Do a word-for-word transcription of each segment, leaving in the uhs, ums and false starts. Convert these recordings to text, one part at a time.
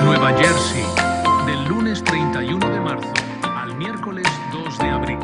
Nueva Jersey, del lunes treinta y uno de marzo al miércoles dos de abril.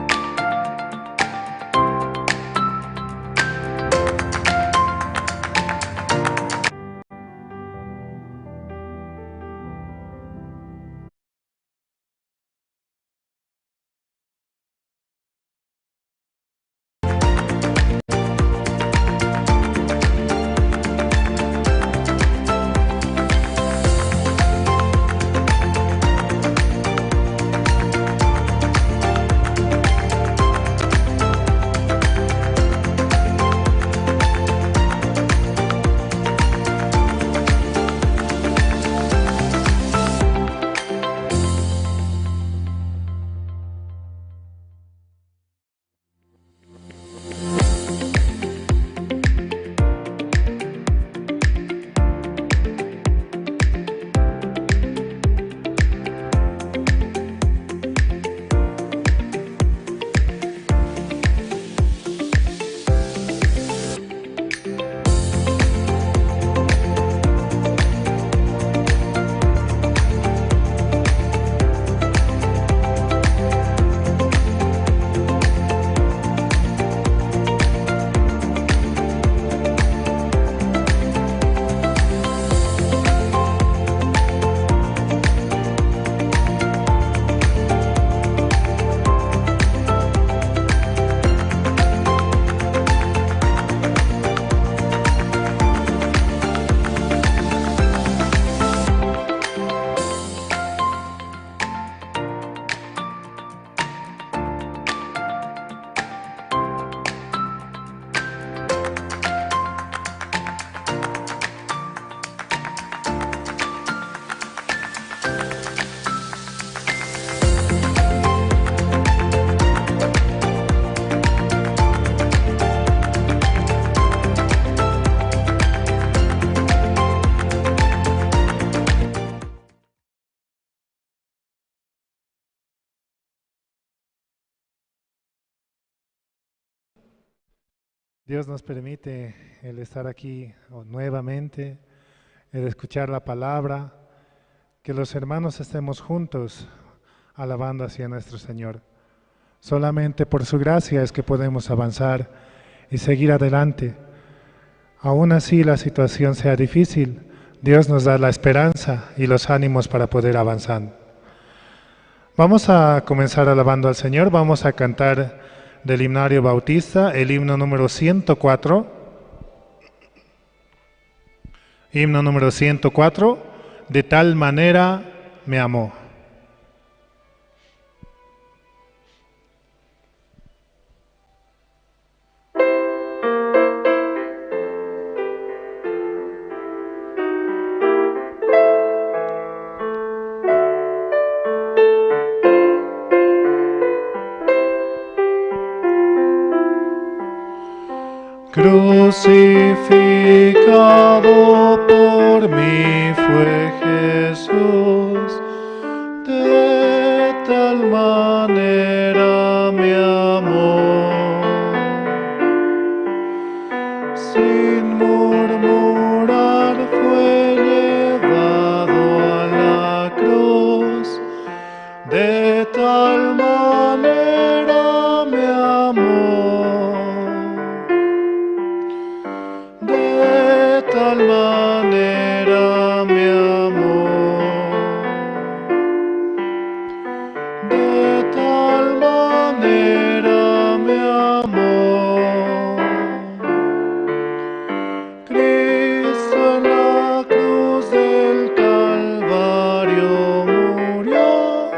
Dios nos permite el estar aquí, o, nuevamente, el escuchar la palabra, que los hermanos estemos juntos alabando hacia nuestro Señor. Solamente por su gracia es que podemos avanzar y seguir adelante. Aún así la situación sea difícil, Dios nos da la esperanza y los ánimos para poder avanzar. Vamos a comenzar alabando al Señor. Vamos a cantar del himnario Bautista el himno número ciento cuatro. Himno número ciento cuatro, De tal manera me amó. Crucificado por mí fue Jesús, de tal manera me amó. Sin murmurar fue llevado a la cruz, de tal manera me amó, de tal manera me amó, de tal manera me amó. Cristo en la cruz del Calvario murió,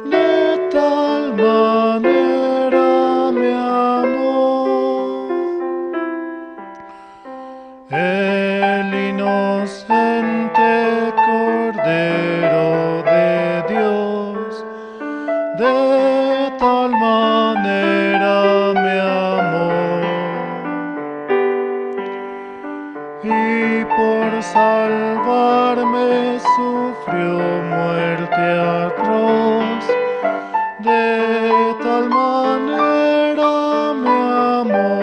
de tal manera me amó. El inocente Cordero de Dios, de tal manera me amó. Y por salvarme sufrió muerte atroz, de tal manera me amó,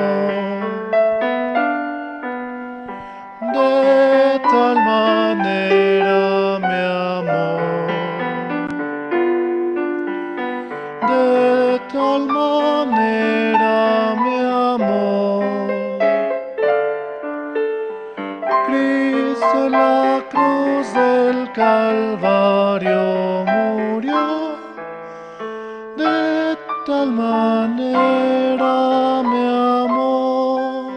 de tal manera me amó, de tal manera me amó. Cristo en la cruz del Calvario murió, de tal manera me amó.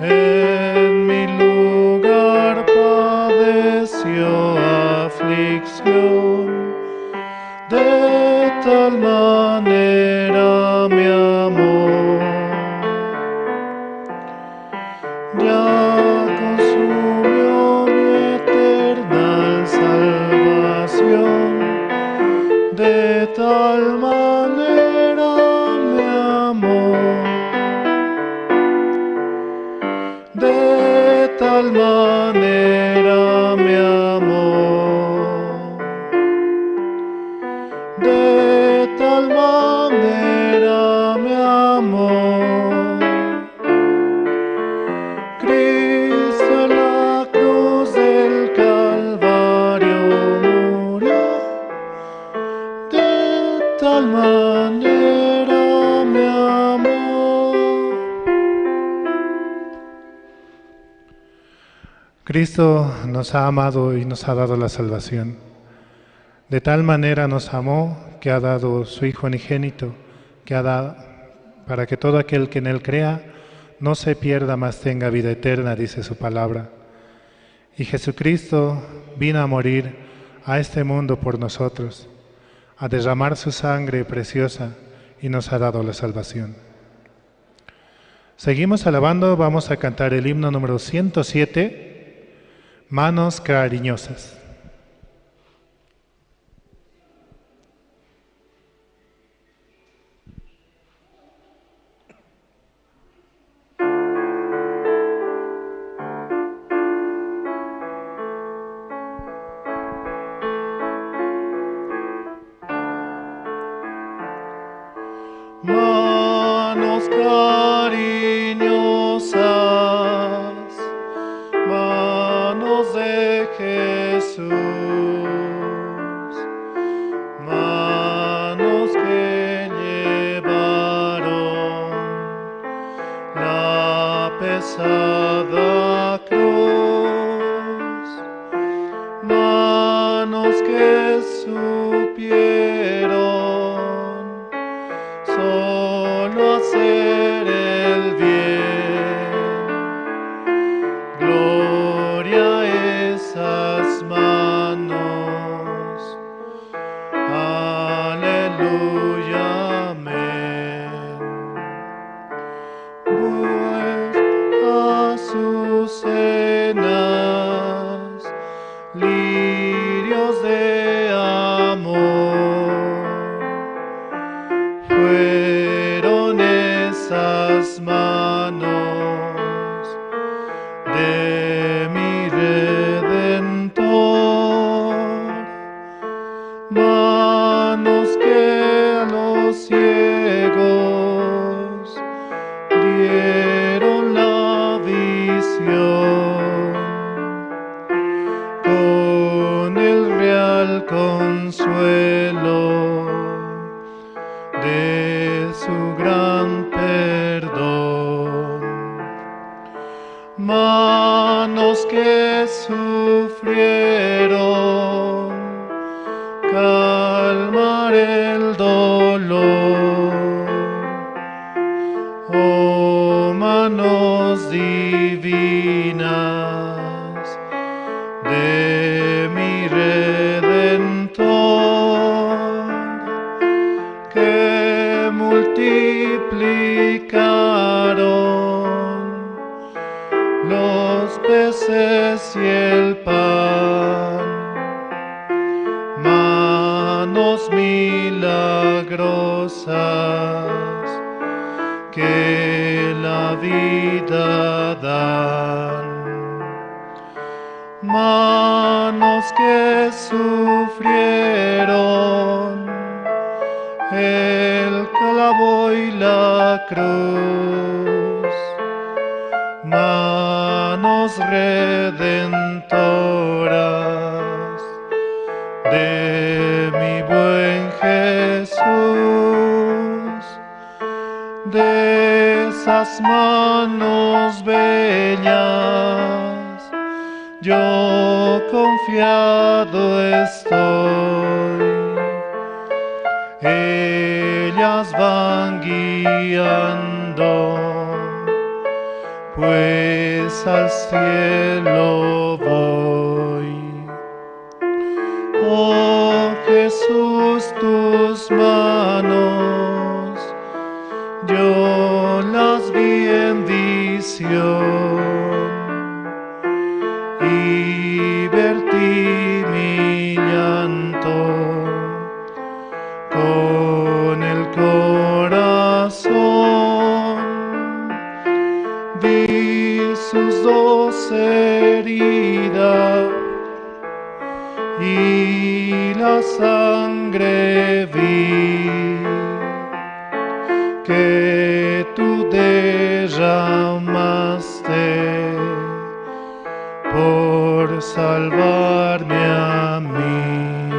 En mi lugar padeció aflicción, de tal manera me amó. Ya consumió mi eterna salvación, de tal manera me amó, de tal manera me amó, de tal manera me amó. Cristo en la cruz del Calvario murió, de tal manera me amó. Cristo nos ha amado y nos ha dado la salvación. De tal manera nos amó que ha dado su Hijo unigénito, que ha dado para que todo aquel que en él crea no se pierda, mas tenga vida eterna, dice su palabra. Y Jesucristo vino a morir a este mundo por nosotros, a derramar su sangre preciosa y nos ha dado la salvación. Seguimos alabando, vamos a cantar el himno número ciento siete, Manos Cariñosas. Manos cariñosas, manos de Jesús, manos que llevaron la pesada cruz, manos que supieron solo hacer el bien. Gloria a esas manos. Aleluya, amén. Vuestras azucenas, lirios de amor, fueron las manos de mi Redentor, manos que a los ciegos dieron la visión, con el real consuelo de su gran perdón. Manos que sufrieron calmar el dolor, oh manos divinas de mi Redentor, que multiplicaron los peces y el pan, manos milagrosas que la vida dan. Manos que sufrieron el clavo y la cruz, manos redentoras de mi buen Jesús, de esas manos bellas yo confiado estoy. Ellas van guiando, pues al cielo voy. Oh Jesús, tus manos yo las vi en visión y vertí mi llanto con el corazón. Vi sus dos heridas y la sangre vi que tú derramaste por salvarme a mí.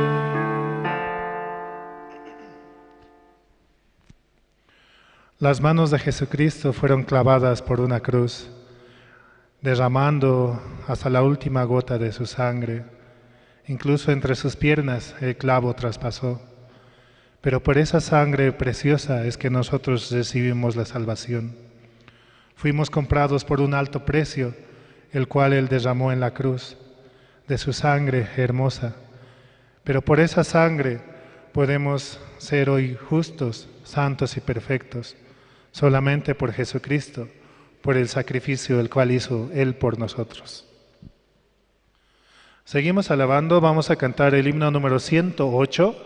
Las manos de Jesucristo fueron clavadas por una cruz, derramando hasta la última gota de su sangre. Incluso entre sus piernas el clavo traspasó. Pero por esa sangre preciosa es que nosotros recibimos la salvación. Fuimos comprados por un alto precio, el cual Él derramó en la cruz, de su sangre hermosa. Pero por esa sangre podemos ser hoy justos, santos y perfectos, solamente por Jesucristo, por el sacrificio el cual hizo Él por nosotros. Seguimos alabando, vamos a cantar el himno número ciento ocho.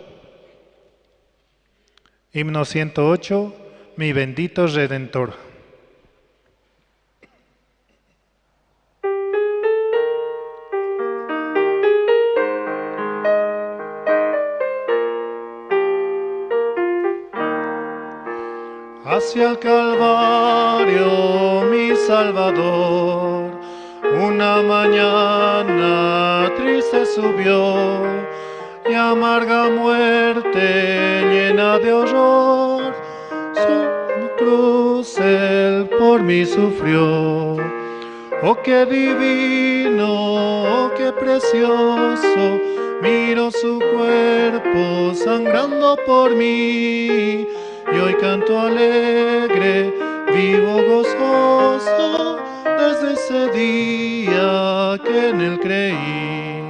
Himno ciento ocho, Mi bendito Redentor. Hacia el Calvario, mi Salvador, una mañana triste subió y amarga muerte llena de horror. Su cruz Él por mí sufrió. Oh, qué divino, oh, qué precioso, miro su cuerpo sangrando por mí. Y hoy canto alegre, vivo gozoso, desde ese día que en Él creí.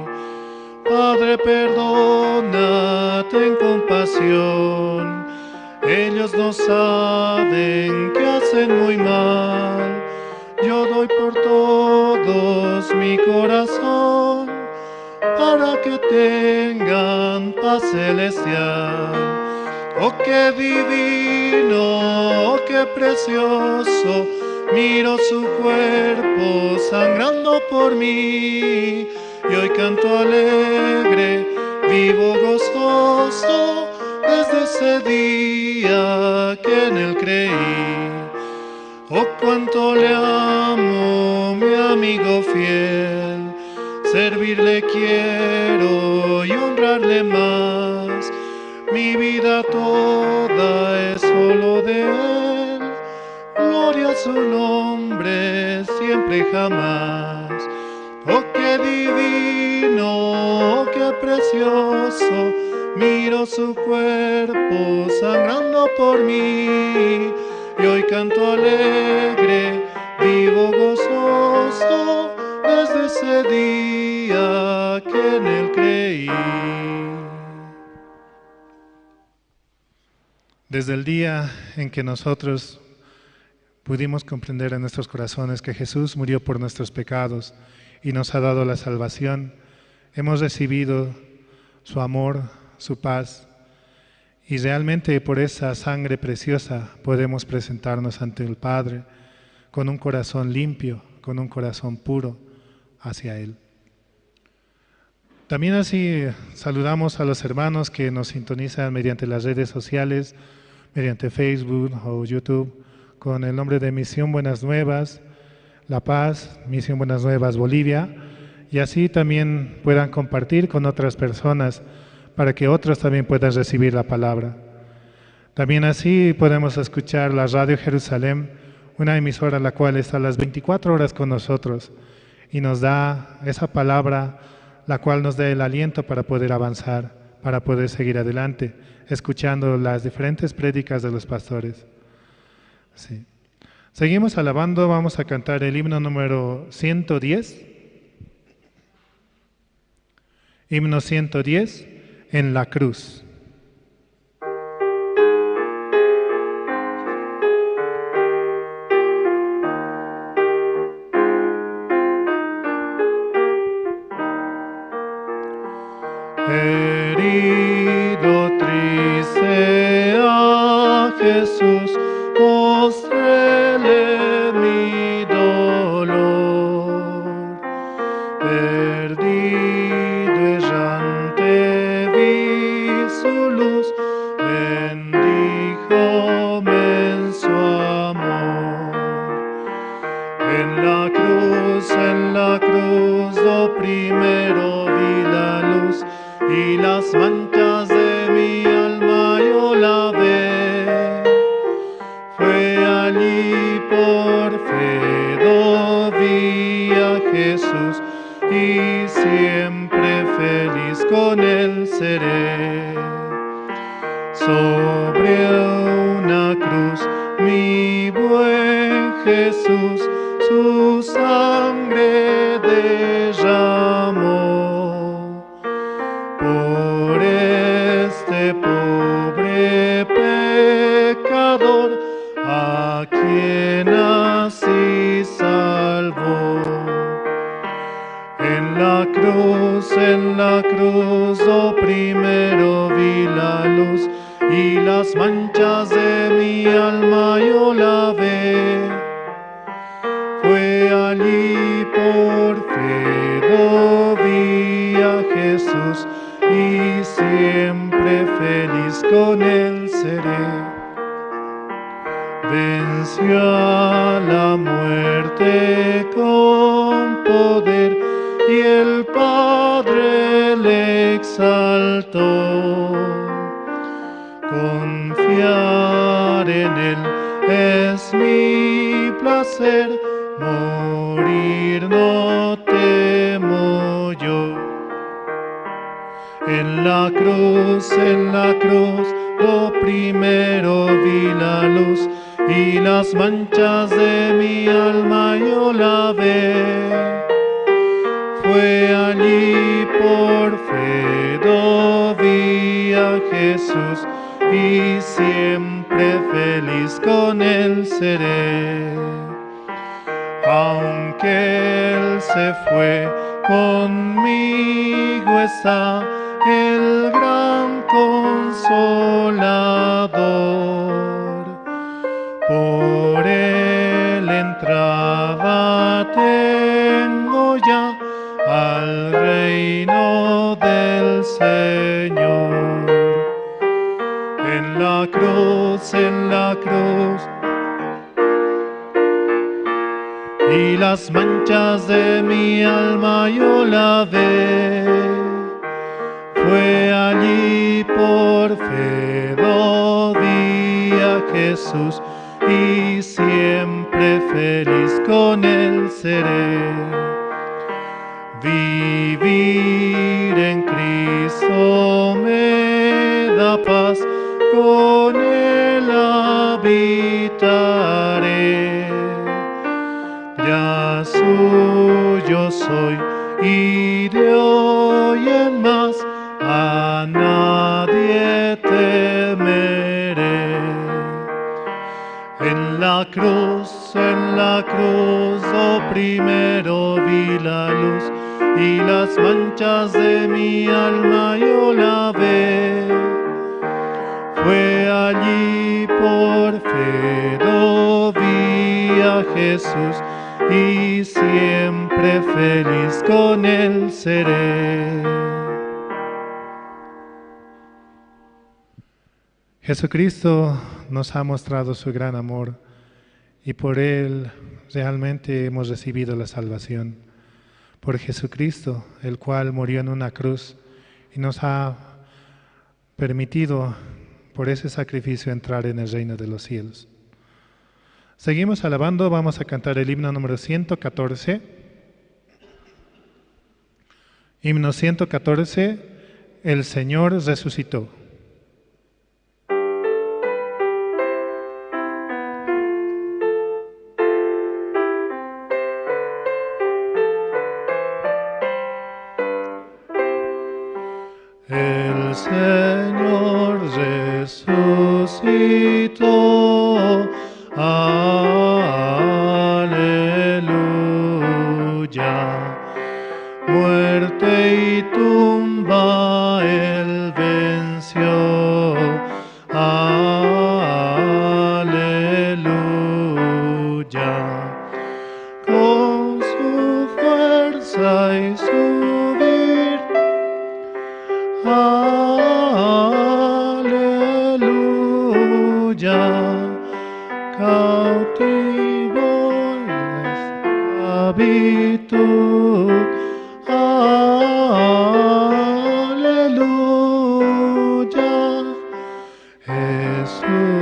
Padre, perdona, ten compasión. Ellos no saben que hacen muy mal. Yo doy por todos mi corazón, para que tengan paz celestial. Oh, qué divino, oh, qué precioso, miro su cuerpo sangrando por mí, y hoy canto alegre, vivo gozoso, desde ese día que en él creí. Oh, cuánto le amo, mi amigo fiel, servirle quiero y honrarle más. Mi vida toda es solo de él, gloria a su nombre, siempre y jamás. Oh, qué divino, oh, qué precioso, miro su cuerpo sangrando por mí, y hoy canto alegre, vivo gozoso, desde ese día que en él creí. Desde el día en que nosotros pudimos comprender en nuestros corazones que Jesús murió por nuestros pecados y nos ha dado la salvación, hemos recibido su amor, su paz, y realmente por esa sangre preciosa podemos presentarnos ante el Padre con un corazón limpio, con un corazón puro hacia Él. También así saludamos a los hermanos que nos sintonizan mediante las redes sociales, mediante Facebook o YouTube, con el nombre de Misión Buenas Nuevas, La Paz, Misión Buenas Nuevas, Bolivia, y así también puedan compartir con otras personas para que otros también puedan recibir la palabra. También así podemos escuchar la Radio Jerusalén, una emisora la cual está las veinticuatro horas con nosotros y nos da esa palabra, la cual nos da el aliento para poder avanzar, para poder seguir adelante, escuchando las diferentes prédicas de los pastores. Sí. Seguimos alabando, vamos a cantar el himno número ciento diez. Himno ciento diez, en la cruz. Herido, triste, a Jesús mostréle mi dolor. Perdido, errante, vi su luz, bendíjome en su amor. En la cruz, en la cruz, do primero vi la luz, y las manchas de mi alma yo lavé. Fue allí por fe do vi a Jesús, y siempre feliz con él seré. Sobre una cruz mi buen Jesús su sangre derramó. Por este pobre pecador, a quien así salvó. En la cruz, en la cruz, do primero vi la luz, y las manchas de mi alma yo lavé. Fue allí por fe do vi a Jesús, y siempre feliz con él seré. Venció a la muerte con poder, y el Padre le exaltó. Confiar en él es mi placer, morir no temo yo. En la cruz, en la cruz, do primero vi la luz, y las manchas de mi alma yo lavé. Fue allí por fe do vi a Jesús, y siempre feliz con él seré. Aunque él se fue, conmigo está el gran consolador. Entrada tengo ya al reino del Señor. En la cruz, en la cruz, y las manchas de mi alma yo lavé. Fue allí por fe lo di a Jesús y siempre feliz con él seré. Vivir en Cristo me da paz, con él habitaré. Ya suyo soy y de hoy en más a nadie temeré. En la cruz, en la cruz, oh, primero vi la luz y las manchas de mi alma yo lavé. Fue allí por fe lo vi a Jesús y siempre feliz con él seré. Jesucristo nos ha mostrado su gran amor y por él realmente hemos recibido la salvación. Por Jesucristo, el cual murió en una cruz y nos ha permitido por ese sacrificio entrar en el reino de los cielos. Seguimos alabando, vamos a cantar el himno número ciento catorce. Himno ciento catorce, El Señor resucitó. El Señor resucitó. Aleluya. Muerte y tumba él venció. Aleluya. Con su fuerza y su virtud. Aleluya. Cautivo la esclavitud. Aleluya.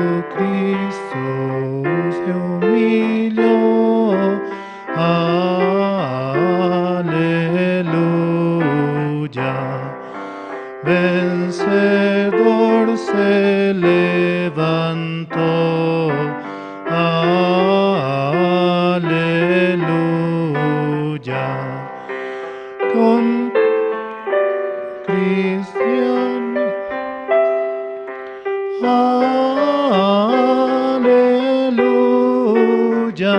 Jesucristo se humilló. Aleluya. Vencedor se levantó. Aleluya. Con cristiano. Aleluya.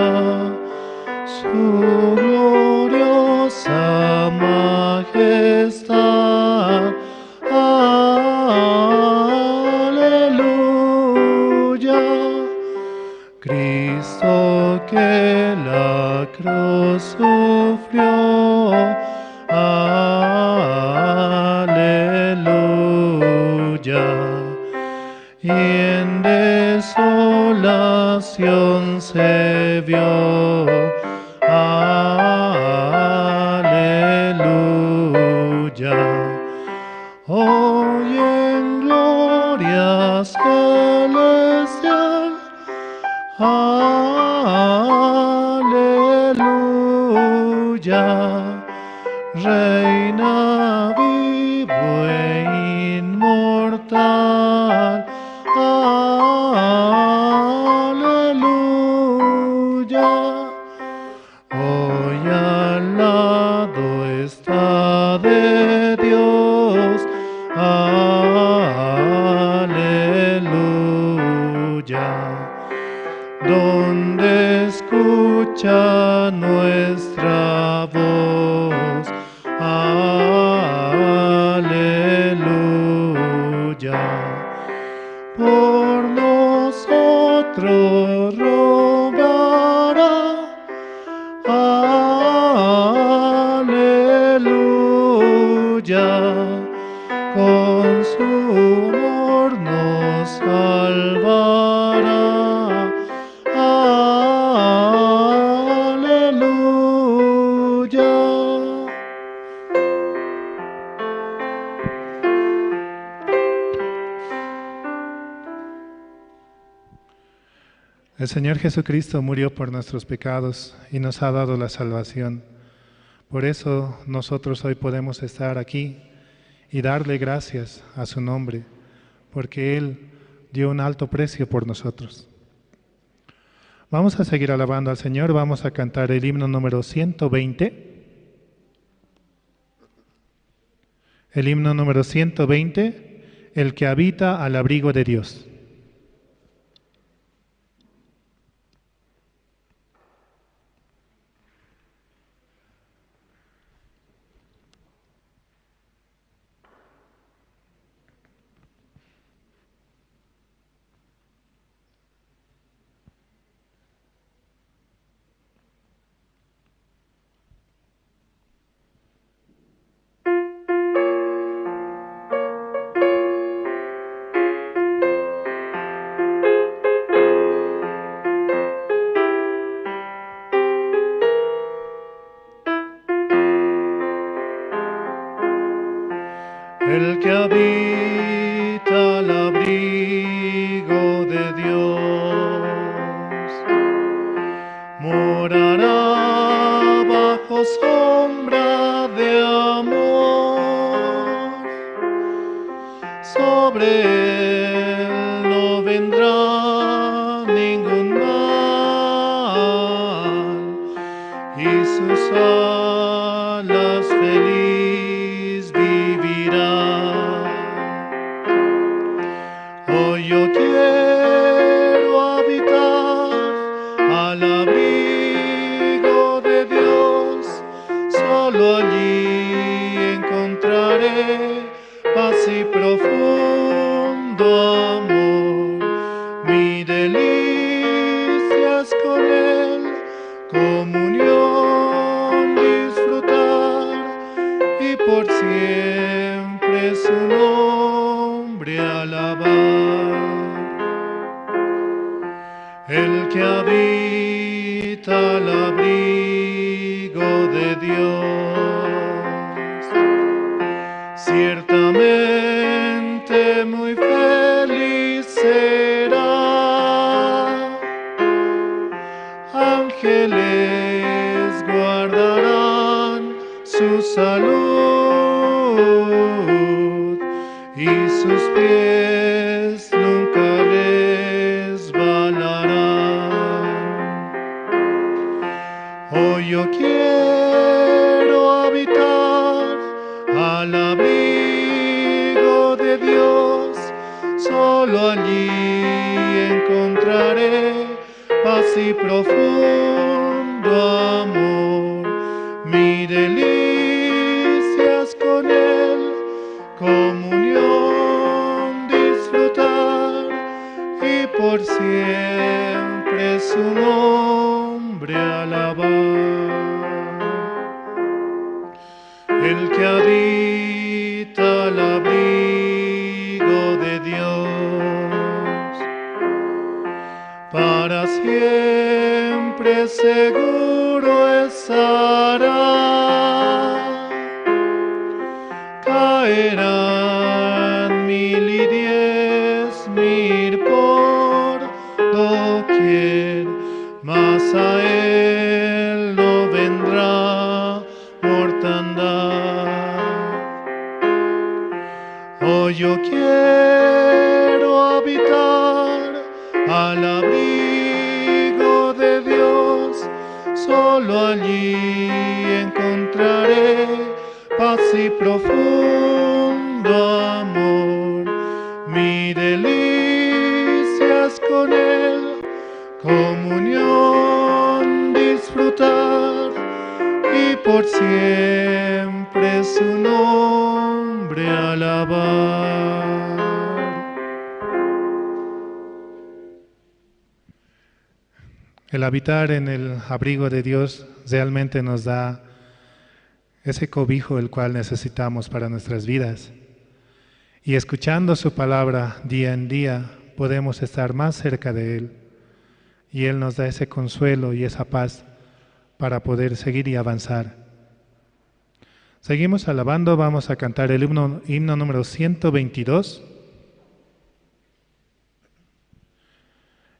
Su gloriosa majestad. Aleluya. Cristo que la cruz sufrió. Aleluya. Y en desolación se vio. Aleluya. Hoy en gloria celestial. Aleluya. Reina vivo e inmortal. Aleluya. Hoy al lado está de Dios. Aleluya. Donde escucha nuestra voz. Aleluya. Por nosotros rogará. El Señor Jesucristo murió por nuestros pecados y nos ha dado la salvación. Por eso nosotros hoy podemos estar aquí y darle gracias a su nombre, porque Él dio un alto precio por nosotros. Vamos a seguir alabando al Señor, vamos a cantar el himno número ciento veinte. El himno número ciento veinte, el que habita al abrigo de Dios. El que habita al abrigo de Dios morará bajo sombra de amor. Sobre él no vendrá ningún mal, y sus alas feliz vivirá. Hoy yo quiero habitar al abrigo de Dios, solo allí encontraré paz y profundo amor. Mi delicia es con él comunión disfrutar y por siempre su nombre alabar. El que habita al abrigo de Dios, ciertamente muy feliz será. Ángeles guardarán su salud y sus pies nunca resbalarán. Hoy yo quiero habitar al abrigo de Dios, solo allí encontraré paz y profundo amor. Mi delicia es con él comunión disfrutar y por siempre su nombre alabar. El que habita al abrigo de Dios, para siempre seguro estará. Caerán mil y diez mil por doquier, mas a él no vendrá mortandad. Hoy yo quiero habitar al abrigo de Dios, solo allí encontraré paz y profundo amor. Mi delicia es con él comunión disfrutar y por siempre su nombre alabar. El habitar en el abrigo de Dios realmente nos da ese cobijo el cual necesitamos para nuestras vidas. Y escuchando su palabra día en día, podemos estar más cerca de Él. Y Él nos da ese consuelo y esa paz para poder seguir y avanzar. Seguimos alabando, vamos a cantar el himno, himno número ciento veintidós.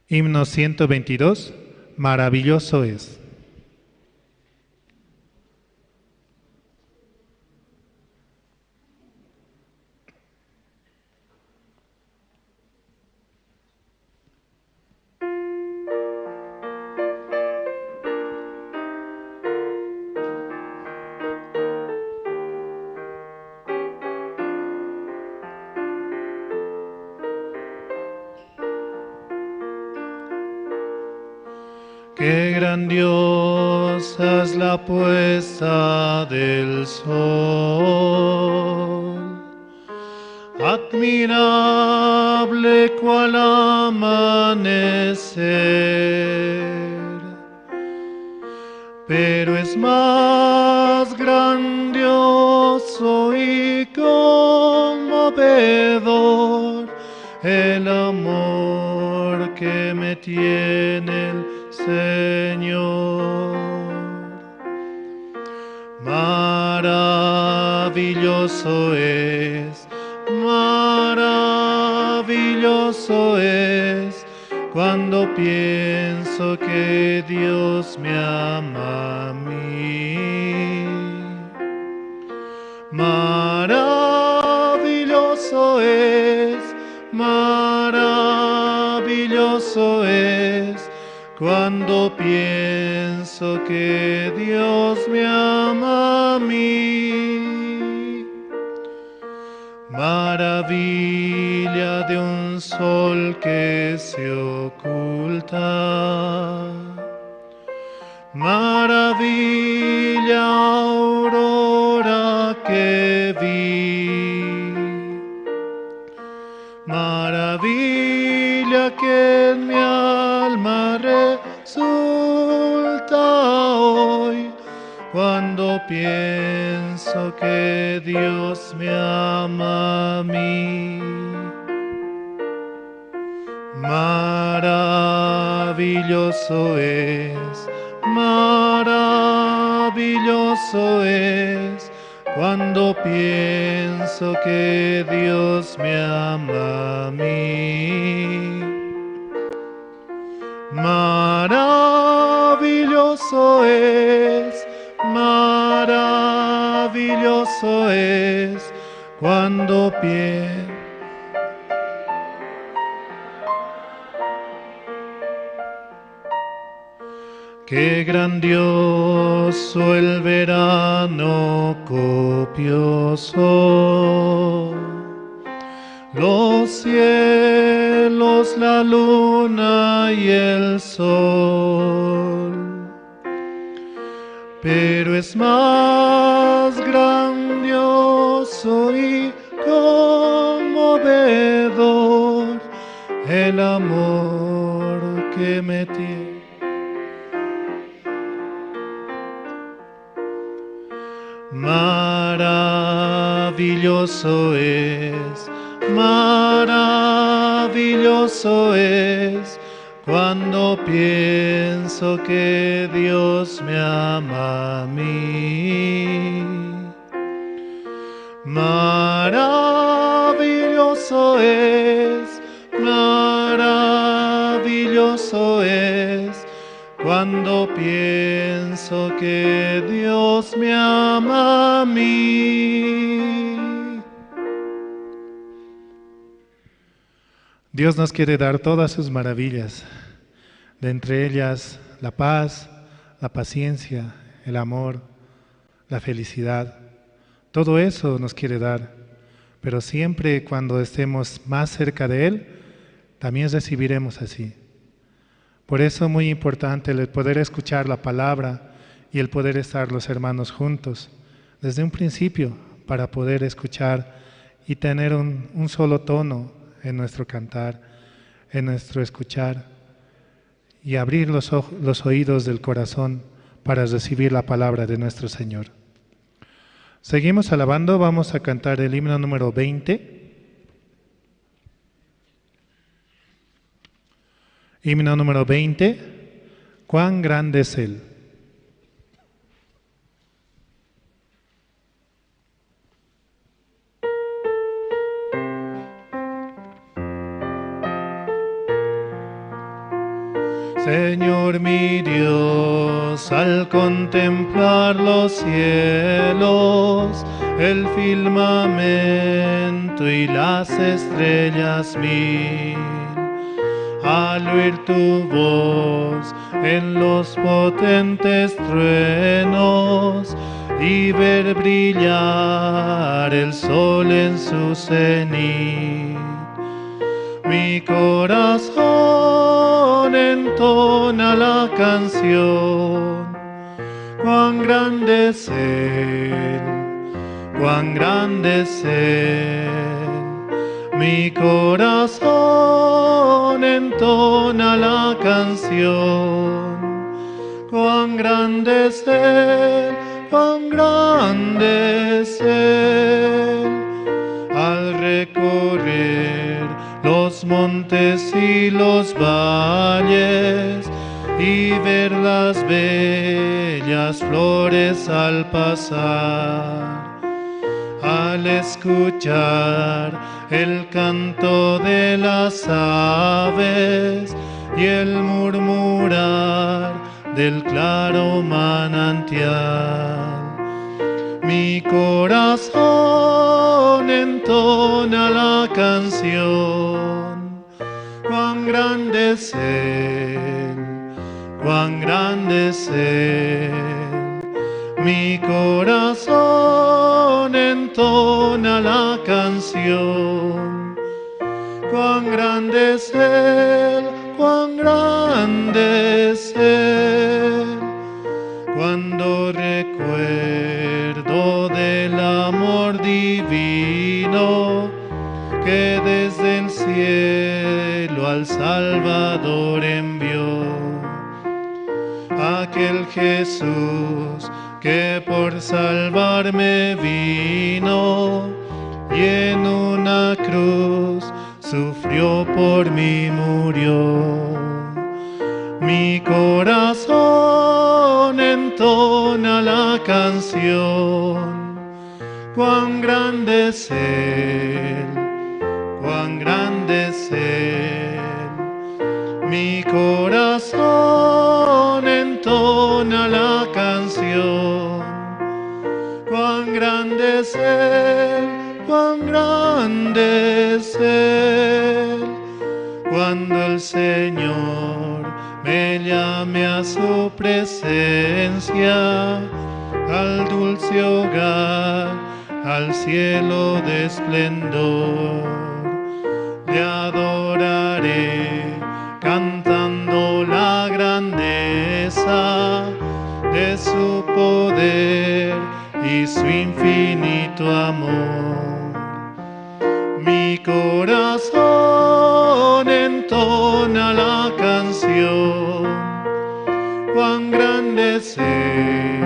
Himno ciento veintidós, maravilloso es. Qué grandiosa es la puesta del sol, admirable cual amanecer. Pero es más grandioso y conmovedor el amor que me tiene el Señor. Maravilloso es, maravilloso es, cuando pienso que Dios me ama a mí. Maravilloso es, maravilloso es, cuando pienso que Dios me ama a mí. Maravilla de un sol que se oculta, maravilla aurora que vi, maravilla que en mi alma resulta hoy, cuando pienso que Dios me ama a mí. Maravilloso es, maravilloso es, cuando pienso que Dios me ama a mí. Maravilloso es, maravilloso es, cuando pienso. Qué grandioso el verano copioso, los cielos, la luna y el sol. Pero es más grandioso y conmovedor el amor que me tiene. Maravilloso es, maravilloso es, cuando pienso que Dios me ama a mí. Maravilloso es, maravilloso es, cuando pienso que Dios me ama a mí. Dios nos quiere dar todas sus maravillas, de entre ellas la paz, la paciencia, el amor, la felicidad. Todo eso nos quiere dar, pero siempre cuando estemos más cerca de Él, también recibiremos así. Por eso muy importante el poder escuchar la palabra y el poder estar los hermanos juntos desde un principio para poder escuchar y tener un, un solo tono en nuestro cantar, en nuestro escuchar y abrir los oj-, los oídos del corazón para recibir la palabra de nuestro Señor. Seguimos alabando, vamos a cantar el himno número veinte. Himno número veinte, Cuán grande es Él. Dios, al contemplar los cielos, el firmamento y las estrellas mil, al oír tu voz en los potentes truenos y ver brillar el sol en su cenit. Mi corazón entona la canción, cuán grande es Él, cuán grande es Él. Mi corazón entona la canción, cuán grande es Él, cuán grande es Él. Al recorrer los montes y los valles y ver las bellas flores al pasar, al escuchar el canto de las aves y el murmurar del claro manantial. Mi corazón entona la canción, cuán grande es Él, cuán grande es Él. Mi corazón entona la canción, cuán grande es Él, cuán grande es Él. Cuando recuerdo del amor divino que desde el cielo al Salvador envió, aquel Jesús que por salvarme vino y en una cruz sufrió por mí, murió. Mi corazón entona la canción, cuán grande es Él, cuán grande es Él. Mi corazón entona la canción, cuán grande es Él, cuán grande es Él. Cuando el Señor me llame a su presencia, al dulce hogar, al cielo de esplendor, le adoraré cantando la grandeza de su poder y su infinito amor. Mi corazón entona la canción, cuán grande es Él,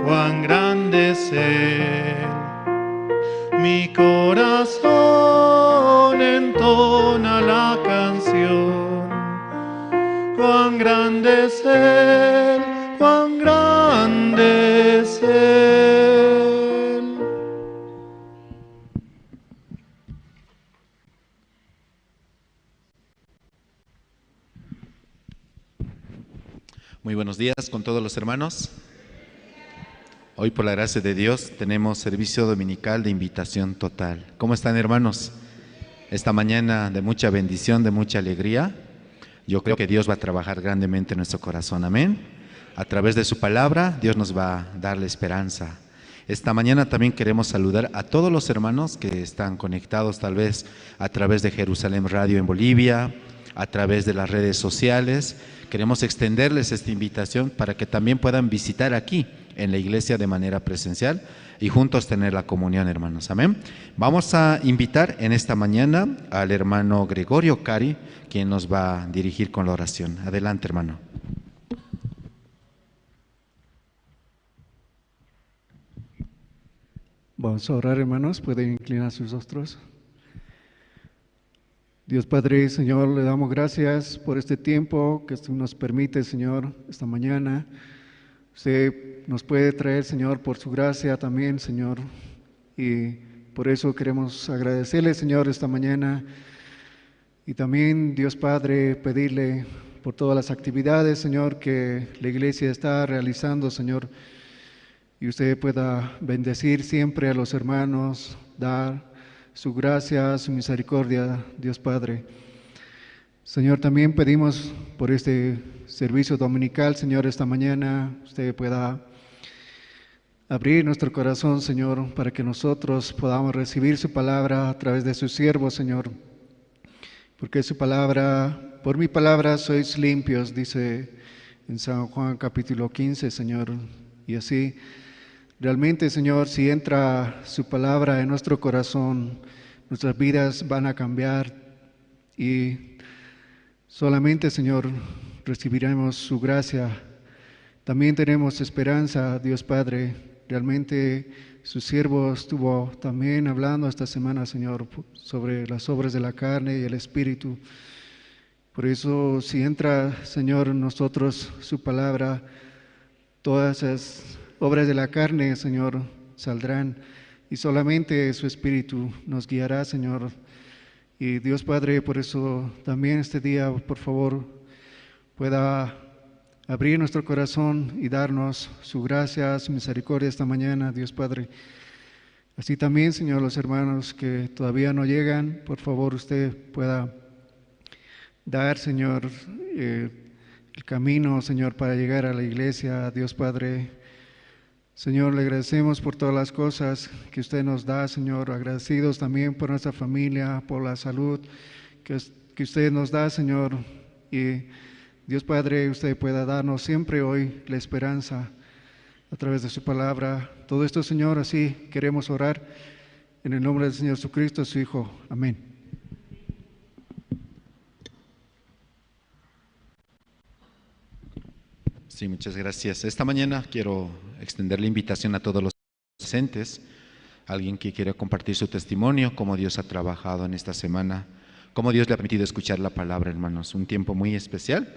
cuán grande es Él. Mi corazón entona la canción, cuán grande es Él, cuán grande es Él. Muy buenos días con todos los hermanos. Hoy, por la gracia de Dios, tenemos servicio dominical de invitación total. ¿Cómo están, hermanos? Esta mañana de mucha bendición, de mucha alegría. Yo creo que Dios va a trabajar grandemente en nuestro corazón. Amén. A través de su palabra, Dios nos va a dar la esperanza. Esta mañana también queremos saludar a todos los hermanos que están conectados tal vez a través de Jerusalén Radio en Bolivia, a través de las redes sociales. Queremos extenderles esta invitación para que también puedan visitar aquí en la iglesia de manera presencial y juntos tener la comunión, hermanos. Amén. Vamos a invitar en esta mañana al hermano Gregorio Cari, quien nos va a dirigir con la oración. Adelante, hermano. Vamos a orar, hermanos. Pueden inclinar sus rostros. Dios Padre, Señor, le damos gracias por este tiempo que usted nos permite, Señor, esta mañana. Usted nos puede traer, Señor, por su gracia también, Señor. Y por eso queremos agradecerle, Señor, esta mañana. Y también, Dios Padre, pedirle por todas las actividades, Señor, que la iglesia está realizando, Señor, y usted pueda bendecir siempre a los hermanos, dar su gracia, su misericordia, Dios Padre. Señor, también pedimos por este servicio dominical, Señor, esta mañana usted pueda abrir nuestro corazón, Señor, para que nosotros podamos recibir su palabra a través de su siervo, Señor. Porque su palabra, por mi palabra sois limpios, dice en San Juan capítulo quince, Señor. Y así, realmente, Señor, si entra su palabra en nuestro corazón, nuestras vidas van a cambiar y solamente, Señor, recibiremos su gracia. También tenemos esperanza, Dios Padre. Realmente su siervo estuvo también hablando esta semana, Señor, sobre las obras de la carne y el espíritu. Por eso, si entra, Señor, en nosotros su palabra, todas las obras de la carne, Señor, saldrán y solamente su Espíritu nos guiará, Señor. Y Dios Padre, por eso también este día, por favor, pueda abrir nuestro corazón y darnos su gracia, su misericordia esta mañana, Dios Padre. Así también, Señor, los hermanos que todavía no llegan, por favor, usted pueda dar, Señor, eh, el camino, Señor, para llegar a la iglesia, Dios Padre. Señor, le agradecemos por todas las cosas que usted nos da, Señor, agradecidos también por nuestra familia, por la salud que, us- que usted nos da, Señor. Y Dios Padre, usted pueda darnos siempre hoy la esperanza a través de su palabra. Todo esto, Señor, así queremos orar en el nombre del Señor Jesucristo, su Hijo. Amén. Sí, muchas gracias. Esta mañana quiero extender la invitación a todos los presentes. Alguien que quiera compartir su testimonio, cómo Dios ha trabajado en esta semana, cómo Dios le ha permitido escuchar la palabra, hermanos. Un tiempo muy especial.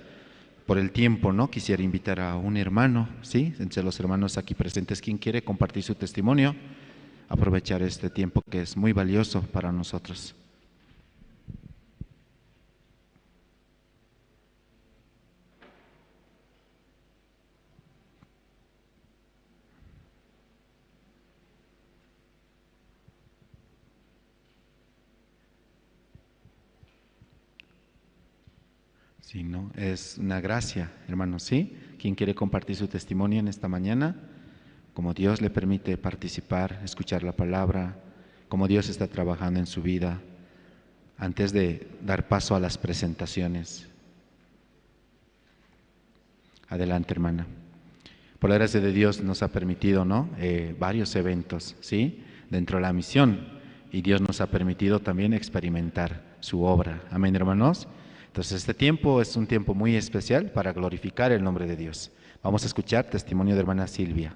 Por el tiempo, ¿no? Quisiera invitar a un hermano, ¿sí? Entre los hermanos aquí presentes, quien quiere compartir su testimonio, aprovechar este tiempo que es muy valioso para nosotros. Sí, ¿no? Es una gracia, hermano, ¿sí? ¿Quién quiere compartir su testimonio en esta mañana? Cómo Dios le permite participar, escuchar la palabra, cómo Dios está trabajando en su vida, antes de dar paso a las presentaciones. Adelante, hermana. Por la gracia de Dios nos ha permitido, ¿no? Eh, varios eventos, ¿sí? Dentro de la misión. Y Dios nos ha permitido también experimentar su obra. Amén, hermanos. Entonces, este tiempo es un tiempo muy especial para glorificar el nombre de Dios. Vamos a escuchar testimonio de hermana Silvia.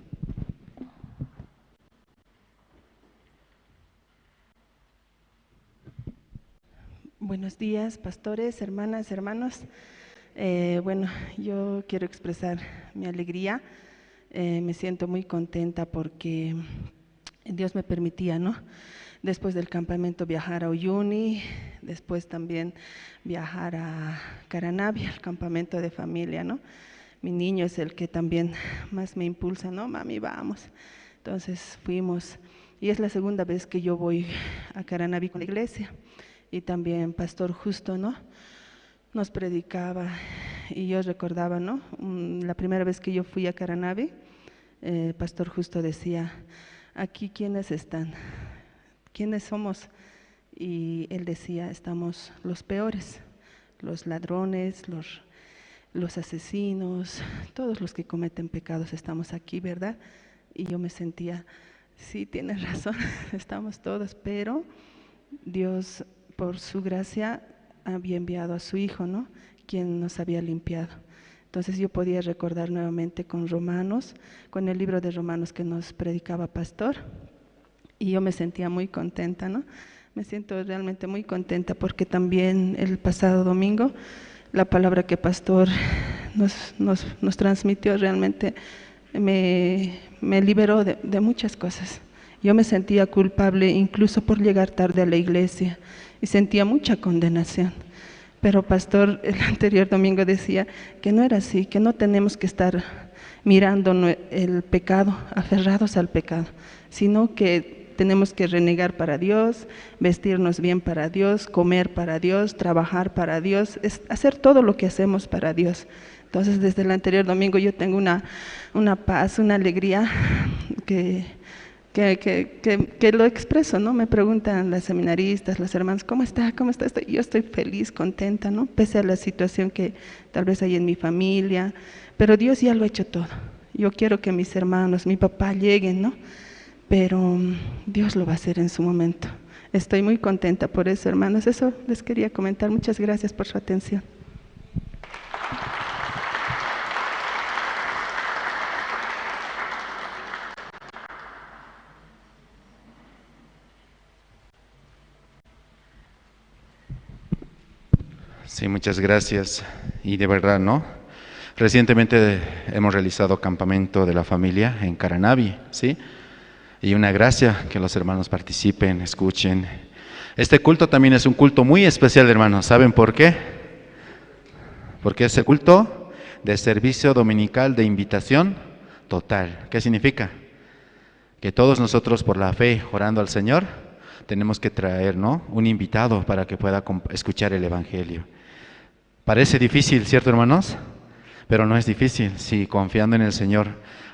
Buenos días, pastores, hermanas, hermanos. Eh, bueno, yo quiero expresar mi alegría. Eh, me siento muy contenta porque Dios me permitía, ¿no? Después del campamento viajar a Uyuni, después también viajar a Caranavi, al campamento de familia, ¿no? Mi niño es el que también más me impulsa, ¿no? Mami, vamos. Entonces fuimos. Y es la segunda vez que yo voy a Caranavi con la iglesia. Y también Pastor Justo, ¿no? Nos predicaba y yo recordaba, ¿no? Mm, la primera vez que yo fui a Caranavi, eh, Pastor Justo decía, "Aquí, ¿quiénes están? ¿Quiénes somos?". Y él decía, "Estamos los peores, los ladrones, los, los asesinos, todos los que cometen pecados estamos aquí, ¿verdad?". Y yo me sentía, "Sí, tienes razón, estamos todos", pero Dios, por su gracia, había enviado a su Hijo, ¿no? Quien nos había limpiado. Entonces yo podía recordar nuevamente con Romanos, con el libro de Romanos que nos predicaba Pastor, y yo me sentía muy contenta, ¿no? Me siento realmente muy contenta porque también el pasado domingo la palabra que Pastor nos, nos, nos transmitió realmente me, me liberó de, de muchas cosas. Yo me sentía culpable incluso por llegar tarde a la iglesia y sentía mucha condenación. Pero pastor, el anterior domingo decía que no era así, que no tenemos que estar mirando nue-, el pecado, aferrados al pecado, sino que tenemos que renegar para Dios, vestirnos bien para Dios, comer para Dios, trabajar para Dios, es hacer todo lo que hacemos para Dios. Entonces, desde el anterior domingo yo tengo una, una paz, una alegría que, que, que, que, que lo expreso, ¿no? Me preguntan las seminaristas, los hermanos: "¿Cómo está? ¿Cómo está?". Estoy, yo estoy feliz, contenta, ¿no? Pese a la situación que tal vez hay en mi familia, pero Dios ya lo ha hecho todo. Yo quiero que mis hermanos, mi papá lleguen, ¿no? Pero, mm, Dios lo va a hacer en su momento. Estoy muy contenta por eso, hermanos. Eso les quería comentar. Muchas gracias por su atención. Sí, muchas gracias. Y de verdad, ¿no? Recientemente hemos realizado campamento de la familia en Caranavi, ¿sí? Y una gracia que los hermanos participen, escuchen. Este culto también es un culto muy especial, hermanos. ¿Saben por qué? Porque es el culto de servicio dominical de invitación total. ¿Qué significa? Que todos nosotros, por la fe, orando al Señor, tenemos que traer, ¿no?, un invitado para que pueda comp-, escuchar el evangelio. Parece difícil, ¿cierto, hermanos? Pero no es difícil. Si confiando en el Señor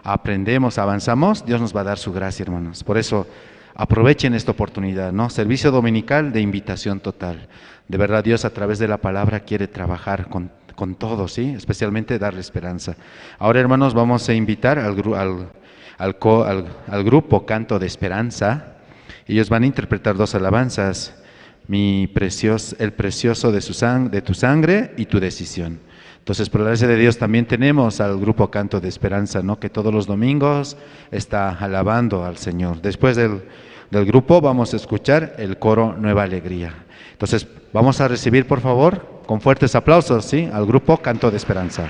aprendemos, avanzamos, Dios nos va a dar su gracia, hermanos. Por eso, aprovechen esta oportunidad, ¿no? Servicio dominical de invitación total. De verdad, Dios a través de la palabra quiere trabajar con, con todos, ¿sí? Especialmente darle esperanza. Ahora, hermanos, vamos a invitar al gru-, al, al co-, al, al grupo Canto de Esperanza. Ellos van a interpretar dos alabanzas: "Mi precios-, el precioso de su sang-, de tu sangre y tu decisión". Entonces, por la gracia de Dios, también tenemos al grupo Canto de Esperanza, ¿no? Que todos los domingos está alabando al Señor. Después del, del grupo vamos a escuchar el coro Nueva Alegría. Entonces, vamos a recibir, por favor, con fuertes aplausos, ¿sí?, al grupo Canto de Esperanza.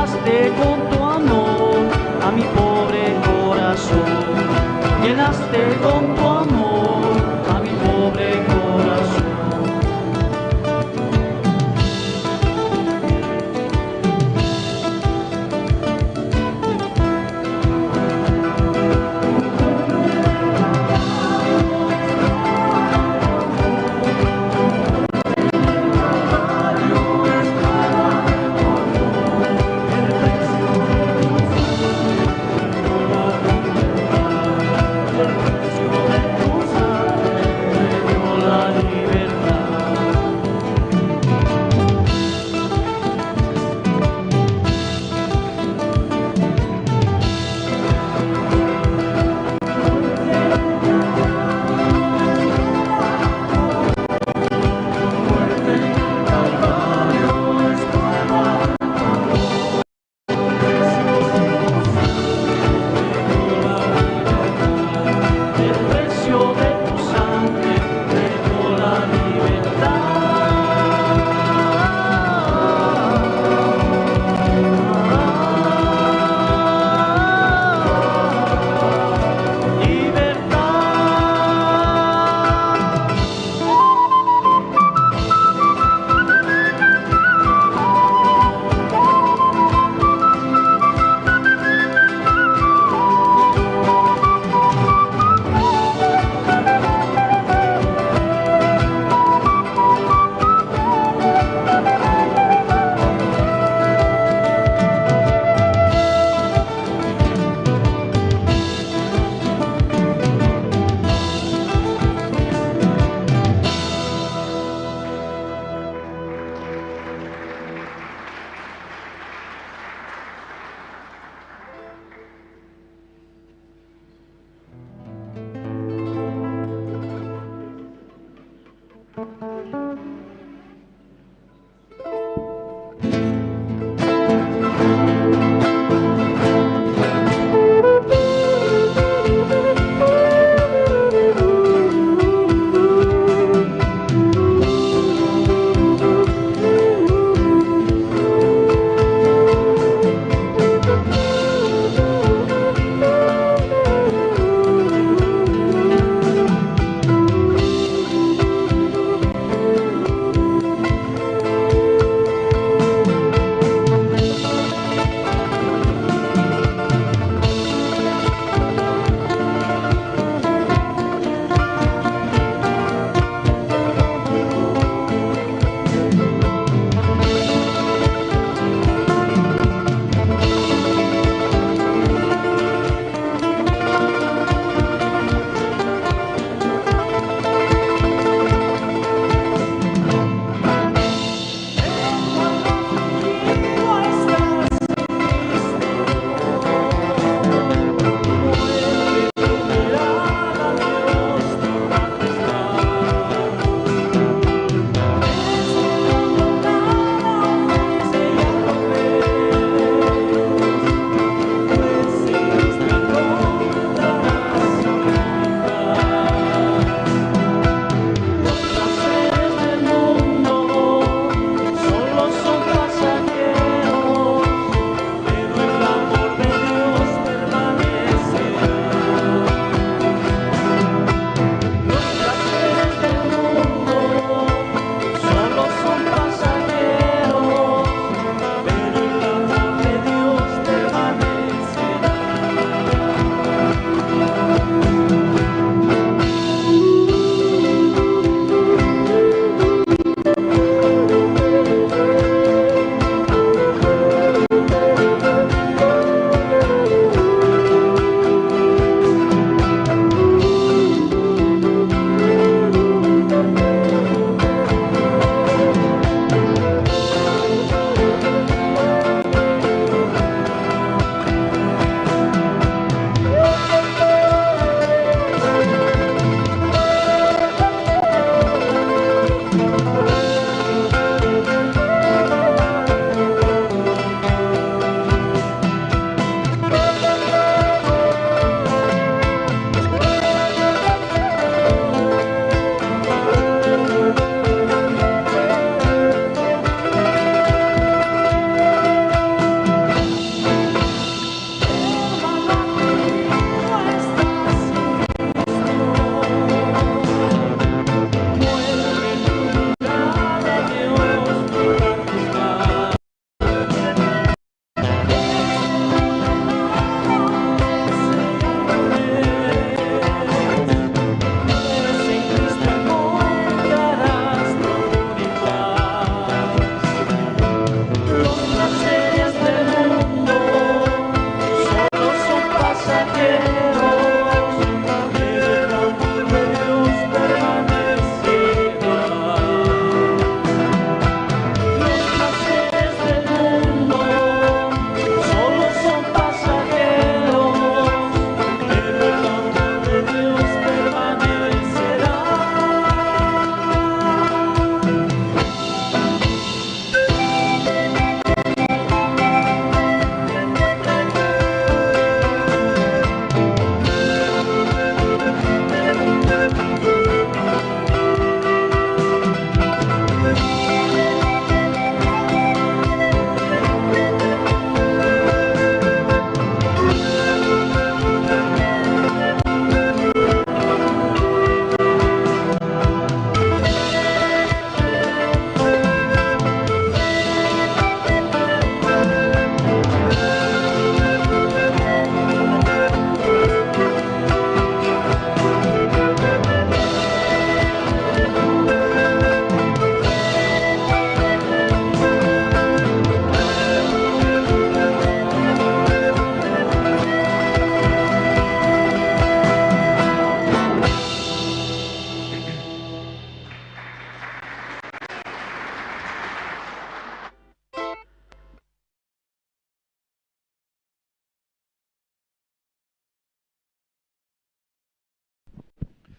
Llenaste con tu amor a mi pobre corazón. Llenaste con tu amor a mi pobre corazón.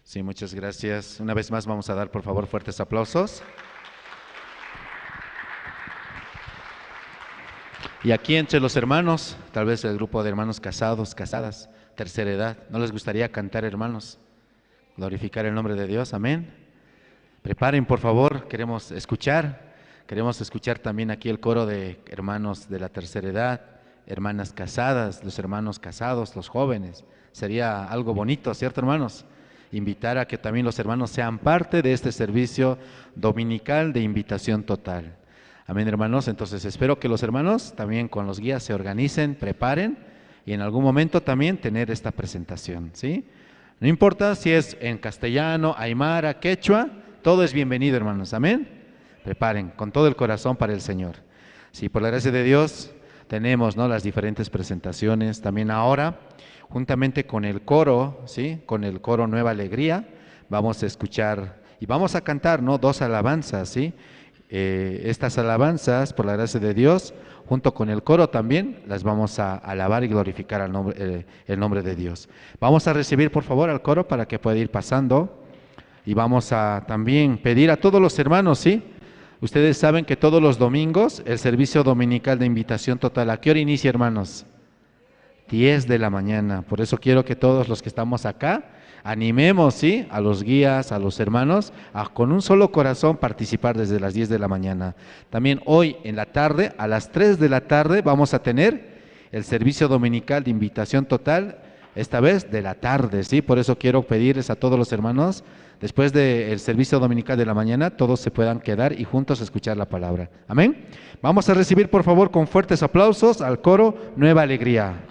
Sí, muchas gracias. Una vez más vamos a dar, por favor, fuertes aplausos. Y aquí entre los hermanos, tal vez el grupo de hermanos casados, casadas, tercera edad, ¿no les gustaría cantar, hermanos? Glorificar el nombre de Dios, amén. Preparen, por favor, queremos escuchar. Queremos escuchar también aquí el coro de hermanos de la tercera edad, hermanas casadas, los hermanos casados, los jóvenes. Sería algo bonito, ¿cierto, hermanos? Invitar a que también los hermanos sean parte de este servicio dominical de invitación total. Amén, hermanos. Entonces, espero que los hermanos también con los guías se organicen, preparen y en algún momento también tener esta presentación, ¿sí? No importa si es en castellano, aymara, quechua, todo es bienvenido, hermanos. Amén. Preparen con todo el corazón para el Señor. Sí, por la gracia de Dios tenemos, ¿no?, las diferentes presentaciones. También ahora, juntamente con el coro, ¿sí?, con el coro Nueva Alegría, vamos a escuchar y vamos a cantar, ¿no?, dos alabanzas, ¿sí? Eh, estas alabanzas, por la gracia de Dios, junto con el coro también, las vamos a alabar y glorificar al nombre, eh, el nombre de Dios. Vamos a recibir, por favor, al coro para que pueda ir pasando. Y vamos a también pedir a todos los hermanos, ¿sí? Ustedes saben que todos los domingos el servicio dominical de invitación total, ¿a qué hora inicia, hermanos? Diez de la mañana. Por eso quiero que todos los que estamos acá animemos, ¿sí?, a los guías, a los hermanos, a con un solo corazón participar desde las diez de la mañana. También hoy en la tarde, a las tres de la tarde, vamos a tener el servicio dominical de invitación total, esta vez de la tarde, ¿sí? Por eso quiero pedirles a todos los hermanos, después del servicio dominical de la mañana, todos se puedan quedar y juntos escuchar la palabra. Amén. Vamos a recibir, por favor, con fuertes aplausos al coro Nueva Alegría.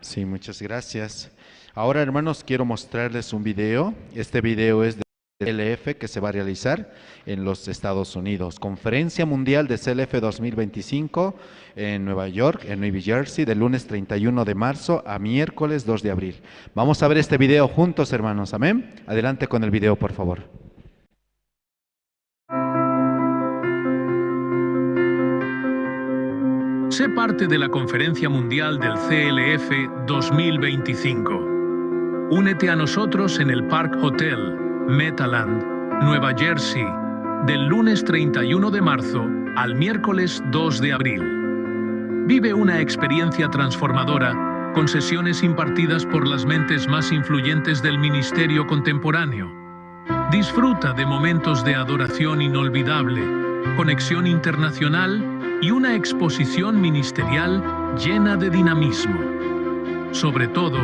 Sí, muchas gracias. Ahora, hermanos, quiero mostrarles un video. Este video es de C L F que se va a realizar en los Estados Unidos. Conferencia Mundial de C L F dos mil veinticinco en Nueva York, en New Jersey, del lunes treinta y uno de marzo a miércoles dos de abril. Vamos a ver este video juntos, hermanos. Amén. Adelante con el video, por favor. Sé parte de la Conferencia Mundial del C L F dos mil veinticinco. Únete a nosotros en el Park Hotel, Metaland, Nueva Jersey, del lunes treinta y uno de marzo al miércoles dos de abril. Vive una experiencia transformadora con sesiones impartidas por las mentes más influyentes del ministerio contemporáneo. Disfruta de momentos de adoración inolvidable, conexión internacional y una exposición ministerial llena de dinamismo. Sobre todo,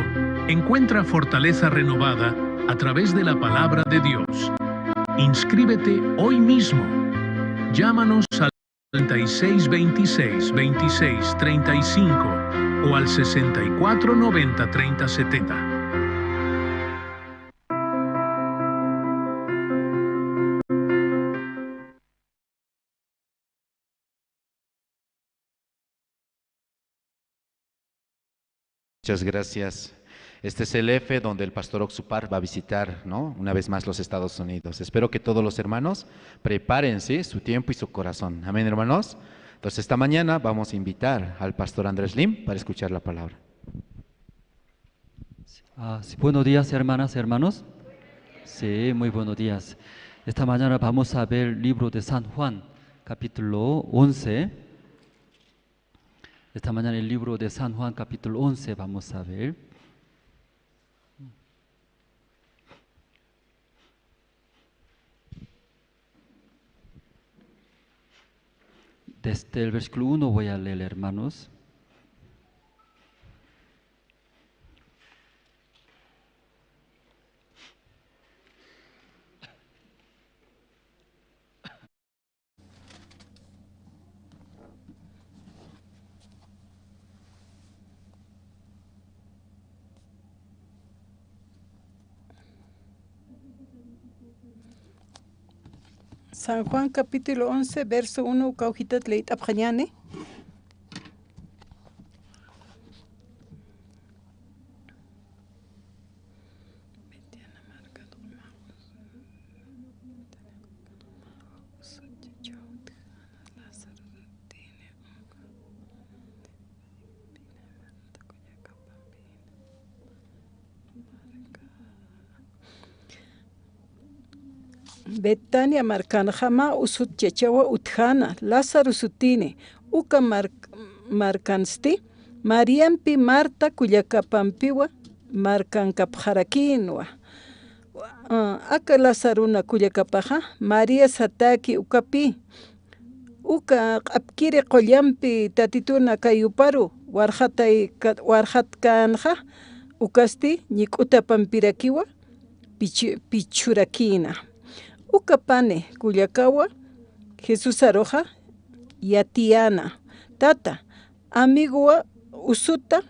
encuentra fortaleza renovada a través de la palabra de Dios. Inscríbete hoy mismo. Llámanos al treinta y seis veintiséis veintiséis treinta y cinco o al sesenta y cuatro noventa treinta setenta. Muchas gracias. Este es el F donde el pastor Oxupar va a visitar, ¿no? Una vez más los Estados Unidos. Espero que todos los hermanos preparen, ¿sí?, su tiempo y su corazón. Amén, hermanos. Entonces, esta mañana vamos a invitar al pastor Andrés Lim para escuchar la palabra. Ah, sí, buenos días, hermanas, hermanos. Sí, muy buenos días. Esta mañana vamos a ver el libro de San Juan, capítulo once. Esta mañana el libro de San Juan, capítulo once, vamos a ver. Desde el versículo uno voy a leer, hermanos. San Juan capítulo once, verso uno, uka ujitat leyt'apxañäni. Betania markanxa mä usut chachawa utjäna, Lázaro sutini. Uka mark-, markansti Mariampi Marta kullakapampiwa markankapxarakïnwa. Ah, aka Lazaruna kullakapaxa María satäki ukapï. Uka q'apkiri qullampi Tatituna kayuparu warxatay-, ka-, warxatkänxa, ukasti ñik'utapampirakiwa pichu-, pichurakïna. Uka pani kullakawa Jesusaruxa yatiyäna: Tata, amigowa usuta.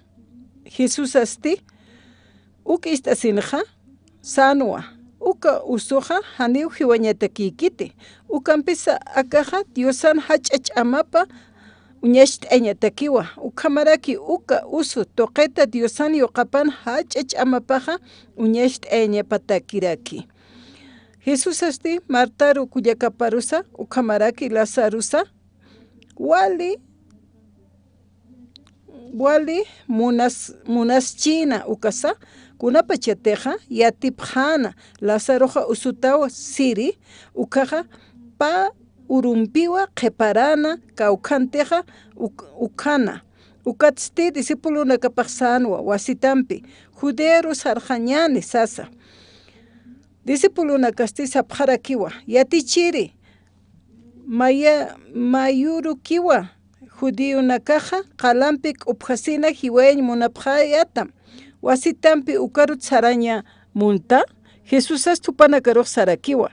Jesusasti: Uk ist'asinxa sänwa, uka usuxa janiw jiwañatakïkiti. Ukampisa akaxa Diosan jach'a ch'amapa uñacht'ayañatakiwa. Ukhamaraki uka usu tuqita Diosan yuqapan jach'a ch'amapaxa uñacht'ayañapatakiraki. Jesusasti Martaru kullakaparusa, ukhamaraki Lazarusa, wali, wali munas-, munaschïna ukasa, kunapachatixa yatipxäna Lazaruxa usutawa siri, ukhaxa pä urumpiwa qhiparäna, kawkhantixa uk-, ukhana. Ukatsti discipulonakapax sänwa wasitampi, Judearu sarxañäni sasa. Discipulonakasti sapxarakiwa: Yatichiri, maya-, mayürukiwa judionakaxa qalampi k'upjasina jiwayañ munapxäyatam, wasitampi ukarut saraña munta? Jesusasti jupanakarux sarakiwa: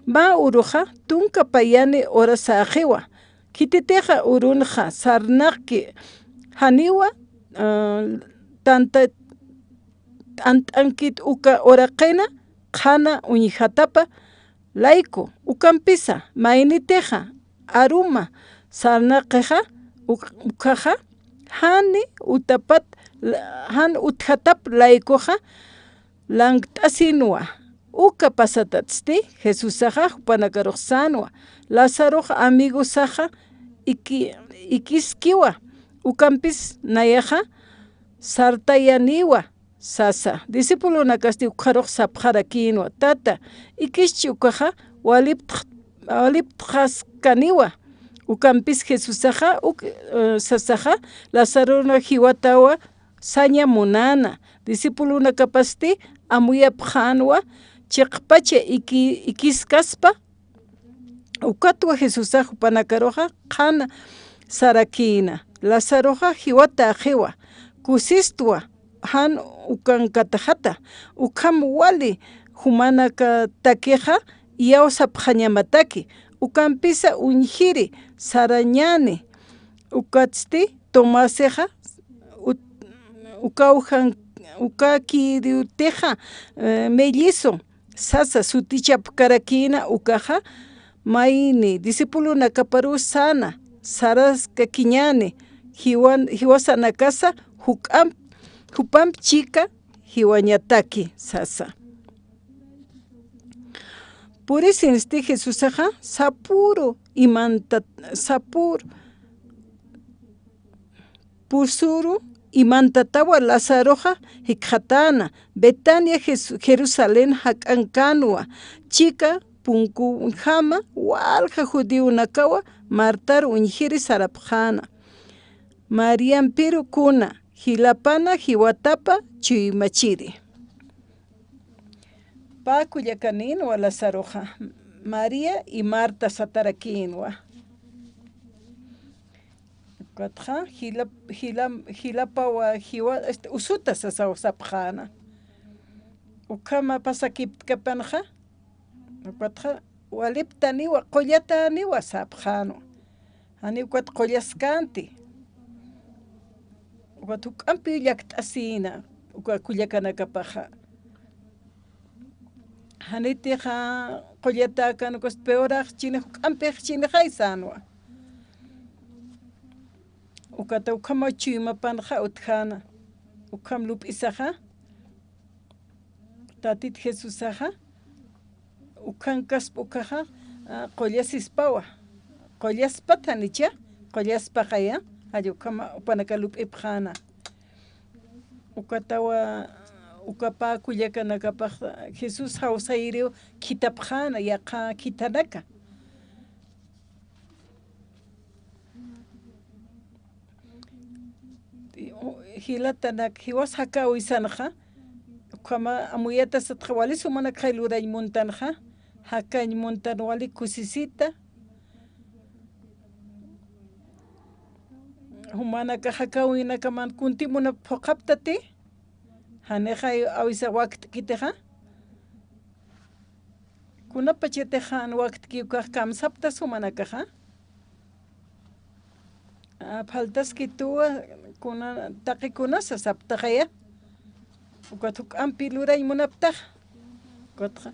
Mä uruxa tunka payani urasäxiwa. Khititixa urunxa sarnaqki janiwa, ah, tanta-, t'ant'ankit uka uraqina qhana uñjatapa layku, ukampisa maynitixa aruma sarnaqixa, uk-, ukhaxa jani utapat, jan utjatap laykuxa lankt'asinwa. Uka pasatatsti Jesusaxa jupanakarux sänwa, Lazarox amigosaxa iki-, ikiskiwa, ukampis nayaxa sartayaniwa sasa. Discipulonakasti ukxarux sapxarakïnwa, Tata, ikischi ukaxa waliptx-, waliptxaskaniwa. Ukampis Jesusaxa uk, eh, sasaxa, Lazarona jiwatawa saña munäna. Discipulonakapasti amuyapxänwa chiqpacha iki-, ikiskaspa. Ukatwa Jesusax jupanakaruxa qhana sarakïna, Lazaroxa jiwatäxiwa, kusistwa, jan ukankatxata, ukham wali jumanakatakixa iyawsapxañamataki, ukampisa uñjiri sarañäni. Ukatsti Tomasixa ut-, ukawjan-, ukakïrutixa, eh, mellizo sasa sutichapkarakïna ukaxa, mayni discipulonakaparuw säna, saraskakiñäni, jiwan-, jiwasanakasa juk'amp-, jupamp chika jiwañataki sasa. Purisinsti Jesusaxa sapüru imanta-, sapüru pusüru imantatawa Lazaroxa jikxatäna, Betania Jes-, Jerusalén jak'ankänwa, chika punkunjama walja judionakawa Martar uñjiri sarapxäna. Mariampiru kuna, jilapana jiwatapa chuymachiri. Pä kullakanïnwa Lazaroxa, María y Marta satarakïnwa. Ukatxa jilap-, jilam-, jilapawa jiwa, este, usuta sasaw sapxäna. Ukhama pasakiptkapanxa, ukatxa waliptaniwa, qullataniwa sapxänwa. Janiw ukat qullaskänti. Ukat juk'ampiw llakt'asïna, uka kullakanakapaxa. Janitixa qullatäkän ukas peorax chini, juk'ampix chinixay sänwa. Ukata ukhama chuymapanxa utjäna, ukham lup'isaxa, Tatit Jesusaxa, ukhankaspa ukaxa, a, qullasispawa. Qullaspat janicha, qullaspaxaya, jall ukhama jupanaka lup'ipxäna. Ukatawa, uka pä kullakanakapax Jesús jawsayiriw khithapxäna, yaqha khithanaka. Jilatanak, jiwas jakäwisanxa, ukhama amuyatasatxa wali sumanakxay lurañ muntanxa, jakañ muntan wali kusisita. Jumanakax jakäwinakaman kunti munap phuqhaptati, janixay awisa wakt'kitixa. Kunapachatix jan wakt'ki ukax kamsaptas jumanakaxa. A, faltaskituwa, kuna, taqi kunasa saptaxaya. Ukat juk'ampi lurañ munaptaxa. Ukatxa,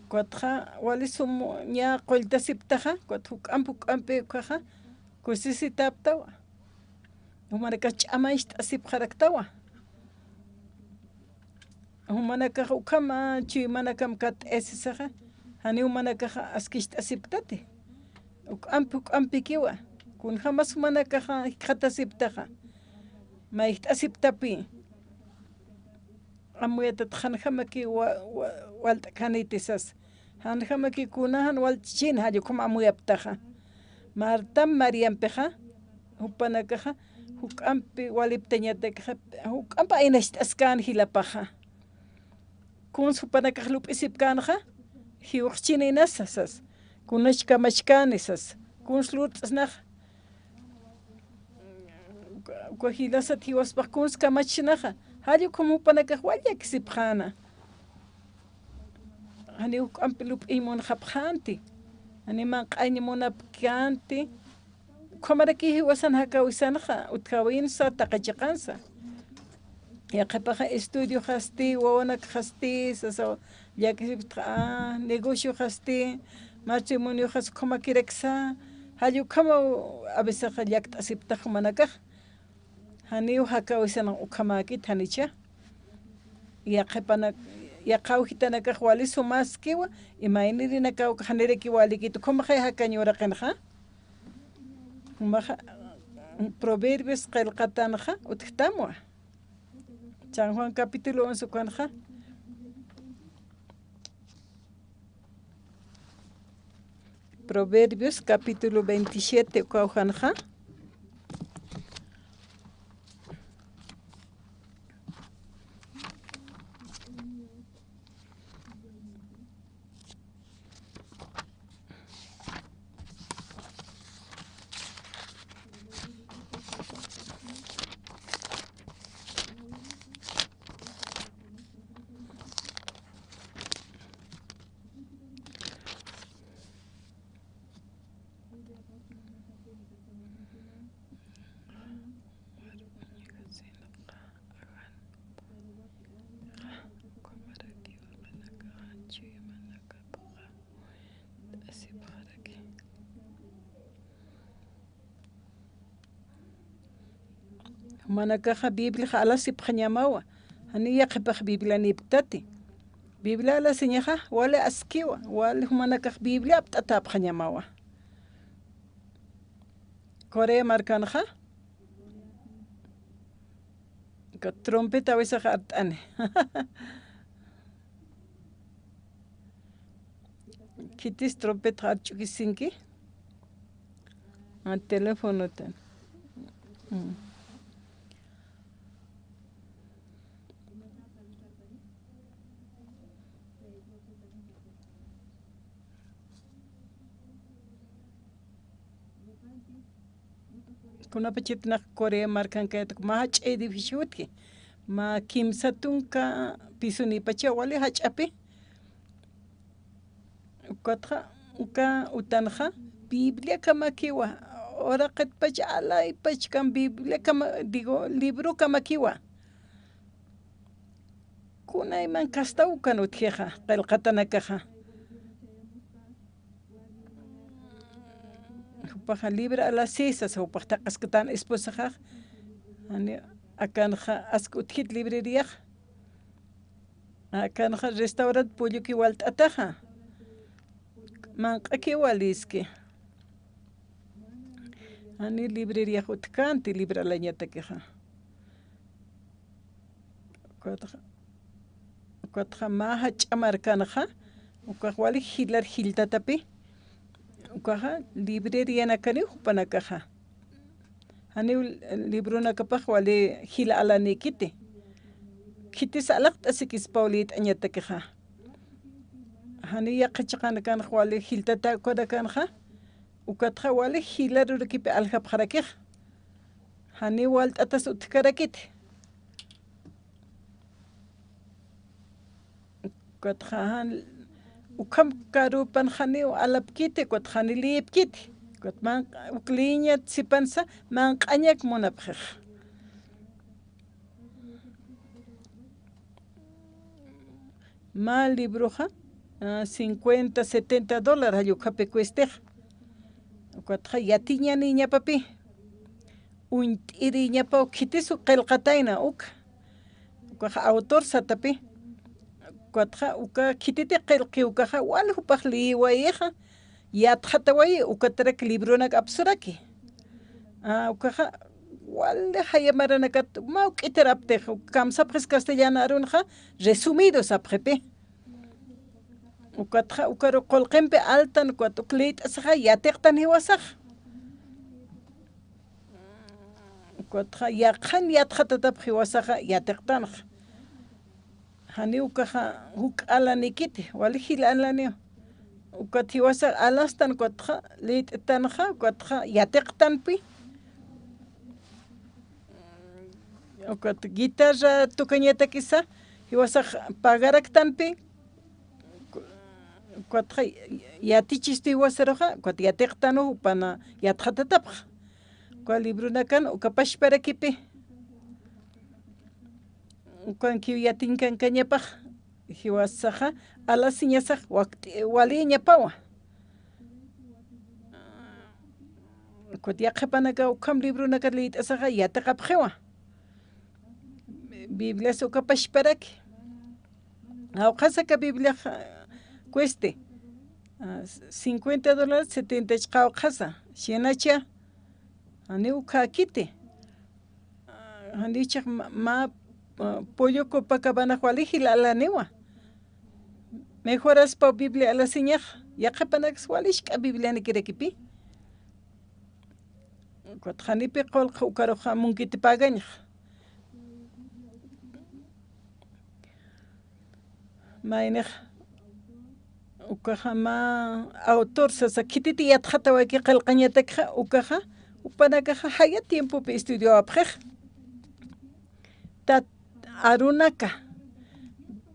ukatxa wali sum ña qulltasiptaxa, ukat juk'amp, juk'ampi ukaxa kusisitaptawa. Jumanakax ch'amañcht'asipxaraktawa. Jumanakax ukhama chuymanakam kat'ayasisaxa, janiw jumanakax askicht'asipktati. Juk'amp, juk'ampikiwa. Kunjamas jumanakax jikxatasiptaxa, mayjt'asipktapi. Amuyatat janjamakiw wa-, wa-, walt'khaniti sas. Janjamakiw kuna jan walt'chini, jall ukham amuyaptaxa. Martam Mariampixa, jupanakaxa, juk'ampi waliptañatakixa, juk'amp aynacht'askän jilapaxa. Kuns jupanakax lup'isipkänxa, jiwxchini inasa sas. Kunach kamachkäni sas. Kuns lurt'snaxa. Uka jilasat jiwaspax kuns kamachsnaxa. Jall ukham jupanakax wal llakisipxäna. Janiw juk'amp lup'iñ munxapxänti. Janiw manq'añ munapkänti. Ukhamaraki jiwasan jakäwisanxa, utjäwinsa, taqi chiqansa. Yaqhipaxa estudioxasti, wawanakxasti, sasa llakisiptxa, a, negocioxasti, matrimonioxas ukhamakiraksa, jall ukhama, a veces llakt'asiptax jumanakax. Janiw jakawisan ukhamäkit janicha. Yaqhipanak, yaqha awjitanakax wali sumaskiwa, imaynirinakaw janiraki walikit, ukhamaxay jakañ uraqinxa. Jumaxa, Proverbios qillqatanxa, utjtamwa. San Juan capítulo once ukanxa. Proverbios capítulo veintisiete uka ujanxa. Jumanakaxa Bibliaxa alasipxañamawa. Janiw yaqhipax Biblianïpktati. Biblia alasiñaxa, wali askiwa, wali jumanakax Biblia apt'atäpxañamawa. Corea markanxa, ka trompeta awisax art'ani. Khitis trompeta arch'ukisinki. A, teléfonotan. Mm. Kunapachatix Corea markankayät mä jach'a edificio utji. Mä kimsa tunka pisonïpacha wali jach'api. Ukatxa, uka utanxa, Bibliakamakiwa, uraqitpach alaypach kan Bibliakama, digo, librokamakiwa. Kunayman kastaw ukan utjixa, qillqatanakaxa. Jupaxa libra alasi sasa, jupax thaqhasktan esposaxax. Jani, akanxa ask utjit libreriax. Akanxa restaurant polloki walt'ataxa. Manq'aki waliski. Jani libreriax utjkänti, libra alañatakixa. Ukatxa, ukatxa mä jach'a markanxa, ukax wali jilar jilltatapi, ukaxa librerianakaniw jupanakaxa. Janiw libronakapax wali jila alanïkiti. Khitis alaqt'asikispaw liyt'añatakixa. Janiw yaqha chiqanakanxa wali jilltata ukanakanxa, ukatxa wali jilar urukipi aljapxarakix. Janiw walt'atas utjkarakiti. Ukatxa jan, ukham karupan janiw alapkiti, ukat jani liyipkiti. Ukat manq-, uk liyiñat sipansa, manq'añak munapxix. Mä libroxa, a, cincuenta, setenta dólares jall ukhapi cuestix. Ukatxa yatiñanïñapapi. Uñt'irïñapaw khitis uk qillqatayna uk. Ukaxa autor satapi. Ukatxa uka khititi qillqi ukaxa wal jupax liyiwayixa. Yatxatawayi ukatarak libronak apsuraki. A, ukaxa wali jaya maranakat mä juk'itaraptix, kamsapxis castellana arunxa, resumido sapxipi. Ukatxa ukaru qullqimpi altan, ukat uk liyt'asaxa yatiqtan jiwasax. Ukatxa yaqhan yatxatatapx jiwasaxa yatiqtanxa. Janiw ukaxa juk'a alanikiti, wali jila alaniw. Ukat jiwasax alastan, ukatxa liyt'tanxa, ukatxa yatiqtanpi. Ukat guitarra tukañatakisa, jiwasax pagaraktanpi, ukatxa yatichistu jiwasaruxa, ukat yatiqtanu jupana yatxatatapxa. Uka libronakan uka pachparakipi. ukankiw yatinkankañapax, jiwasaxa alasiñasax wakt'i-, waliñapawa. Kut yaqhipanaka ukham libronaka liyt'asaxa yatiqapxiwa. Biblias uka pachparaki. Jawqhasa aka Bibliax, ah, cueste, ah, cincuenta dólares, setenta ch'aqawqhasa. Sinacha, janiw ukhakiti. Ah, janichix mä, mä, ah, pollo Copacabanax wali jila alaniwa. Mejoraspa Biblia alasiñax, yaqhipanaks wali jisk'a Biblianikirakipi. Ukat janipi qullq ukarux munkiti pagañx. Maynix ukaxa mä autor sasa khititi yatxatawayki qillqañatakxa, ukaxa jupanakaxa jaya tiempopi estudiawapxix. Tat arunaka,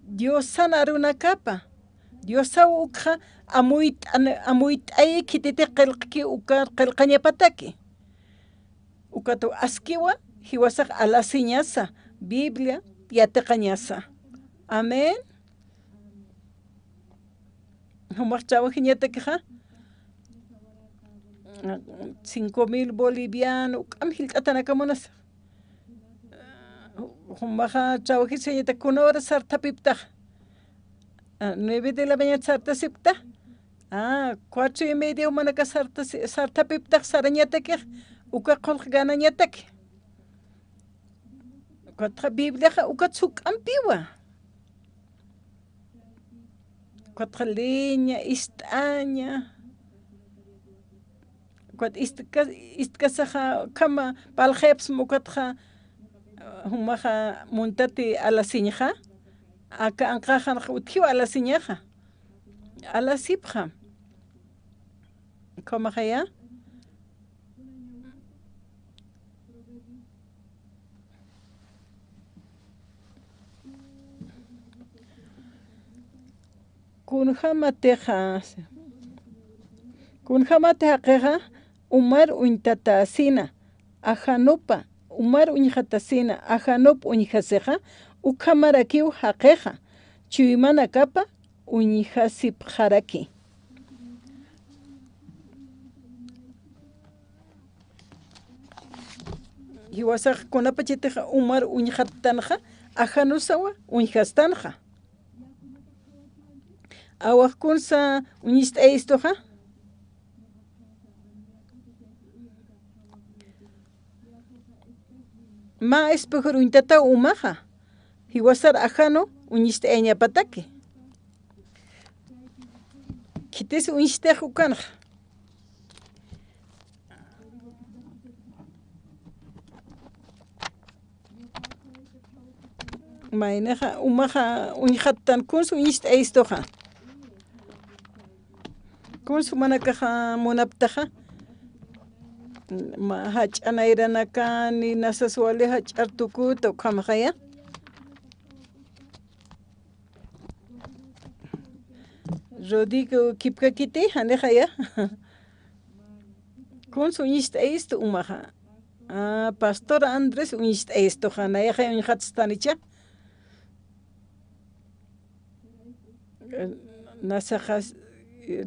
Diosan arunakapa, Diosaw ukxa amuyt'an-, amuyt'ayi khititi qillqki uka qillqañapataki. Ukatw askiwa, jiwasax alasiñasa, Biblia yatiqañasa. Amén. Jumax trabajiñatakixa, cinco mil boliviano, uk'am jilt'atanakamunasa. Jumaxa trabajisiñatak kuna hora sartapiptax. Ah, nueve de la mañana sartasipta. Ah, cuatro y media jumanaka sartasi-, sartapiptax sarañatakix, uka qullq ganañataki. Ukatxa Bibliaxa ukat juk'ampiwa. Ukatxa leeña, ist'aña. Ukat ist'ka-, ist'kasaxa ukhama parlxayapxsma ukatxa, jumaxa muntati alasiñxa, aka anqaxanx utjiw alasiñaxa. Alasipxam. Ukhamaxaya. Kunjamatixa, kunjamati jaqixa umar uñtatäsina, ajanupa, umar uñjatasina, ajanup uñjasixa, ukhamarakiw jaqixa, chuymanakapa uñjasipxaraki. Jiwasax kunapachatixa umar uñjattanxa, ajanusawa uñjastanxa. Awax kunsa uñist'ayistuxa. Mä espejoru uñtataw umaxa, jiwasar ajanu uñist'ayañapataki. Khitis uñist'ayax ukanxa. Maynixa, umaxa uñjattan kunsa uñist'ayistuxa. Kunsa jumanakaxa munaptaxa. Ma, jach'a nayranakani, nasas wali jach'ar tukuta, ukhamaxaya. Rodrigo, kipkakiti, janixaya. Kunsa uñist'ayistu umaxa. Ah, Pastor Andrés uñist'ayistuxa, nayaxa uñjatstanicha. Nasaxas,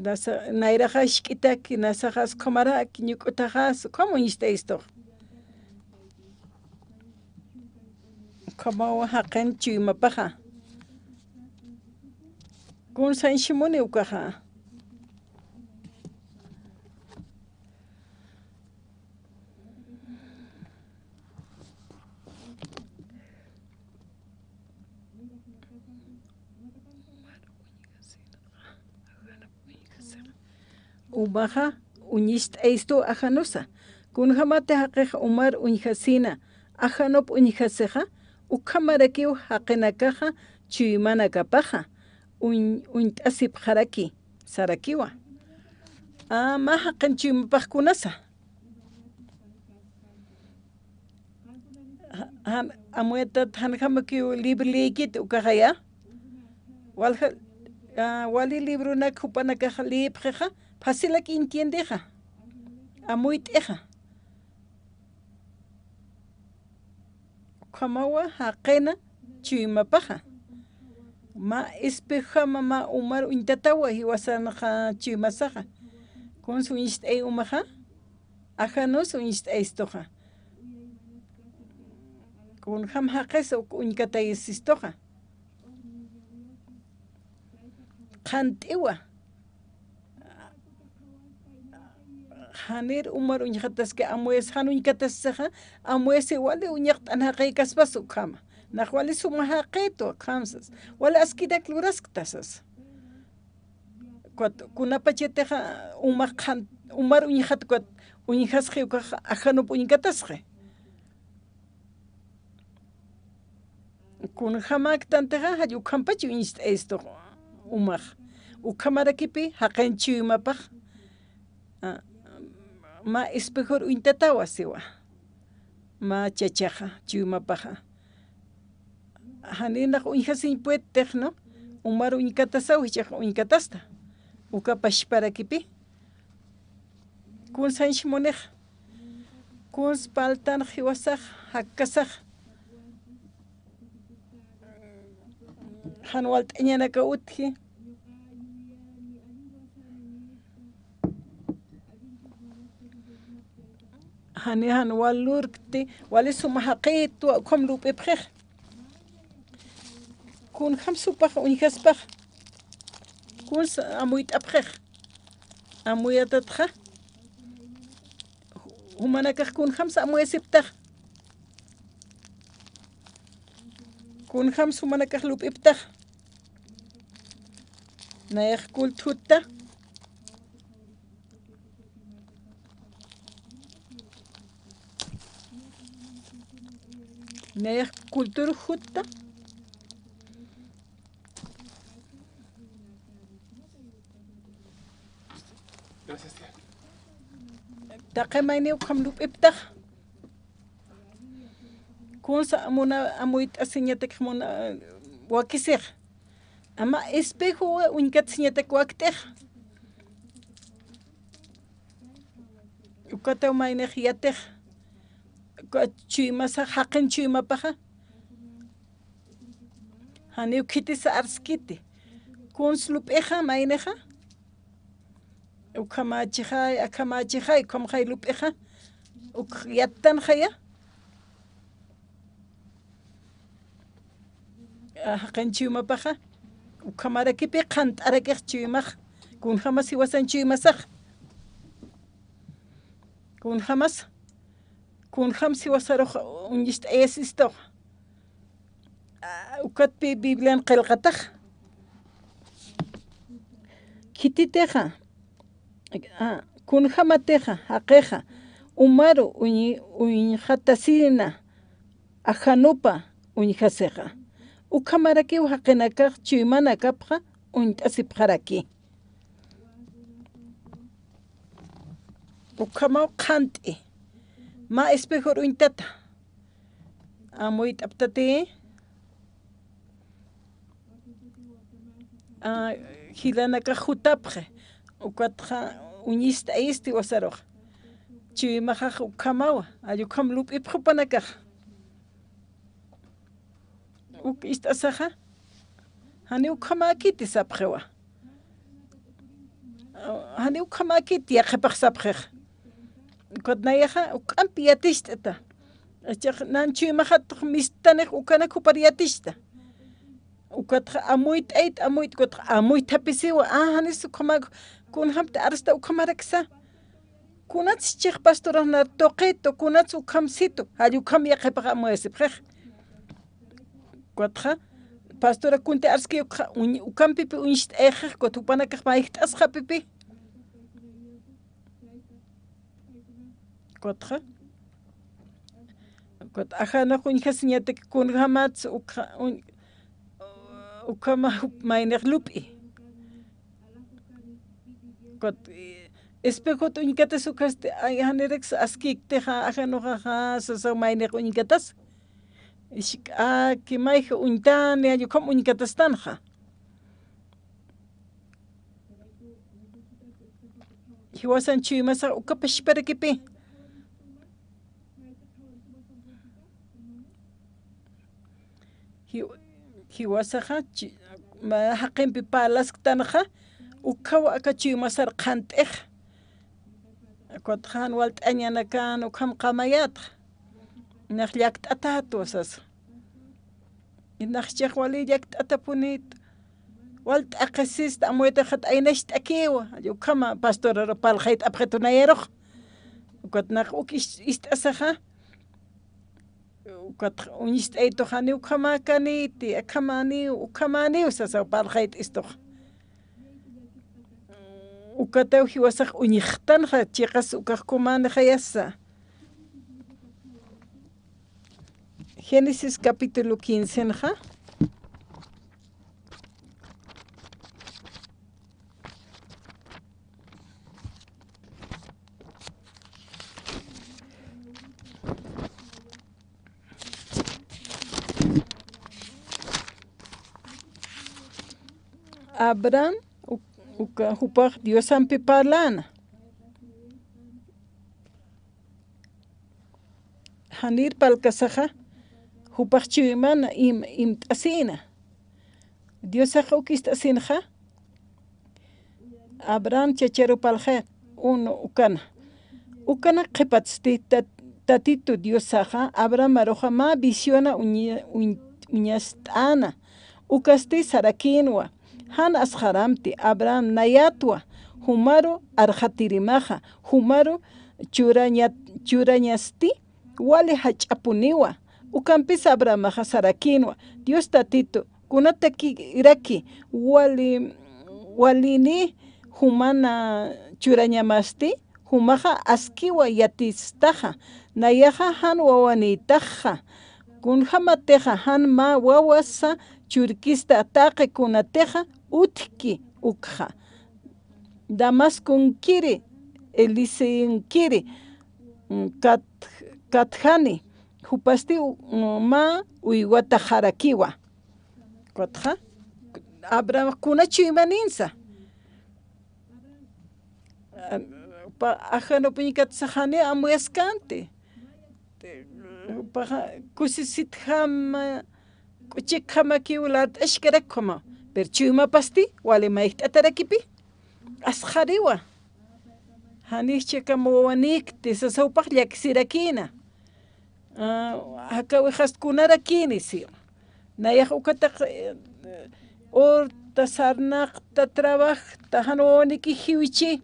nasa-, nayraxas jisk'itak, nasaxas ukhamaraki, ñuk'utaxas ukham uñist'ayistux. Ukhamaw jaqin chuymapaxa. Kunsañchimuni ukaxa. Umaxa uñist'ayistu ajanusa. Kunjamati jaqixa umar uñjasina, ajanup uñjasixa, ukhamarakiw jaqinakaxa chuymanakapaxa uñ-, uñt'asipxaraki, sarakiwa. A, mä jaqin chuymapax kunasa. Ja-, jan-, amuytat janjamakiw libro leykit ukaxaya. Walja, a, wali libronak jupanakax leyipxixa, facilak entiendexa. Amuyt'ixa. Ukhamawa jaqina chuymapaxa. Mä espejojama mä umar uñtatawa jiwasanxa chuymasaxa. Kunsa uñst'ay umaxa, ajanus uñst'aystuxa. Kunjam jaqis uk uñkatayasistuxa. Qhant'iwa. Janir umar uñjataski amuyas, jan uñkatasixa, amuyasi wali uñaqt'an jaqïkaspas ukhama. Nax wali suma jaqïtwa ukhamsas. Wali askinak lurasktasas. Ukat kunapachatixa umax qhan-, umar uñjat ukat uñjasxi ukax ajanup uñkatasxi. Kunjamäktantixa, jall ukhampach uñst'aystu umax. Ukhamarakipi, jaqin chuymapax, a, mä espejor uñtatawa siwa. Mä chachaxa, chuymapaxa. Janinax uñjasiñ puedtix, ¿no? Umar uñkatasaw, jichhax uñkatasta. Uka pachparakipi. Kunsañch munix. Kuns paltanx jiwasax, jakkasax. Jan walt'añanaka utji. Jani jan wal lurkti, wali suma jaqïtwa ukham lup'ipxix. Kunjam supax uñjaspax. Kuns amuyt'apxix. Amuyatatxa. Jumanakax kunjamsa amuyasiptax. Kunjamsa jumanakax lup'iptax. Nayax culto jutta. Nayax culto jutta. Gracias, tía. Taqi mayni ukham lup'iptax. Kunsa muna amuyt'asiñatak muna wakisix. Ama espejo uñkatsiñatak wakt'ix. Ukataw maynix yatix. Uka chuymasax, jaqin chuymapaxa. Janiw khitisa arskiti. Kuns lup'ixa, maynixa. Ukhamächixay, akhamächixay, ukhamxay lup'ixa. Uk yattanxaya. A, jaqin chuymapaxa. Ukhamarakipi qhant'arakix chuymax. Kunjamas jiwasan chuymasax. Kunjamas. Kunjam jiwasarux uñist'ayasistux. A, ukatpï Biblian qillqatax. Khititixa, a, kunjamatixa, jaqixa, umaru uñ-, uñjatasina, ajanupa uñjasixa. Ukhamarakiw jaqinakax chuymanakapxa uñt'asipxaraki. Ukhamaw qhant'i. Mä espejor uñtata. Amuyt'aptati. A, jilanakax jutapxi. Ukatxa uñist'ayisti jiwasarux. Chuymaxax ukhamawa. Jall ukham lup'ipxi jupanakax. Uk ist'asaxa, janiw ukhamäkiti sapxiwa. Janiw ukhamäkiti yaqhipax sapxix. Ukat nayaxa, juk'ampi yaticht'ata. Jichhax nan chuymaxat mistanix ukanak jupar yatichta. Ukatxa amuyt'ayt, amuyt, ukatxa amuythapisiwa. A, janis ukhamäk, kunjamti arsta ukhamaraksa. Kunats chix pastorax nar tuqitu, kunats ukhamsitu, jall ukham yaqhipax amuyasipxix. Ukatxa, pastora kunti arski ukxa, uñ-, ukampipi uñst'ayxix, ukat jupanakax mayjt'asxapipi. Ukatxa, ukat ajanux uñjasiñatak kunjamats ukxa, uñ-, ukhama jup maynix lup'i. Ukat, eh, espejot uñkatas ukasti, ay, janiraks askiktixa, ajanuxaxa, sasaw maynix uñkatas. Isk'aki mayja uñtani, jall ukham uñkatastanxa. Jiwasan chuymasax uka pachparakipi. Jiw-, jiwasaxa chi-, mä jaqimpi parlasktanxa, ukkhaw aka chuymasar qhant'ixa. Ukatxa jan walt'añanakan ukham qamayätxa. Nax llakt'atätwa sasa. Nax chix wali llakt'atapunït. Wal t'aqhisist, amuytix jat'aynacht'akiwa. Ukhama pastoraru parlxayt'apxitu nayarux. Ukat nax uk is-, ist'asaxa. Ukat uñist'aytux janiw ukhamäkaniti, akhamaniw, ukhamaniw sasaw parlxayt'istux. Ukataw jiwasax uñjtanxa, chiqas ukax kumänxayasa. Génesis capítulo quincenxa. Abraham, uk-, uka, jupax Diosampi parlana. Janir parlkasaxa, jupax chuymana im-, imt'asïna. Diosax uk ist'asinxa, Abraham chacharu parlxi, uno, ukana. Ukanak qhipatsti tat-, Tatitu Diosaxa Abrahamaruxa mä visiona uñi-, uñ-, uñast'äna. Ukasti sarakïnwa, jan asxaramti Abraham nayätwa, jumaru arxatirimaxa, jumaru churañat-, churañasti wali jach'apuniwa. Ukampis Abrahamaxa sarakïnwa, Dios Tatitu, kunatakiraki wali, walini jumana churañamasti, jumaxa askiwa yatistaxa, nayaxa jan wawanïtaxa, kunjämatixa jan mä wawasa churkista taqi kunatixa utjki ukxa. Damasconkiri, Eliseonkiri, mm, kat-, katjani, jupasti u-, mm, mä uywataxarakiwa. Ukatxa, Abraham kuna chuymanïnsa. Pa-, ajanup uñkatsa janiw amuyaskänti. Paxa, kusisitjama, k'uchikjamakiw lart'askarakkama. Pero chuymapasti, wali mayjt'atarakipi. Asxariwa. Janix chiqam wawanïkti, sasa jupax llakisirakïna. Ah, jakawixast kunarakïni, si. Nayax ukataq, eh, urta sarnaqta trabajta, jan wawaniki jiwchi.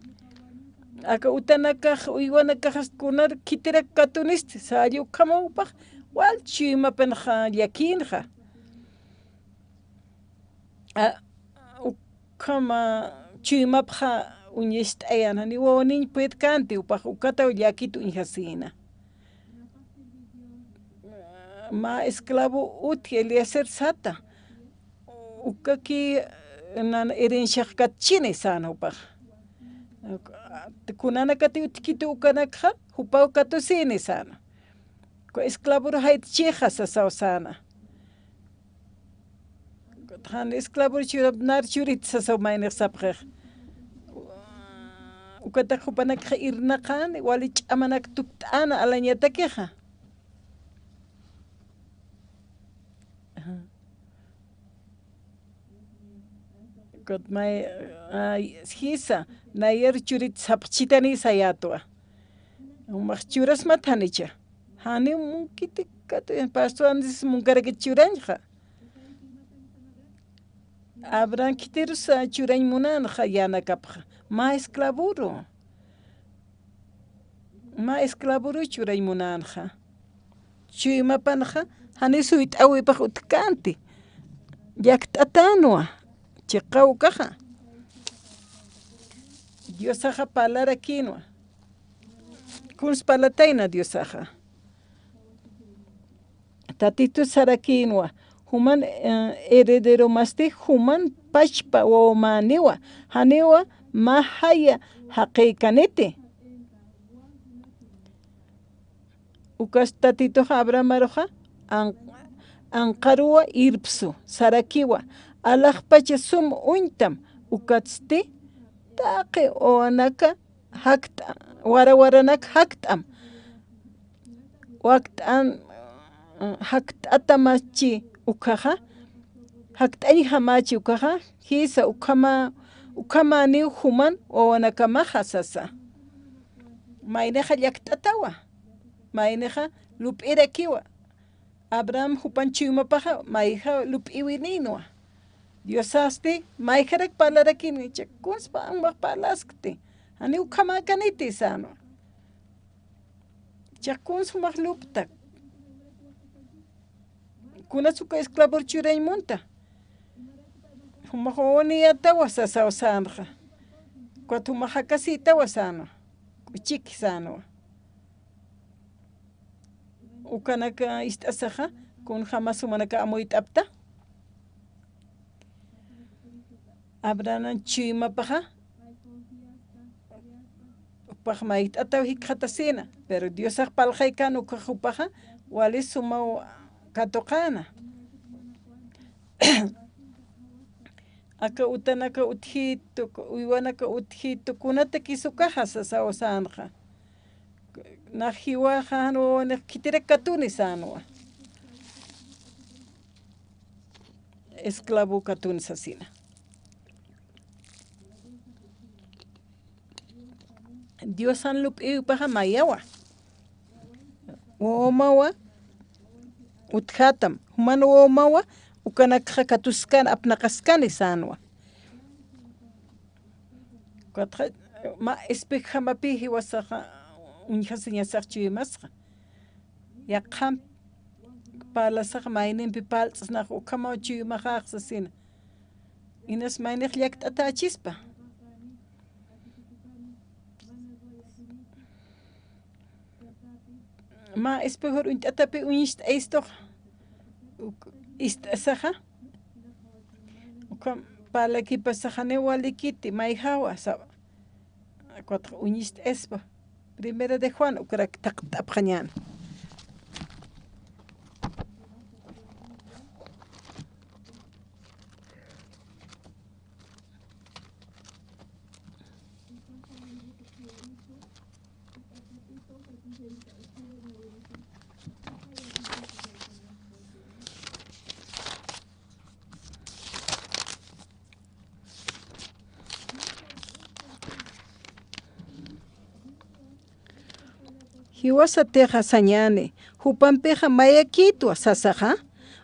Aka utanakax, uywanakaxast kunar khitirak katunisti, salla ukhama jupax, wal chuymapanxa llakïnxa. A, ukhama chuymapxa uñacht'ayan, janiw wawaniñ puedkänti, jupax ukataw llakit uñjasïna. Mä esclavo utji Eliezer sata, ukaki nan herenciax katchini säna jupax. Kunanakati utjkiti ukanakxa, jupaw katusïni säna. Uka esclavor jayt'chixa sasaw säna. Jan esclavor churap nar churit sasaw maynix sapxix. Ukatax jupanakxa irnaqäni, wali ch'amanak tukt'äna alañatakixa. Ajá. Ukat may, ay, jisa, nayaru churit sapxchitanï sayätwa. Jumax churasmat janicha. Janiw munkiti katu, pastor Andrés munkarakit churañxa. Abraham khitirus churañ munänxa yänakapxa. Mä esclavoru. Mä esclavoru churañ munänxa. Chuymapanxa, janiw suyt'äwipax utjkänti. Llakt'atänwa, chiqa ukaxa. Diosaxa parlarakïnwa. Kuns parlatayna Diosaxa. Tatitu sarakïnwa, juman, eh, herederomasti juman pachpa wawamäniwa, janiwa mä jaya jaqïkaniti. Ukas Tatituxa Abrahamaruxa an-, anqaruwa irpsu, sarakiwa, alaxpacha sum uñtam, ukatsti taqi wawanaka jakt'a-, wara waranak jakt'am. Wakt'an, jakt'atamachi Ukaxa, jakt'añjamachi ukaxa, jisa ukhama, ukhamaniw juman wawanakamaxa sasa. Maynixa llakt'atawa, maynixa lup'irakiwa. Abraham jupan chuymapaxa, mayja lup'iwininwa. Diosasti, mayjarak parlarakin, icha kuns jumax parlaskti. Janiw ukhamakaniti sänwa. Icha kuns jumax lup'ta. Kunas uka esclavor churañ munta. Jumax wawaniyatawa sasaw sänxa. Ukat jumax jakasitawa sänwa. K'uchiki sänwa. Ukanaka ist'asaxa, kunjamas jumanaka amuyt'apta. Abraham chuymapaxa, jupax mayt'ataw jikxatasina, pero Diosax parlxaykan ukax jupaxa, wali sumaw katuqäna. Aka utanaka utjitu, uywanaka utjitu, kunatakis ukaxa sasaw sänxa. Nax jiwaxa jan wawanix khitirak katuni sänwa. Esclavo katuni sasina. Diosan lup'iwipaxa mayawa. Wawamawa utjatam. Juman wawamawa ukanakxa katuskan, apnaqaskani sänwa. Ukatxa, mä espejamapi jiwasaxa uñjasiñasax chuymasxa. Yaqham parlasax maynimpi parlt'snax ukhamaw chuymaxax sasina. Inas maynix llakt'atächispa. Mä espejor uñt'atapi uñist'aystux. Uk-, ist'asaxa. Ukham parlakipasaxa niw walikiti, mayjawa, sawa. Ukatxa uñist'aspa. Primera de Juan, ukarak thaqt'apxañäni. Jiwasatixa sañäni, jupampixa mayakïtwa sasaxa,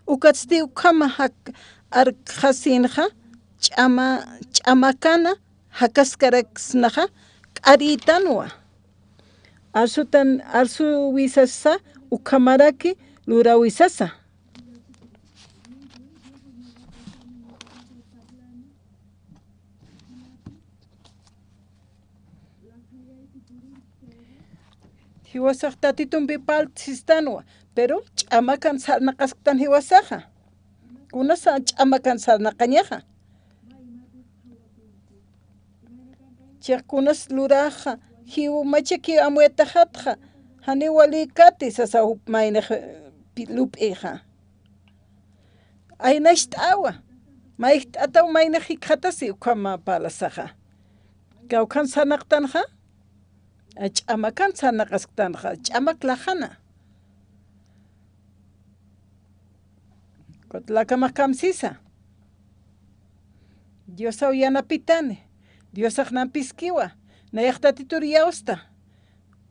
ukatsti ukhama jak-, arkxasinxa, ch'ama-, ch'amakana jakaskaraksnaxa, k'arïtanwa. Arsutan, arsuwisasa, ukhamaraki luräwisasa. Jiwasax Tatitumpi parlt'sistanwa, pero ch'amakan sarnaqasktan jiwasaxa. Kunasa ch'amakan sarnaqañaxa. Chiqkunas luraxa, jiw machakiw amuyataxatxa, janiw walïkati sasa jup maynix, eh, pi-, lup'ixa. Aynacht'awa, mayjt'ataw maynix jikxatasi ukham parlasaxa. Kawkhan sarnaqtanxa, ch'amakan sarnaqasktanxa, ch'amak lajana. Ukat lakamax kamsisa. Diosaw yanapitani. Diosax nampiskiwa. Nayax Tatitur iyawsta.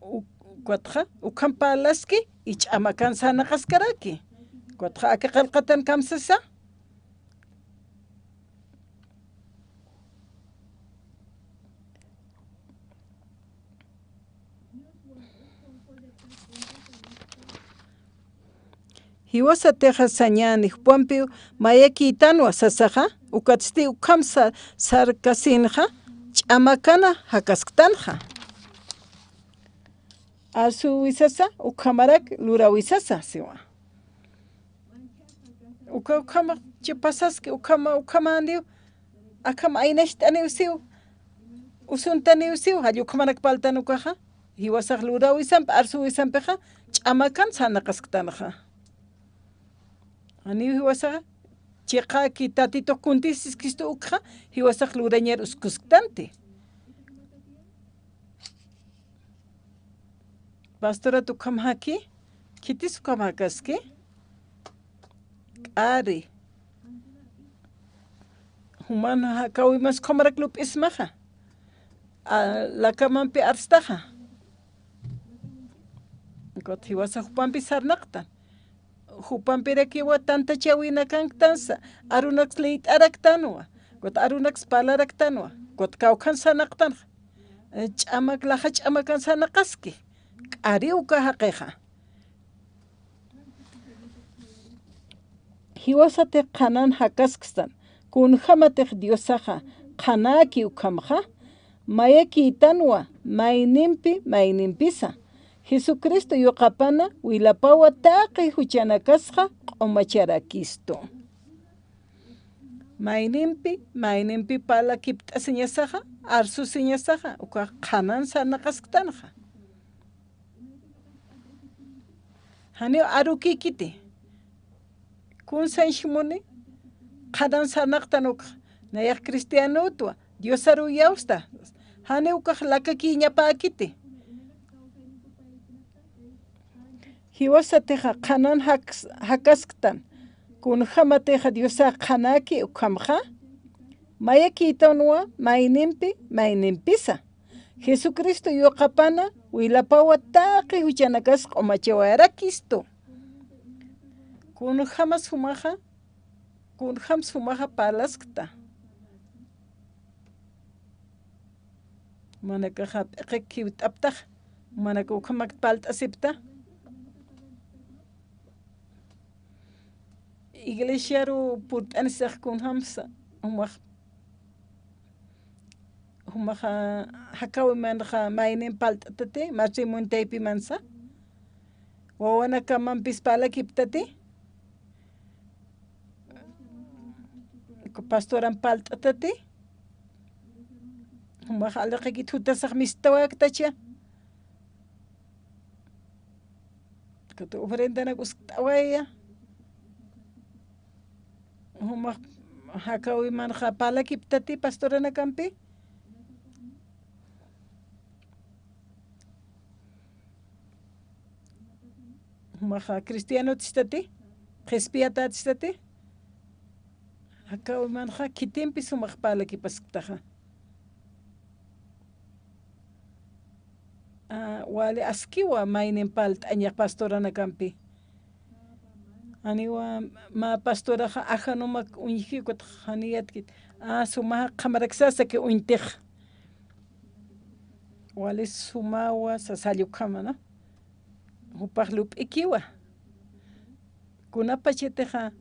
U-, ukatxa, ukham parlaski, ch'amakan sarnaqaskaraki. Ukatxa, aka qillqatan kamsisa. Jiwasatixa sañäni, jupampiw mayakïtanwa sasaxa, ukatsti ukham sa-, sarkasinxa, ch'amakana jakasktanxa. Arsuwisasa, ukhamarak luräwisasa, siwa. Uka, ukhama, chipasaski, ukhama, ukhamaniw, akham aynacht'aniw siw, usuntaniw siw, jall ukhamanak parltan ukaxa, jiwasax luräwisampi, arsuwisampixa, ch'amakan sarnaqasktanxa. Janiw jiwasaxa, chiqaki Tatitux kuntisiskistu ukxa, jiwasax lurañar uskusktanti. Pastorat ukhamaki, khitis ukhamakaski. k'ari. Juman jakawimas ukhamarak lup'ismaxa. A, lakamampi arstaxa. Ukat jiwasa jupampi sarnaqtan. Jupampirakiwa tantachäwinakanktansa, arunaks liyt'araktanwa, ukat arunaks parlaraktanwa, ukat kawkhan sarnaqtanxa. Ch'amak, laja ch'amakan sarnaqaski, k'ari uka jaqixa. Jiwasatix qhanan jakasktan, kunjämatix Diosaxa qhanäki ukhamxa, mayakïtanwa maynimpi maynimpisa, Jesucristo yuqapana wilapawa taqi juchanakasxa q'umacharakistu. Maynimpi maynimpi parlakipt'asiñasaxa, arsusiñasaxa, ukax qhanan sarnaqasktanxa. Janiw arukïkiti. Kun sañjamuni, qhanan sarnaqtan ukxa, nayax cristianotwa, Diosaruw iyawsta, janiw ukax lakakïñapäkiti. Jiwasatixa qhanan jaks-, jakasktan, kunjämatixa Diosax qhanäki ukhamxa, mayakïtanwa maynimpi maynimpisa. Jesucristo yuqapana wilapawa taqi juchanakas q'umachawayarakistu. Kunjämas jumaxa, kunjämsa jumaxa parlaskta. Jumanakaxa p'iqik khiwt'aptax, jumanak ukhamak parlt'asipta. Iglesiaru purt'anisax kunjämsa, jumax Jumaxa, jakawimanxa maynin parlt'atati, matrimonio taypimansa. Wawanakamampis parlakiptati. Pastoran parlt'atati. Jumaxa aliqakit jutasax mistawaktacha. Katu ofrendanak uskt'awaya. Jumax jakawimanxa parlakiptati pastoranakampi. Jumaxa cristianotistati, qhispiyatätistati. Jakawimanxa khitimpis jumax parlakipasktaxa. A, wali askiwa maynin parlt'añax pastoranakampi. Janiwa mä pastoraxa ajanumak uñjki, ukat janiyatkit. A, sumaxa qamaraksasaki uñtix. Wali sumawa sasalla ukhama, ¿no? Jupax lup'ikiwa. Kunapachatixa,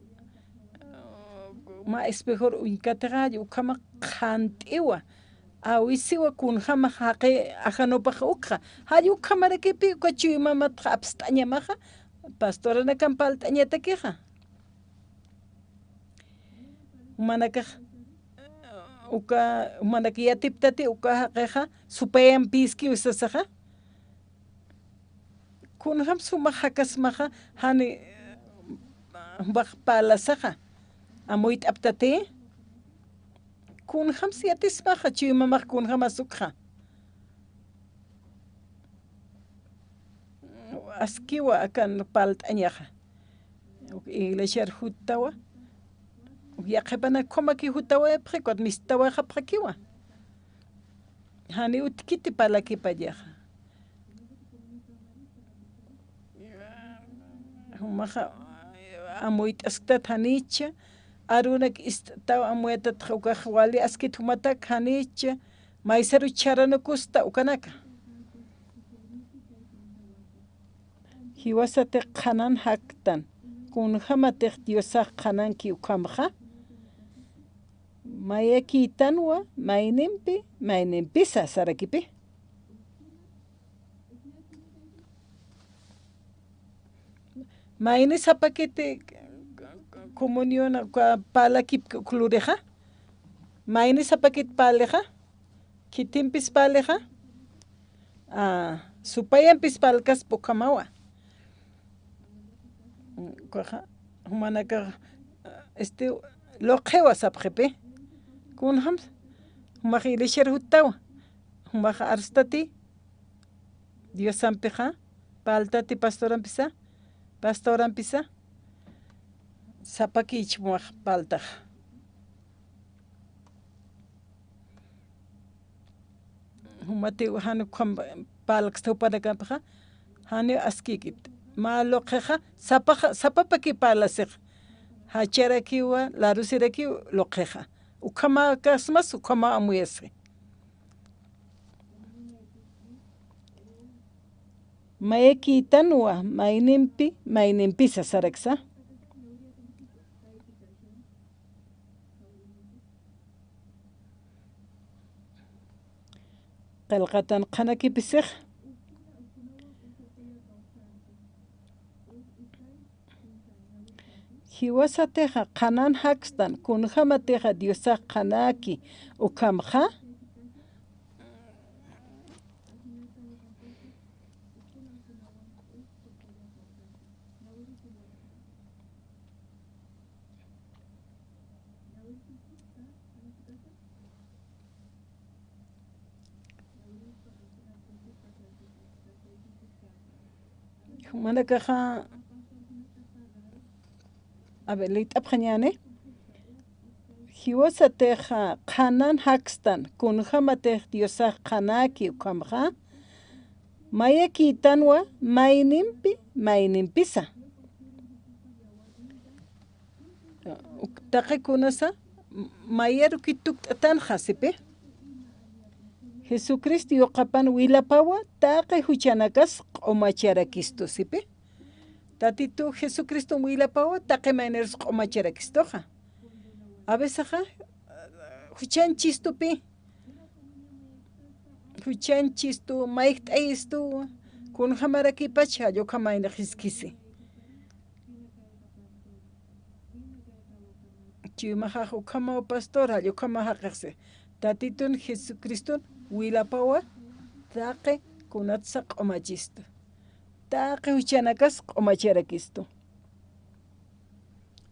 mä espejor uñkatixa, jall ukhama qhant'iwa. Awisiwa kunjämax jaqi ajanupax ukxa. Jall ukhamarakipi uka chuymamatxa apst'añamaxa, pastoranakamp parlt'añatakixa. Jumanakax, uka, jumanak yatiptati uka jaqixa, supayampïskiw sasaxa. Kunjämsa jumax jakasmaxa, jani, jumax parlasaxa, amuyt'aptati. Kunjämsa yatismaxa, chuymamax kunjämas ukxa. Askiwa akan parlt'añaxa. Uk iglesiar juttawa. Uk yaqhipanak ukhamaki juttawayapxi, ukat mistawayxapxakiwa. Jani utjkiti parlakipayaxa. Jumaxa amuyt'asktat janicha, arunak ist'taw amuyatatxa ukax wali askit jumatak janicha, maysaru chharanukusta ukanaka. Jiwasatix qhanan jaktan, kunjämatix Diosax qhananki ukhamxa, mayakïtanwa maynimpi, maynimpisa sarakipi. Mayni sapakiti comunión uka parlakipki uk lurixa, mayni sapakit parlixa, khitimpis parlixa, a, supayampis parlkaspa ukhamawa. Ukaxa, jumanakax, este, luqhiwa sapxipi. Kunjämsa, jumax iglesiar juttawa. Jumax arstati Diosampixa, parltati pastorampisa, pastorampisa. Sapaki ichmuwax parltaxa. Jumati jan ukham parlksta jupanakapaxa, jani askikit. Mä luqixa, sapaxa, sapapaki parlasix. Jacharakiwa, larusirakiw luqixa. Ukhamäkasmas, ukhama amuyasi. Mayakïtanwa, maynimpi, maynimpisa saraksa. Qillqatan qhanakipisix. Jiwasatixa qhanan jakstan, kunjämatixa Diosax qhanäki ukhamxa. Jumanakaxa, a ver, liyt'apxañäni. Jiwasatixa qhanan jakstan, kunjämatix Diosax qhanäki ukhamxa, mayakïtanwa maynimpi, maynimpisa. Uk-, taqi kunasa, mayarukit tukt'atanxa, sipi. Jesucristo yuqapan wilapawa, taqi juchanakas q'umacharakistu, sipi. Tatitu Jesucristo wilapawa, taqi maynirus q'umacharakistuxa. A veces, ja, juchan chistupi, juchan chistu, mayjt'ayistu, kunjamarakipach, jall ukhamaynix jiskisi. Chuymaxax ukhamaw pastor, jall ukhama jaqixsi. Tatitun Jesucriston wilapawa, taqi kunatsa q'umachistu. Taqi juchanakas q'umacharakistu.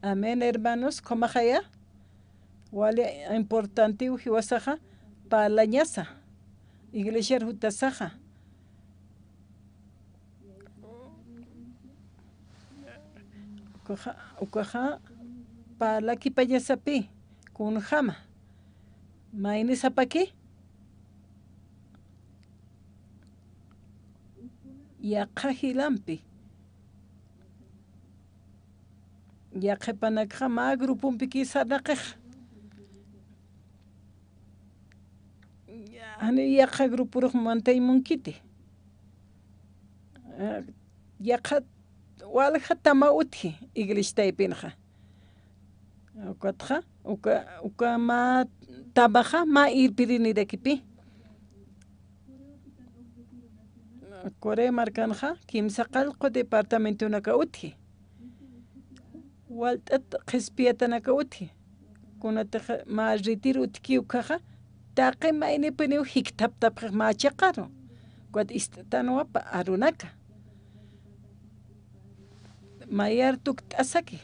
Amén, hermanos. Ukhamaxaya, wali importantiw jiwasaxa parlañasa, iglesiar jutasaxa. Ukaxa, ukaxa parlakipañasapi, kunjama. Mayni sapaki, yaqha jilampi. Yaqhipanakxa mä grupompiki sarnaqix. Jani yaqha gruporux mantañ munkiti. Yaqha walja tama utji iglesia taypinxa. Ukatxa, uka, uka mä tamaxa mä irpirinirakipi. Corea markanxa kimsa qallqu departamentonaka utji. Walt'at qhispiyatanaka utji. Kunatix mä retiro utjki ukaxa, taqi maynipuniw jikthaptapxix mä chiqaru. Ukat ist'tanwa pa arunaka. Mayar tukt'asaki.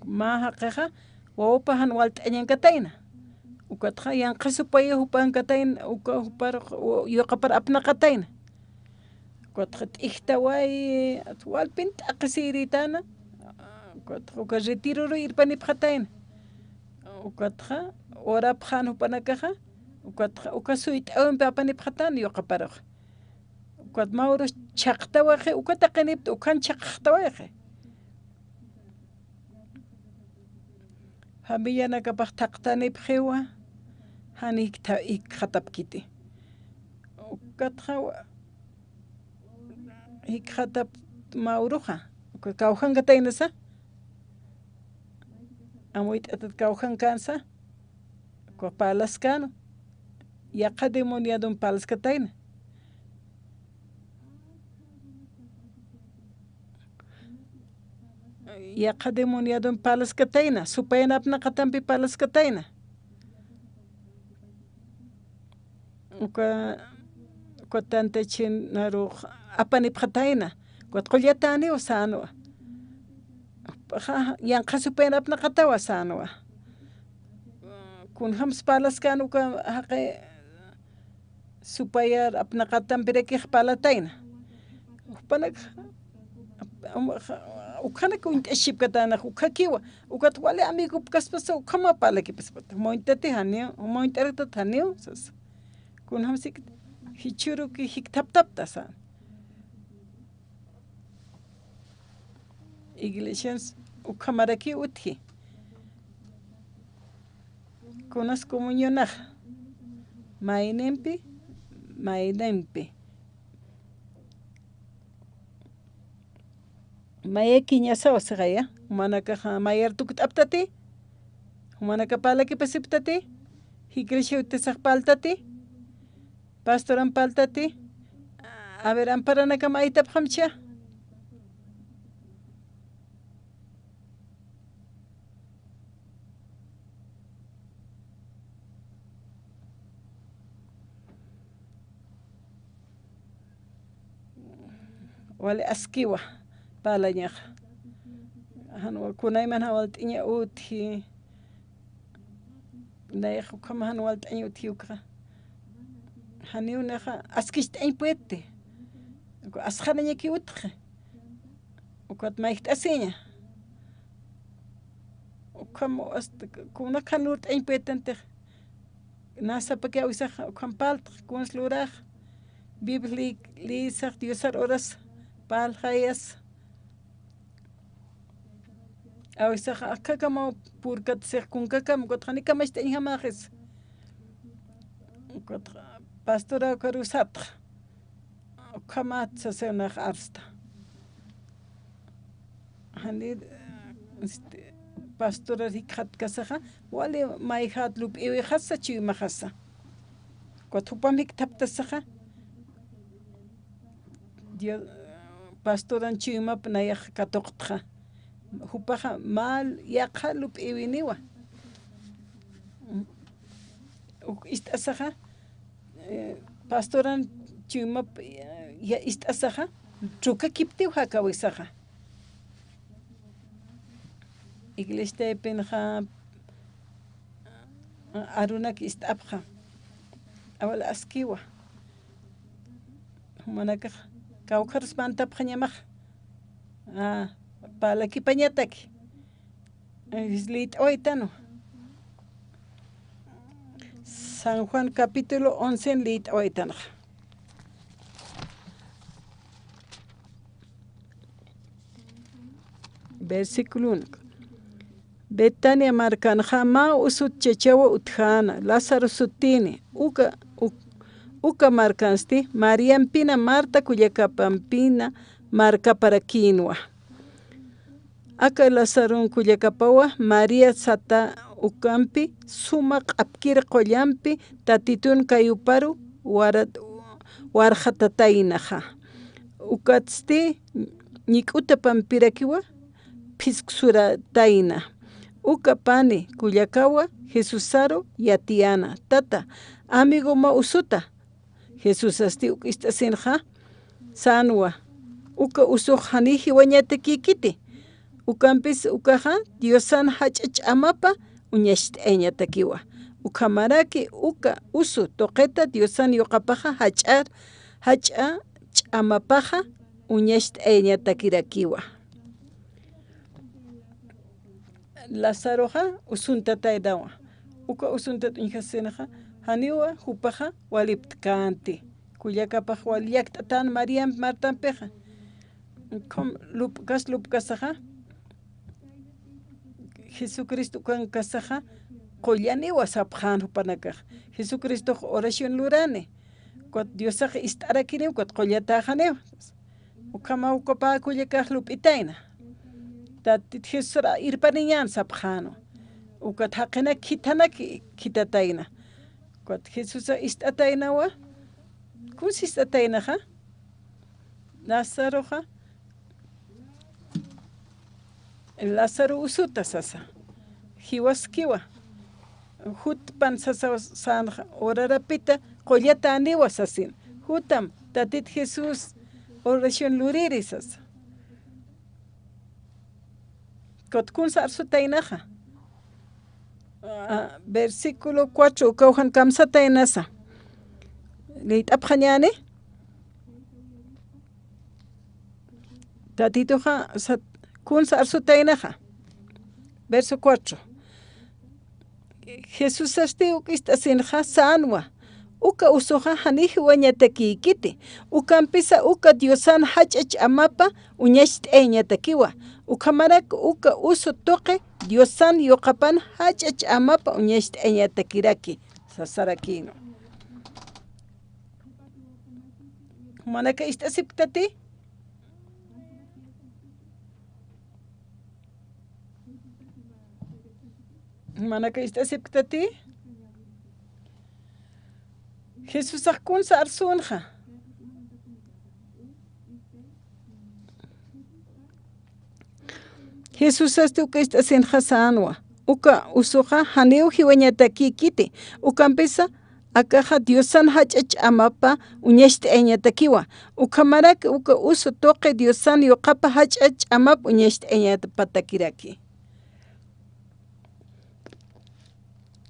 Mä jaqixa, wawapa jan walt'añankatayna. Ukatxa yanqha supaya jupankatayna, uka jupar, yuqapar apnaqatayna. Ukatxa t'ijtaway, walpin t'aqhisirïtana. Ukatxa uka retiroru irpanipxatayna. Ukatxa urapxän jupanakaxa. Ukatxa uka suyt'awimpi apanipxatayna yuqaparux. Ukat mä urus chhaqtawayxi, uka taqinipta ukhan chhaqxtawayxi. Familianakapax thaqtanipxiwa, jan jikxa-, jikxatapkiti. Ukatxa jikxatap mä uruxa, uka kawjankataynasa, amuyt'atat kawjankänsa, uka parlaskänu, yaqha demoniadon parlaskatayna. Yaqha demoniadon parlaskatayna, supayan apnaqatampi parlaskatayna. Uka, uka tantachinarux apanipxatayna, ukat qullatäniw sänwa. Ja, yanqha supayan apnaqatawa sänwa. Kunjams parlaskän uka jaqi supayar apnaqatampirakix parlatayna. Jupanak Ukhanakiw uñt'asipkatänxa, ukhakiwa, ukat wali amigopkaspasa, ukhamaw parlakipasipkta. Juma uñt'tati janiw, juma uñt'araktat janiw, sasa. Kunjamsik, jichhüruki jikthaptapta, sasa. Iglesians ukhamarakiw utji. Kunas comunionaxa, maynimpi, maynimpi. Mayakiñasaw sixaya, jumanakaxa mayar tukt'aptati, jumanaka parlakipasiptati, jikrisiw tisax parltati, pastoran parltati, a ver, amparanakam aytapxamcha. Wali askiwa, parlañaxa. Jan wa-, kunayman jan walt'añ utji. Nayax ukham jan walt'añ utji ukxa. Janiw naxa askicht'añ puedti. Asxarañakiw utji. Ukat mayjt'asiña. Ukham hasta kunak jan lurt'añ puedtantix. Nasapakiw awisax ukham parltx, kuns lurax. Biblia li-, liyisax Diosar uras parlxayas. Awisax akhakamaw purkatsix kunkakam, ukat janiw kamacht'añjamaxis. Ukat pastora ukaruw satx. Ukhamat sasinax arsta. Jani, este, pastorar jikxatkasaxa, wali mayjat lup'iwixasa, chuymaxasa. Ukat jupam jikthaptasaxa, Dios, pastoran chuymap nayax katuqtxa. Jupaxa mä yaqha lup'iwiniwa. Uk ist'asaxa, eh, pastoran chuymap, eh, ya ist'asaxa, trukakiptiw jakawisaxa. Iglesiaypinxa, arunak ist'apxa. Awal askiwa. Jumanakax, kawkharus mantapxañamax. Ah, parlakipañataki. Liyt'awaytanwa. San Juan capítulo once liyt'awaytanxa. Versículo uno. Betania markanxa mä usut chachawa utjäna, Lázaro sutini, uka, uk-, uka markansti Mariampina Marta kullakapampina markaparakïnwa. Aka Lazarun kullakapawa María sata ukampi suma q'apkir qullampi Tatitun kayuparu wara-, warxatataynaxa. Ukatsti ñik'utapampirakiwa phisksuratayna. Uka pani kullakawa Jesusaru yatiyäna, tata, amigoma usuta. Jesusasti uk ist'asinxa, sänwa, uka usux janiy jiwañatakïkiti. Ukampis ukaxa Diosan jach'a ch'amapa uñacht'ayañatakiwa. Ukhamaraki uka usu tuqita Diosan yuqapaxa jach'a, jach'a ch'amapaxa uñacht'ayañatakirakiwa. Lazaroxa usuntataynawa. Uka usuntat uñjasinxa, janiwa jupaxa waliptkänti. Kullakapax wali llakt'atän Mariampi Martampixa. Ukham lup'kas lup'kasaxa, Jesucristo ukankasaxa, qullaniwa sapxän jupanakax. Jesucristox oración lurani. Ukat Diosax ist'arakiniw, ukat qullatäxaniw. Ukhamaw uka pä kullakax lup'itayna. Tatit Jesusar irpaniñän sapxänwa. Ukat jaqinak khithanak khithatayna. Ukat Jesusa ist'ataynawa. Kuns ist'ataynaxa. Lazaroxa. Lázaro usuta sasa. Jiwaskiwa. Jutpan sasa sänxa. Urarapita qullatäniwa sasin. Jutam, Tatit Jesús oración luriri sasa. Ukat kuns arsutaynaxa. Ah, versículo cuatro, ukaw jan kamsataynasa. Liyt'apxañäni. Tatituxa sat-, kunsa arsutaynaxa. Verso cuatro. Jesusasti uk ist'asinxa sänwa, uka usuxa janiw jiwañatakïkiti, ukampisa uka Diosan jach'a ch'amapa uñacht'ayañatakiwa, ukhamarak uka usu tuqi Diosan yuqapan jach'a ch'amapa uñacht'ayañatakiraki, sasarakïnwa. ¿Jumanakax ist'asipktati? ¿Jumanakax ist'asipktati? Jesusax kunsa arsünxa. Jesusasti uka ist'asinxa sänwa, uka usuxa janiw jiwañatakïkiti, ukampisa akaxa Diosan jach'a ch'amapa uñacht'ayañatakiwa, ukhamarak uka usu tuqi Diosan yuqapa jach'a ch'amapa uñacht'ayañapatakiraki.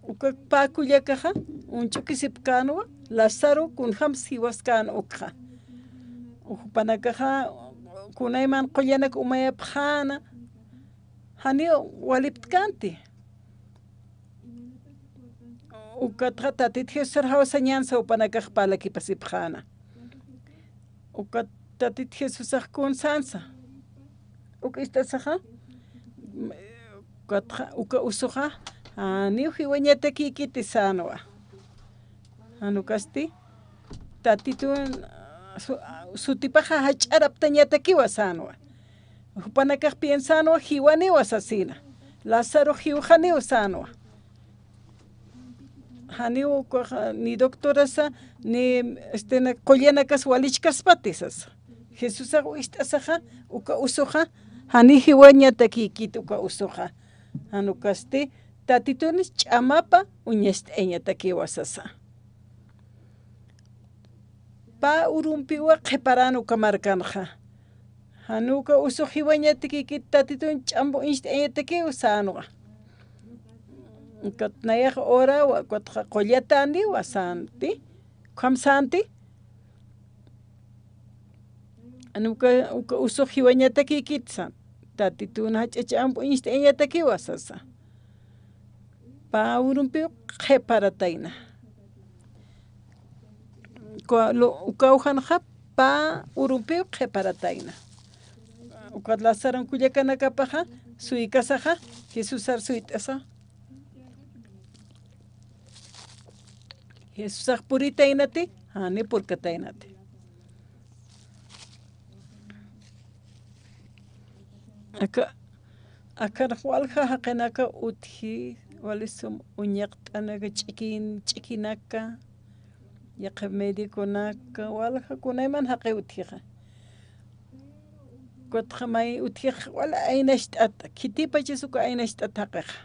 Uka pä kullakaxa uñch'ukisipkänwa, Lázaro kunjams jiwaskän ukxa. Jupanakaxa kunayman qullanak umayapxäna, janiw waliptkänti. Ukatxa Tatit Jesusar jawsañansa jupanakax parlakipasipxäna. Ukat Tatit Jesusax kun sänsa. Uk ist'asaxa, ukatxa, uka usuxa, janiw jiwañatakïkiti sänwa. Jan ukasti, Tatitun su-, sutipaxa jach'araptañatakiwa sänwa. Jupanakax piensänwa jiwaniwa sasina. Lázaro jiwxaniw sänwa. Janiw ukaxa ni doctorasa, ni, este, na qullanakas walichkaspati sasa. Jesusax ist'asaxa, uka usuxa, janiw jiwañatakïkiti uka usuxa. Jan ukasti, Tatitun ch'amapa uñacht'ayañatakiwa sasa. Pä urumpiwa qhiparän uka markanxa. Jan uka usux jiwañatakïkiti Tatitun ch'ampa uñacht'ayañatakiw sänwa. Ukat nayax urawa, ukatxa qullatäniwa sänti. Ukham sänti. Jan uka, uka usux jiwañatakïkiti sän. Tatitun jach'a ch'ampa uñacht'ayañatakiwa sasa. Pä urumpiw qhiparatayna. Uka, lo, uka ujanxa pä urumpiw qhiparatayna. Ukat Lázaro kullakanakapaxa, suykasaxa, Jesusar suyt'asa. Jesusax puritaynati, janiw purkataynati. Aka, akar walja jaqinaka utji, wali sum uñaqt'anaka, ch'ikin, ch'ikinaka, yaqha mediconaka, walja kunayman jaqi utjixa. Ukatxa may utjix wali aynacht'ata, khitipachas uka aynacht'at jaqixa.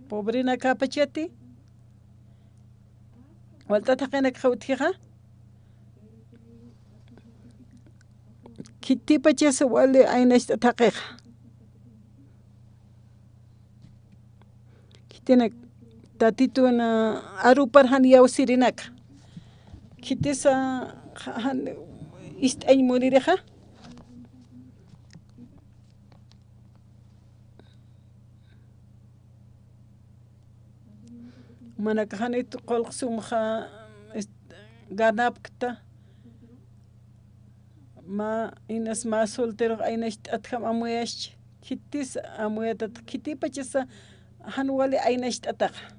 Pobrenakapachati, walt'at jaqinakxa utjixa, khitipachas wali aynacht'at jaqixa. Khitinak, Tatitun arupar jan iyawsirinaka. Khitisa ja-, jan ist'añ munirixa. Jumanakax janit qullq sumxa, est-, ganapkta. Mä, inas mä solterox aynacht'atjam amuyaschi, khitis amuyatat, khitipachasa jan wali aynacht'ataxa.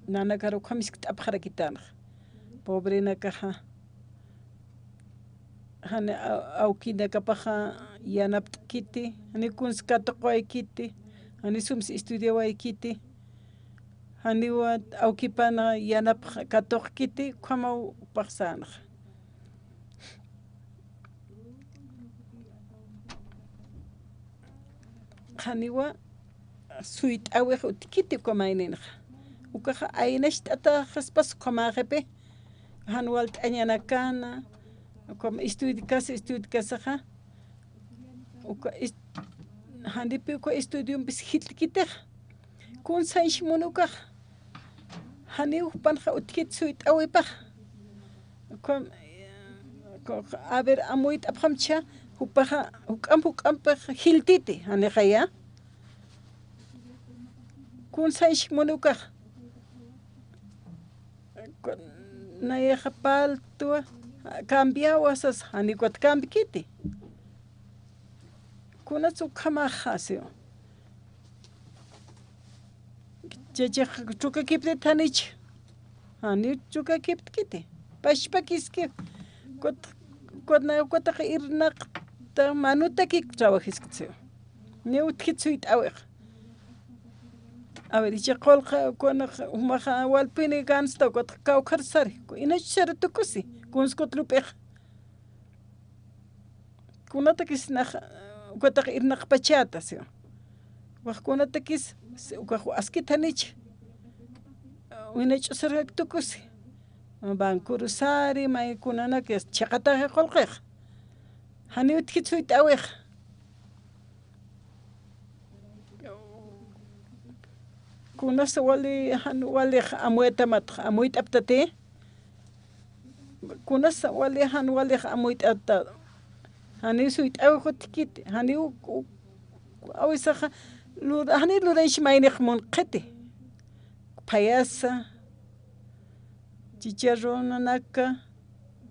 Nanakar ukham jiskt'apxarakitänxa. Pobrenakaxa. Jani a-, awkinakapaxa yanapt'kiti, jani kuns katuqwaykiti, jani sums estudiawaykiti, janiwa awkipan yanapx katuqkiti, ukhamaw jupax sänxa. Janiwa suyt'awix utjkiti uka mayninxa. Ukaxa aynacht'ataxaspas ukhamäxipi, jan walt'añanakana, ukham estudikasa, estudikasaxa, uka est-, janipi uka estudiumpis jilt'kitixa. Kunsañch mun ukaxa. Janiw jupanxa utjkit suyt'äwipax. Ukham, a ver, amuyt'apxam chha, jupaxa, juk'amp, juk'ampix jiltiti, janixaya. Kun sañsk muni ukax. Nayaxa paltwa, cambiawa sas, janiw ukat cambikiti. Kunats ukhamaxa siwa. Chachax trukakiptit janich. Janiw trukakiptkiti. Pachpakiski. Ukat, ukat na, ukatax irnaqta manutakik trabajiskti siwa. Niw utjkit suyt'äwix. A ver, icha qullqi, kuna, jumaxa walpini gansta, ukat kawkhar sari. Inach sari tukusi. Kuns ukat lup'ix. Kunatakis nax, ukatax irnaqpachäta, siwa. Wax kunatakis, ukax askit janich. Wina ch'usarjak tukusi. Bancoru sari, may kunanak chiqataxi qullqix. Janiw utjkit suyt'äwix. Kunas wali, jan walix amuytamatx, amuyt'aptati. Kunas wali, jan walix amuyt'apta. Janiw suyt'äwix utjkiti, janiw u-, u-, awisaxa, lur-, janiw lurañch maynix munqiti. Phayasa, chicharronanaka,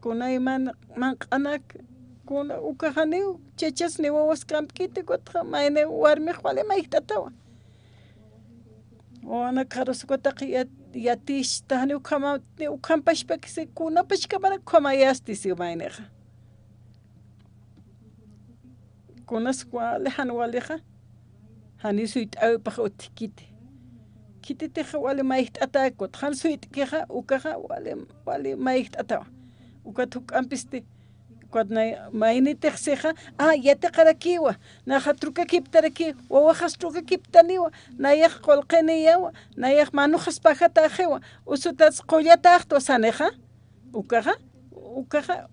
kunayman manq'anak, kuna ukax janiw, chachas ni wawas kampkiti, ukatxa mayni warmix wali mayjt'atawa. Wawanakxarus ukatax yat-, yatista, janiw ukhama, ni ukham pachpakisi, kunapachkamarak ukhamayasti siwa maynixa. Kunas wali, jan walixa, janiw suyt'äwipax utjkiti. Khititix wali mayjt'atäkut, jan suyt'kixa, ukaxa wali, wali mayjt'atawa. Ukat juk'ampisti, ukat nay-, maynitix sixa, a, yatiqarakiwa, naxa trukakiptarakiwa, wawaxas trukakiptaniwa, nayax qullqiniyawa, nayax manuxas pajatäxiwa, usutats qullatäxtwa sanixa. Ukaxa, ukaxa,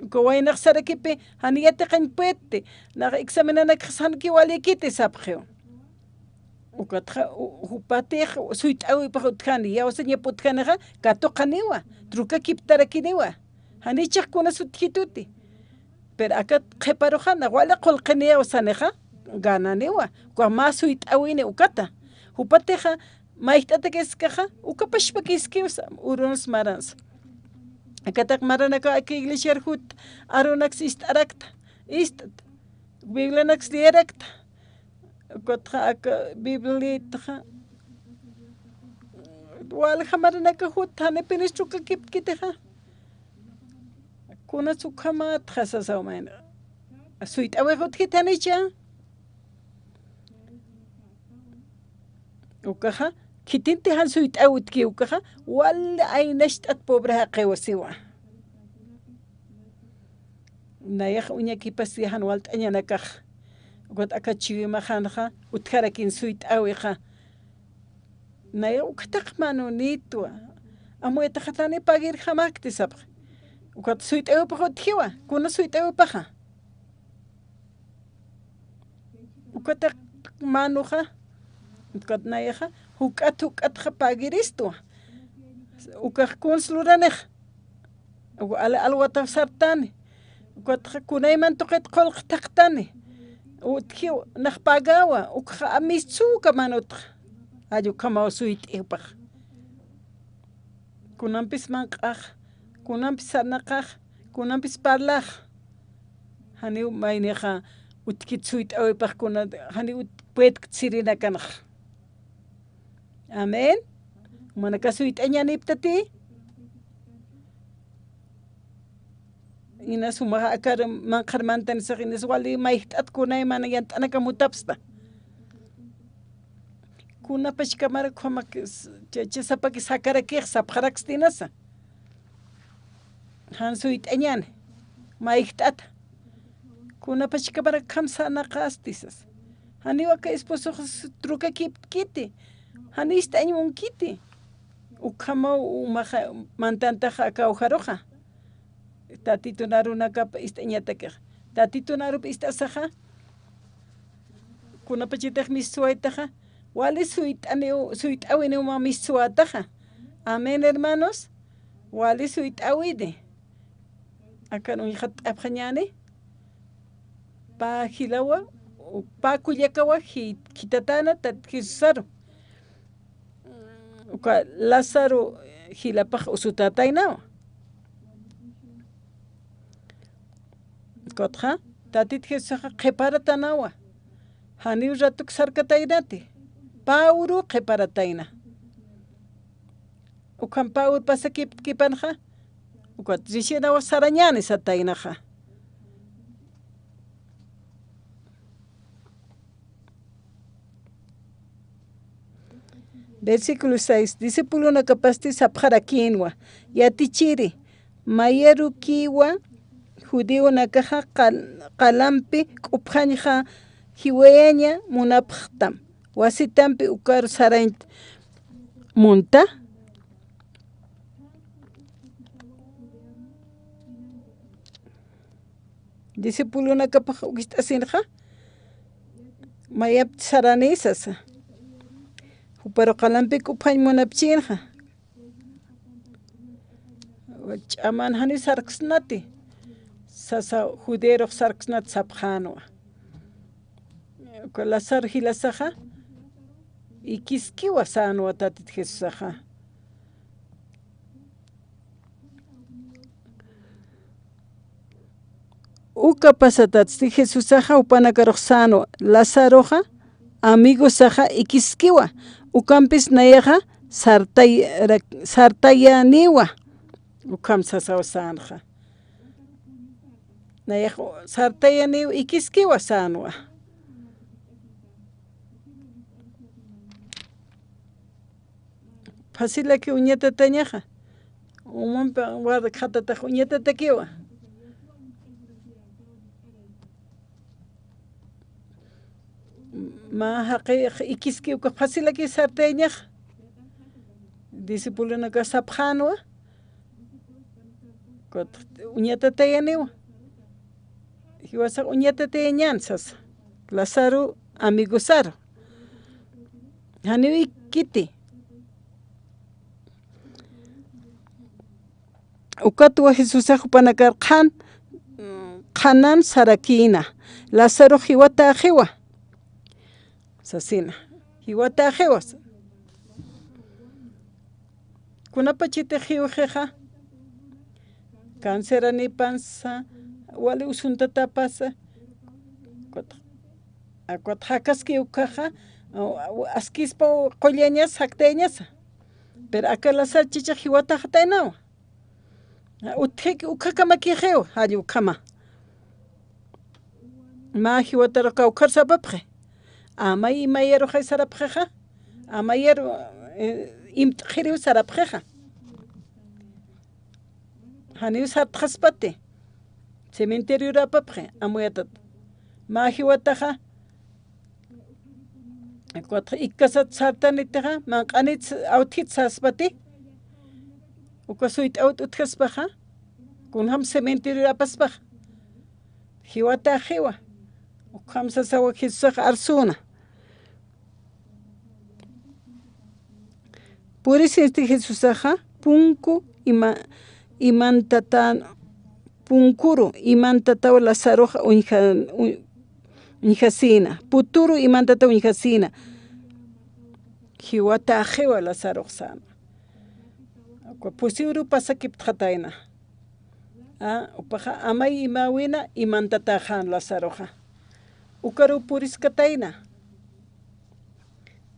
uka waynax sarakipi, jan yatiqañ puedti, nax examenanakxas jankiw walikiti sapxiw. Ukatxa, u-, jupatix suyt'äwipax utjani, yawsañap utjanixa, katuqaniwa, trukakiptarakiniwa. Janichix kunas utjkituti. Pero akat qhiparuxa, nax wali qullqiniyaw sanixa, gananiwa. Ukax mä suyt'äwini ukata. Jupatixa, mayjt'atakiskaxa, uka pachpakiskiw sa, uruns marans. Akataq maranakaw aka iglesiar jut arunaks ist'arakta, ist'at, Biblianaks leerakta. Ukatxa aka Bibliatxa, walja maranaka jut, janipinis trukakiptkitixa. Kunats ukhamatxa sasaw mayni. Suyt'äwix utjkit janicha. Ukaxa, khitinti jan suyt'äwi utjki ukaxa, wali aynacht'at pobre jaqiwa siwa. Nayax uñakipasti jan walt'añanakax. Ukat aka chiwimaxanxa, utjarakin suyt'äwixa. Nayax ukataq manunitwa. Amuytaxatani pagirjamakti sapxi. Ukat suyt'äwipax utjiwa, kuna suyt'äwipaxa. Ukataq manuxa, ukat nayaxa, juk'at juk'atxa pagiristwa. Ukax kuns luranix. Uka al-, alwataw sartani. Ukatxa kunayman tuqit qullq thaqtani. Utjiw nax pagawa, ukxa amistsuka manutxa. Jall ukhamaw suyt'iw pax. Kunampis manq'ax, kunampis sarnaqax, kunampis parlax. Janiw maynixa utjkit suyt'äwipax kuna, janiw ut-, puedkt sirinakanxa. Amén. Jumanakax suyt'añäniptati. Inas jumax akar manqhar mantanisax inas wali mayjt'at kunayman yant'anakam jutapxsta. Kunapachkamarak ukhamak s-, cha, cha sapakis jakarakix sapxaraksti inasa. Jan suyt'añäni, mayjt'ata. Kunapachkamarak ukham sarnaqasti sas. Janiw aka esposox s-, trukakiptkiti. Janiw ist'añ munkiti. Ukhamaw umaxa mantantaxa aka ujaruxa. Tatitun arunakap ist'añatakix. Tatitun arup ist'asaxa. Kunapachatix mistsuwaytaxa. Wali suyt'aniw, suyt'äwiniw mä mistsuwätaxa. Amén, hermanos. Wali suyt'äwini. Akan uñxatt'apxañäni. Pä jilawa, pä kullakawa ji-, khitatäna Tatit Jesusaru. Uka Lázaro jilapax usutätaynawa. Ukatxa, Tatit Jesusaxa qhiparatanawa. Janiw ratuk sarkataynati. Pä uru qhiparatayna. Ukham pä uru pasakipkipanxa, ukat risiñawa sarañäni sataynaxa. Versículo seis, discipulonakapasti sapxarakïnwa, yatichiri, mayarukiwa judíonakaxa qal-, qalampi k'upxañxa jiwayaña munapxtam, wasitampi ukaru sarañ munta. Discipulonakapax ukist'asinxa, mayapti sarani sasa. Juparu qalampi k'upxañ munapchinxa. Ch'aman jani sarksnati, sasa judeorux sarksnat sapxänwa. Uka Lázaro jilasaxa, ikiskiwa sänwa Tatit Jesusaxa. Uka pasatatsti Jesusaxa jupanakarux sänwa, Lazaroxa, amigosaxa ikiskiwa, ukampis nayaxa sartay-, sartayaniwa, ukham sasaw sänxa. Nayax sartayaniw ikiskiwa sänwa. Facilaki uñatatañaxa. Umampi warda khatatax uñatatakiwa. Mä jaqi ikiski uka facilaki sartayañaxa. Discipulonaka sapxänwa. Kut uñatatayaniwa. Jiwasax uñatatayañän sasa. Lázaro amigosaru. Janiw ikkiti. Ukatwa Jesusax jupanakar qhan, qhanan sarakïna. Lázaro jiwatäxiwa. Sasina. Jiwatäxiwa. Kunapachitix jiwxixa, canceranipansa, wali usuntatapasa, kut-, kut jakaski ukaxa, askispa qullañas jaktayañasa. Pero aka Lázaro chichax jiwataxataynawa. Utjik ukakamakixiw, jall ukhama. Mä jiwatarux kawkhar sapapxi. Amay imayaruxay sarapxixa. Amayaru, eh, imt'xiriw sarapxixa. Janiw sartxaspati. Cementerior apapxi, amuyatat. Mä jiwataxa, Kutx ikkasat sartanitixa, manq'anit awtjit saspati. Uka suyt'awt utjaspaxa, kunjam cementerio apaspaxa. Jiwataxiwa. Ukham sasawa Jesusax arsuna. Purisinsti Jesusaxa, punku ima-, imantatan, punkuru imantataw Lazaroxa uñja-, uñ-, uñjasïna, puturu imantataw uñjasïna. Jiwataxiwa Lazarox säna. Pusi uru pasakiptxatayna. A, jupaxa amay imäwina imantataxan Lazaroxa. Ukaru puriskatayna.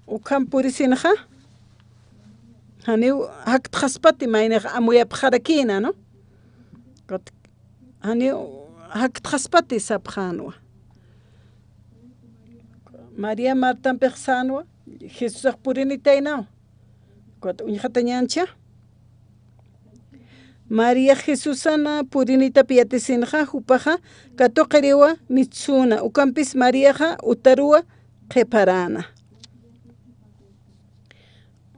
Ukham purisinxa, janiw jaktxaspati maynixa amuyapxarakïna, ¿no? Kut-, janiw jaktxaspati sapxänwa. María Martampix sänwa, Jesusax purinitaynaw. Kut uñjatañäncha. María Jesusana purinitap yatisinxa, jupaxa katuqiriwa mitsuna, ukampis Mariaxa utaruwa qhiparana.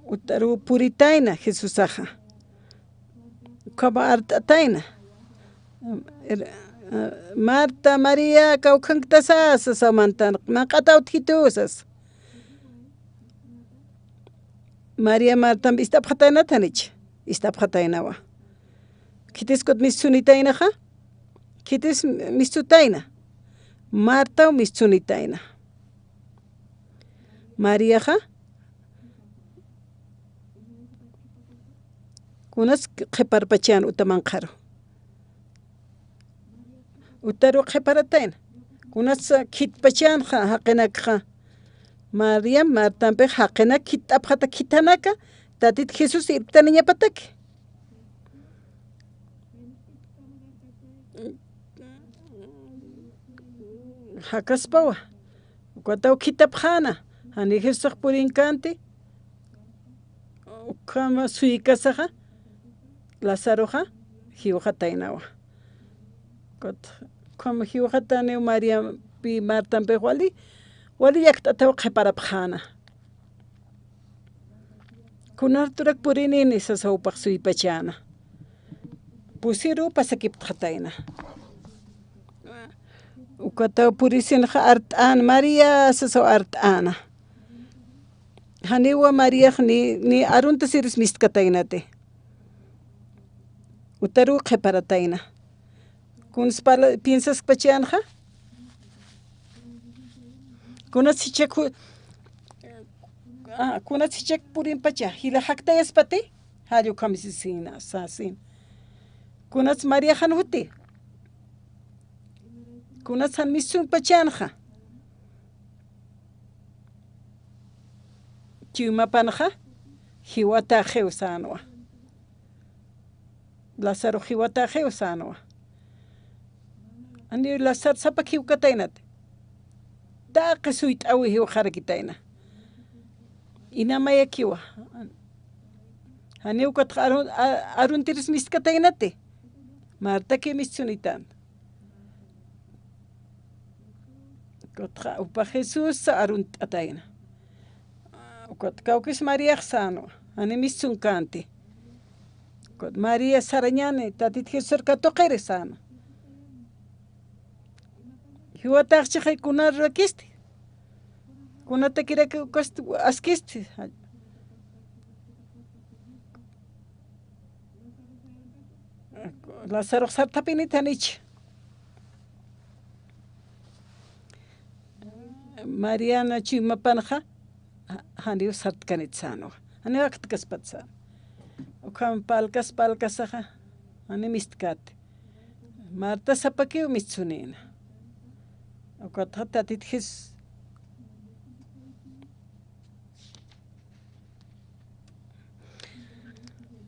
Utaruw puritayna Jesusaxa. Ukhama art'atayna. Er-, Marta, María, kawkhanktasa, sasa mantan, manq'ataw utjitu, sasa. María Martampi ist'apxataynat janich, ist'apxataynawa. Khitis kut mistunitaynaxa, khitis mistutayna. Martaw mistunitayna. Mariaxa, kunas qhiparpachan uta manqharu. Utaru qhiparatayna. Kunas khitpachanxa jaqinakxa. María Martampix jaqinak khitt'apxata khitanaka, Tatit Jesús irptaniñapataki. Jakaspawa, ukataw khitapxäna, jani Jesusax purinkanti, ukhama suykasaxa, Lazaroxa jiwxataynawa. Ukat, ukhama jiwxataniw Mariampi Martampix wali, wali llakt'ataw qhiparapxäna. Kunarturak purinini sasaw upax suypachäna. Pusiru pasakiptxatayna. Ukataw purisinxa art'än, María sasaw art'äna. Janiwa Mariax ni, ni aruntasiris mistkataynati. Utaru qhiparatayna. Kunas pala-, piensaskpachanxa. Kunas jichhak ju-, ah, kunas jichhak purinpacha, jila jaktayaspati, jall ukham sisina, sasin. Kunas María jan juti. Kunas jan mistunpachanxa. Chuymapanxa, jiwataxiw sänwa. Lázaro jiwataxiw sänwa. Janiw Lázaro sapa jiwkataynati. Taqi suyt'awi jiwxarakitayna. Inamayakiwa. Janiw ukatxa arun-, a-, aruntiris mistkataynati. Martaki mistsunitan. Ukatxa upa Jesús arunt'atayna. Ukat kawkis Mariax sänwa, jani mistsunkanti. Ukat María sarañani, Tatit Jesusar katuqiri säna. Jiwataxchixay kunar rakisti. Kunatakirak ukasti askisti. Lazarox sartapinit janich. Mariana chuymapanxa, ja-, janiw sartkanit sänwa. Janiw aktkaspat sän. Ukham palkas, palkasaxa, jani mistkat. Marta sapakiw mistsunïna. Ukatxa Tatit Jes-,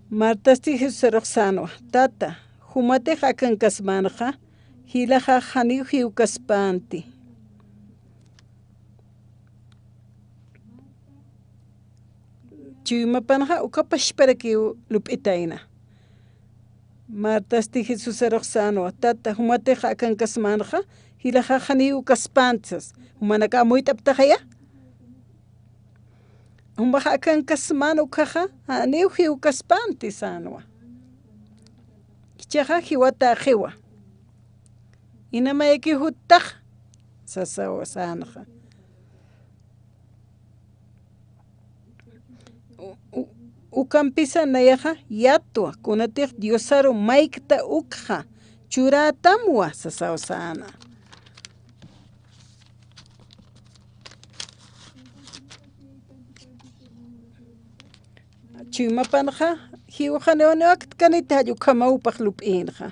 Martasti Jesusarux sänwa, Tata, jumatix akankasmänxa, jilaxax janiw jiwkaspänti. Chuymapanxa uka pachparakiw lup'itayna. Martasti Jesusarux sänwa, Tata, jumatix akankasmänxa, jilaxax janiw jiwkaspänti sas. Jumanaka amuyt'aptaxaya. Jumax akankasmän ukhaxa, janiw jiwkaspänti sänwa. Jichhaxa jiwataxiwa. Inamayakiw juttax, sasaw sänxa. U-, u-, ukampisa nayaxa yatwa, kunatix Diosaru maykta ukxa churätamwa, sasaw säna. Chuymapanxa, jiwxaniw janiw aktkaniti jall ukhamaw upax lup'inxa.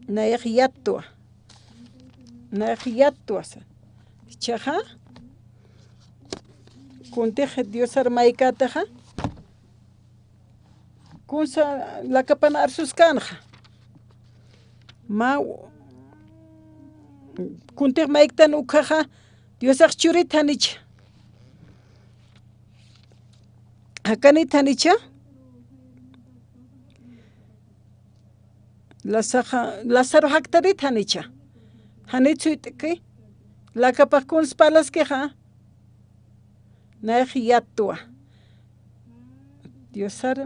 Nayax yatwa. Nayax yatwa sa. Jichhaxa, kuntix Diosar maykätaxa, kunsa lakapan arsuskänxa. Mä, kuntix mayktan ukhaxa, Diosax churit janicha. Jakanit janicha. Lazaxa-, Lázaro jaktanit janicha. Janit suyt'ki. Lakapax kuns parlaskixa. Nayax yatwa. Diosar,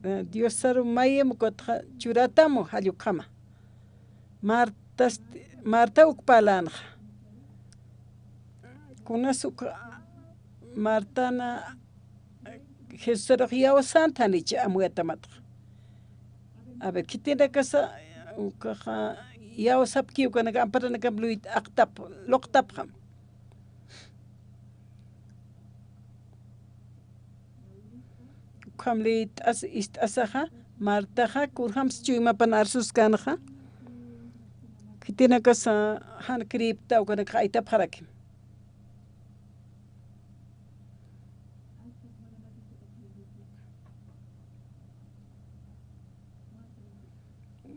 eh, Diosar mayim ukatxa churatamu jall ukhama. Martas, Marta uk parlänxa. Kunas uk Martana Jesusarux iyawsänti janicha amuyatamatxa. A ver, khitinakasa, ukaxa, iyawsapki ukanaka amparanakam luyt'aqtap, luqtapxam. Ukham liyt'as, ist'asaxa, Martaxa, kurjamsa chuymapan arsuskänxa. Khitinakasa, jan creepta ukanakax aytapxarakim.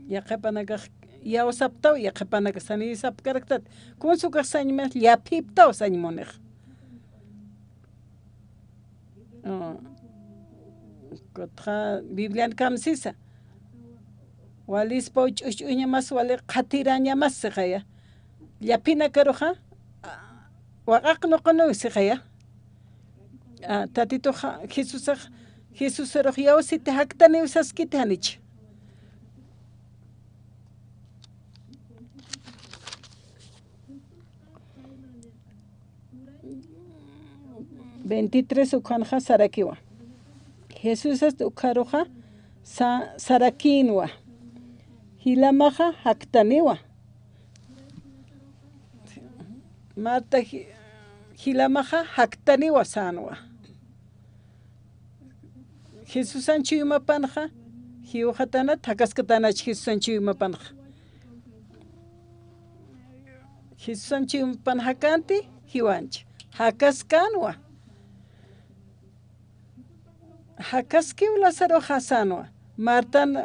Yaqhipanakax iyawsaptaw, yaqhipanakax sañïsapkaraktat. Kunsa ukax sañ munix, llaphiptaw sañ munix. Ah, kutxa Biblian kamsisa. Walispaw ch'uch'uñamas, wali qhatirañamas sixaya. Llaphinakaruxa, ah, waqaq nuqanuw sixaya. Ah, Tatituxa, Jesusax, Jesusarux iyawsiti jaktaniw saskiti janich. Veintitrés ukhanxa sarakiwa. Jesusas ukharuxa sa-, sarakïnwa. Jilamaxa jaktaniwa. Marta ji-, jilamaxa jaktaniwa sänwa. Jesusan chuymapanxa, jiwxatanat, jakaskatanach Jesusan chuymapanxa. Jesusan chuymapan jakänti, jiwanch. Jakaskänwa. Jakaskiw Lazaroxa sänwa. Martan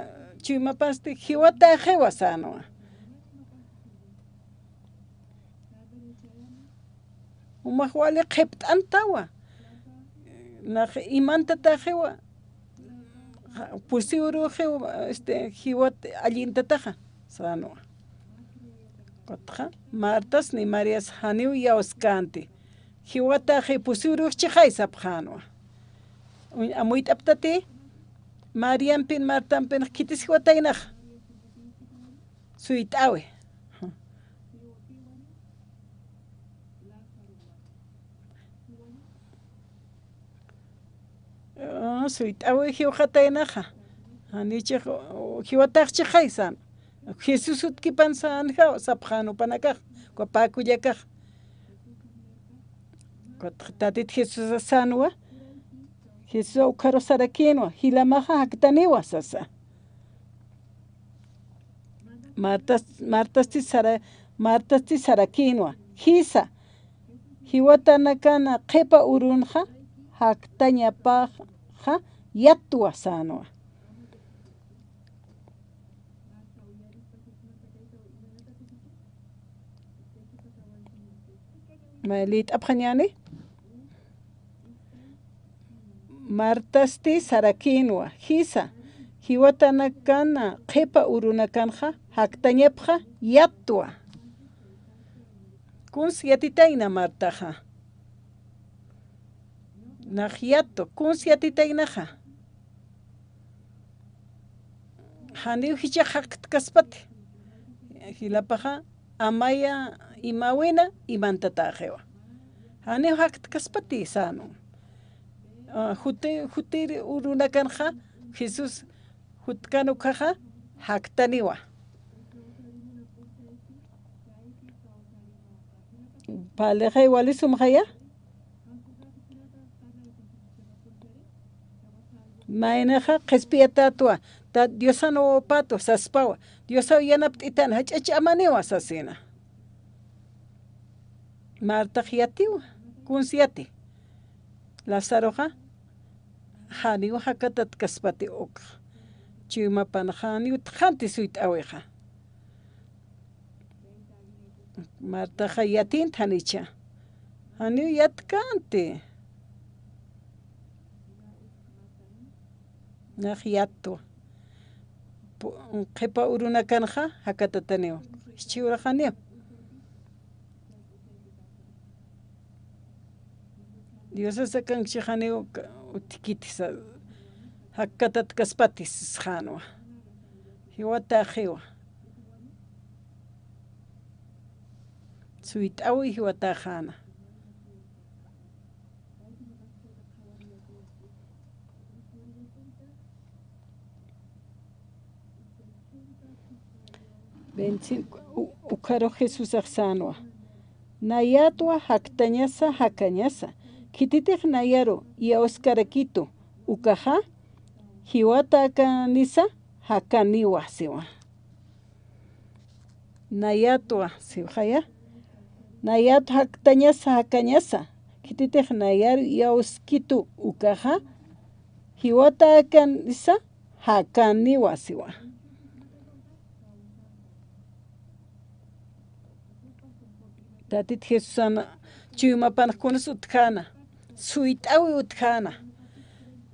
chuymapansti, jiwatäxiwa sänwa. Jumax wali qhipt'antawa. Nax imantatäxiwa. Pusi uruxiw, este, jiwat allintataxa sänwa. Kutxa, Martas ni Marias janiw iyawskänti. Jiwatäxi pusi uruxchixay sapxänwa. Uñ-, amuyt'aptati, Mariampin, Martampin, khitis jiwataynaxa. Suyt'äwi. Ah, suyt'äwi jiwxataynaxa. Janichix, jiwatäxchixay sän. Jesús utjkipan sänjaw, sapxän jupanakax, jupakullakax. Kut-, Tatit Jesús sänwa. Jesús ukharu sarakïnwa, jilamaxa jaktaniwa sasa. Martas-, Martasti sara-, Martasti sarakïnwa, jisa, jiwatanakan qhipa urunxa jaktañapaxa yattwa sänwa. May liyt'apxañäni. Martasti sarakïnwa, jisa, jiwatanakan qhipa urunakanxa jaktañapxa yattwa. Kuns yatitayna Martaxa. Nax yattu, kuns yatitaynaxa. Janiw jichhax jaktkaspati. Jilapaxa, amaya imäwina, imantatäxiwa. Janiw jaktkaspati sänwa. Ah, juti-, jutir urunakanxa, Jesús jutkan ukhaxa, jaktaniwa. Parlixay wali sumxaya. Maynaxa qhispiyatätwa, ta Diosan wawapatwa saspawa, Diosaw yanapt'itan jach'a ch'amaniwa sasina. Martax yatiwa, kuns yati. Lazaroxa, janiw jakatatkaspati ukxa. Chuymapan janiw utjxanti suyt'äwixa. Martaxa yatïnti janicha. Janiw yatkänti. Nax yattu. Pu-, qhipa urunakanxa jakatataniw. Jichhüruxa janiw. Diosas akankchi janiw ka-, utjkiti sa-, jakatatkaspati sisxänwa. Jiwatäxiwa. Suyt'äwi jiwatäxäna. Veinticinco, u-, ukharux Jesusax sänwa. Nayatwa jaktañasa jakañasa. Khititix nayaru iyawskarakitu ukaxa, jiwatäkanisa jakaniwa siwa. Nayatwa siwxaya. Nayat jaktañasa jakañasa. Khititix nayaru iyawskitu ukaxa, jiwatäkanisa jakaniwa siwa. Tatit Jesusan chuymapan kunas utjäna, suyt'äwi utjäna.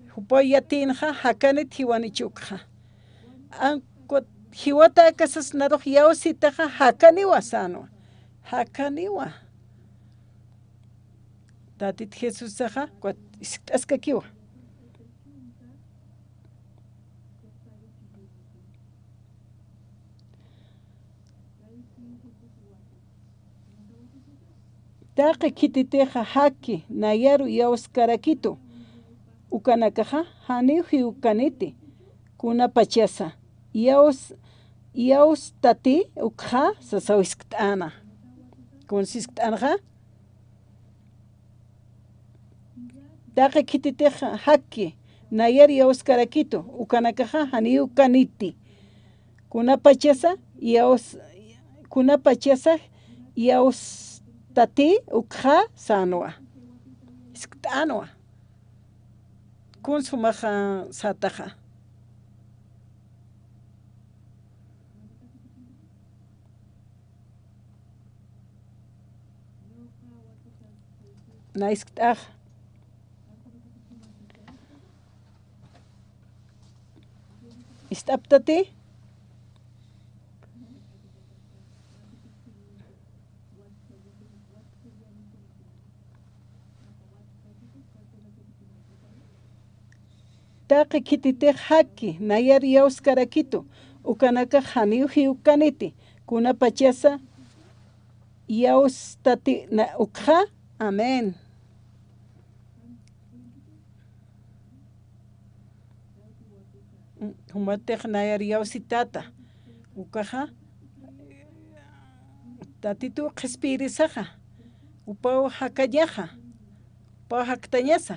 Jupaw yatïnxa jakanit jiwanich ukxa. Ankut jiwatäkasas narux iyawsitaxa jakaniwa sänwa. Jakaniwa. Tatit Jesusaxa, ukat jiskt'askakiwa. Taqi khititixa jaki nayaru iyawskarakitu ukanakaxa, janiw jiwkaniti, kunapachasa iyaws-, iyawstati ukxa sasaw jiskt'äna. Kuns jiskt'änxa, taqi khititix jaki nayar iyawskarakitu ukanakaxa, janiw kaniti, kunapachasa iyaws-, kunapachasa iyawstati ukxa sänwa. Jiskt'änwa. Kuns jumax sätaxa. Naysktax. Ist'aptati. Taqi khititix jaki nayar iyawskarakitu ukanakax, janiw jiwkaniti, kunapachasa iyawstati ukxa. Amén. Jumatix nayar iyawsitata ukaxa, Tatituw qhispiyirisaxa, jupaw jakañaxa, jupaw jaktañasa,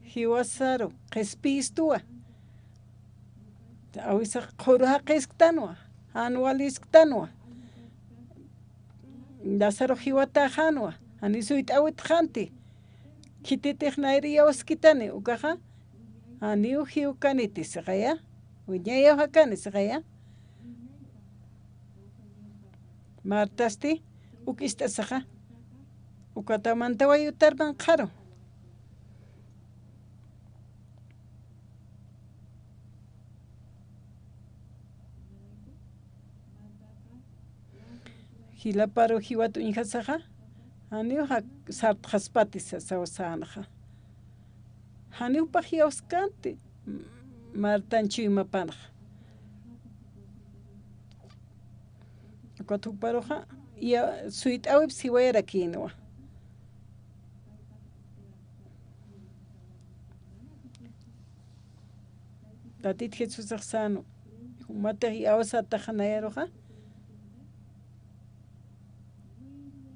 jiwasaru qhispiyistuwa. Awisax qhuru jaqisktanwa, jan walisktanwa. Lázaro jiwatäxänwa, janiw suyt'äwitxänti. Khititix nayar iyawskitani ukaxa, janiw jiwkaniti sixaya, wiñayaw jakani sixaya. Martasti uk ist'asaxa, ukataw mantawayi utarman qharu. Jilaparu jiwat uñjasaxa, janiw jak-, sartxaspati sasaw sänxa. Janiw jupax iyawskanti, Martan chuymapanxa. Ukat juparuxa, iya-, suyt'äwipsa jiwayarakïnwa. Tatit Jesusax sänwa, jumatix iyawsätaxa nayaruxa,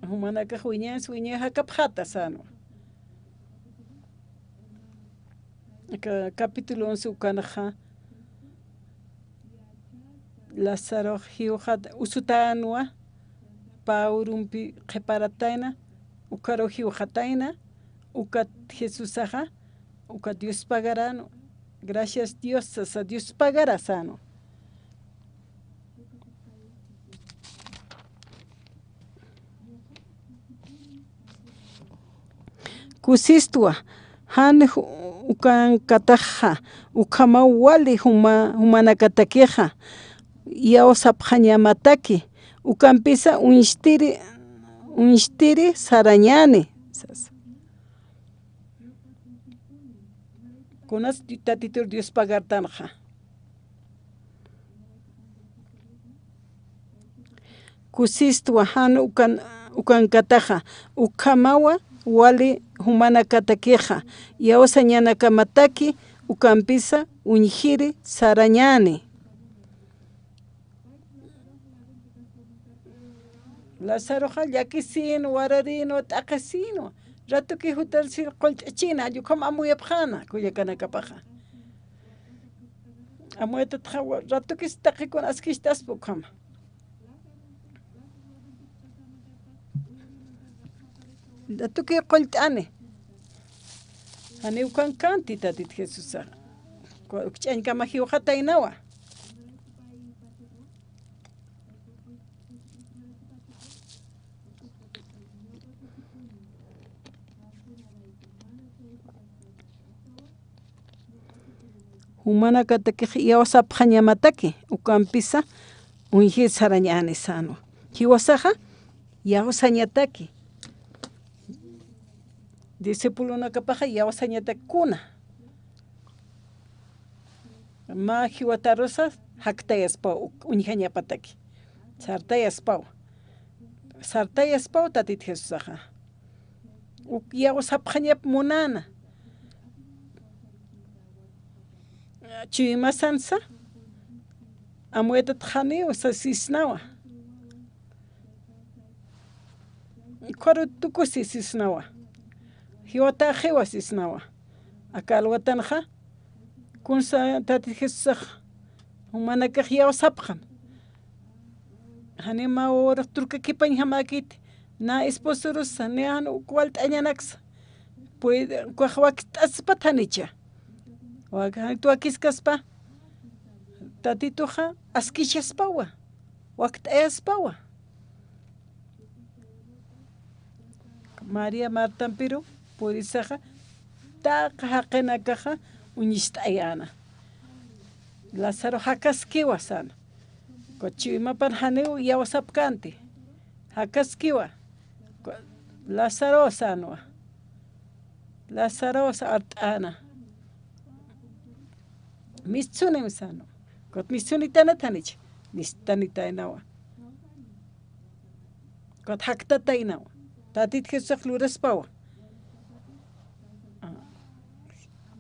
jumanakax wiñayans wiñay jakapxäta sänwa. Aka capítulo once ukanxa, Lazarox jiwxat usutänwa, pä urumpi qhiparatayna, ukharu jiwxatayna, ukat Jesusaxa, ukat Dios pagaran, gracias Dios sasa, Dios pagara sänwa. Kusistwa, jan ju-, ukankataxa, ukhamaw wali juma-, jumanakatakixa, iyawsapxañamataki, ukampisa uñstiri, uñstiri sarañäni, sasa. Kunas Tatitur Dios pagartanxa. Kusistwa jan ukan-, ukankataxa, ukhamawa wali jumanakatakixa, iyawsañanakamataki, ukampisa uñjiri sarañäni. Lazaroxa llakisin, wararin, t'aqhisin. Ratuki jutarsi qullt'achina, ukham amuyapxäna, kullakanakapaxa. Amuyatatxa, wa-, ratukis taqikun askistaspa ukhama. Ratuki qullt'ani. Janiw ukan kanti Tatit Jesusaxa. Ku-, ukch'añkama jiwxataynawa. Jumanakatakix iyawsapxañamataki, ukampisa uñjir sarañäni sänwa. Jiwasaxa iyawsañataki. Discipulonakapaxa iyawsañatak kuna. Mä jiwatarusa jaktayaspaw, uñjañapataki. Sartayaspaw. Sartayaspaw Tatit Jesusaxa. Uk iyawsapxañap munäna. Chuymasansa, amuyatat janiw sasisnawa. Ukharu tukusi sisnawa. Jiwataxiwa sisnawa. Aka alwatanxa, kunsa Tatit Jesusax, jumanakax iyawsapxam. Janiw mä wawarux turkakipañjamäkiti, nä esposorusa, nä jan uk walt'añanaksa. Pues, ukax wakt'aspat janicha. Wak-, janit wakiskaspa. Tatituxa askichaspawa. Wakt'ayaspawa. María Martampiru purisaxa, taqi jaqinakaxa uñist'ayäna. Lázaro jakaskiwa säna. Ukat chuymapan janiw iyawsapkänti. Jakaskiwa. Lázaro sänwa. Lázaro sa art'äna. Mistsunim sänwa. Ukat mistsunitanat janich. Mistanitaynawa. Ukat jaktataynawa. Tatit Jesusax luraspawa.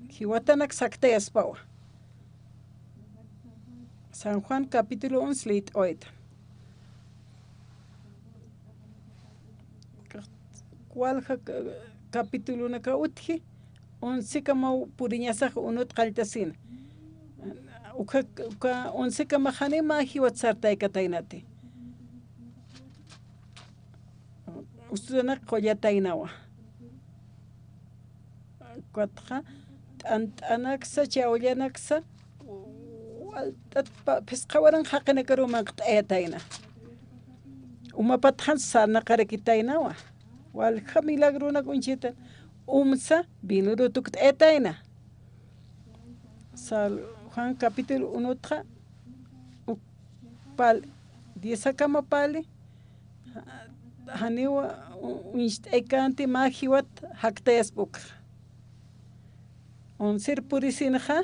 Jiwatanak saktayaspawa. San Juan capítulo once liyt'awayta. Walja ca-, capitulonaka utji, oncekama puriñasax unut qalltasina. Uka, uka oncekama janiw mä jiwat sartaykataynati. Usutanak qullataynawa. Ukatxa, t'ant'anaksa, chawllanaksa, walt'at pa-, phisqa waranqa jaqinakaruw manq't'ayatayna. Umapatxan sarnaqarakitaynawa. Walja milagronak uñchita, umsa vinoruw tukt'ayatayna. San Juan capítulo unutxa, uk pal, diezakama pali, janiw u-, uñst'aykänti mä jiwat jaktayaspa ukxa. Oncer purisinxa,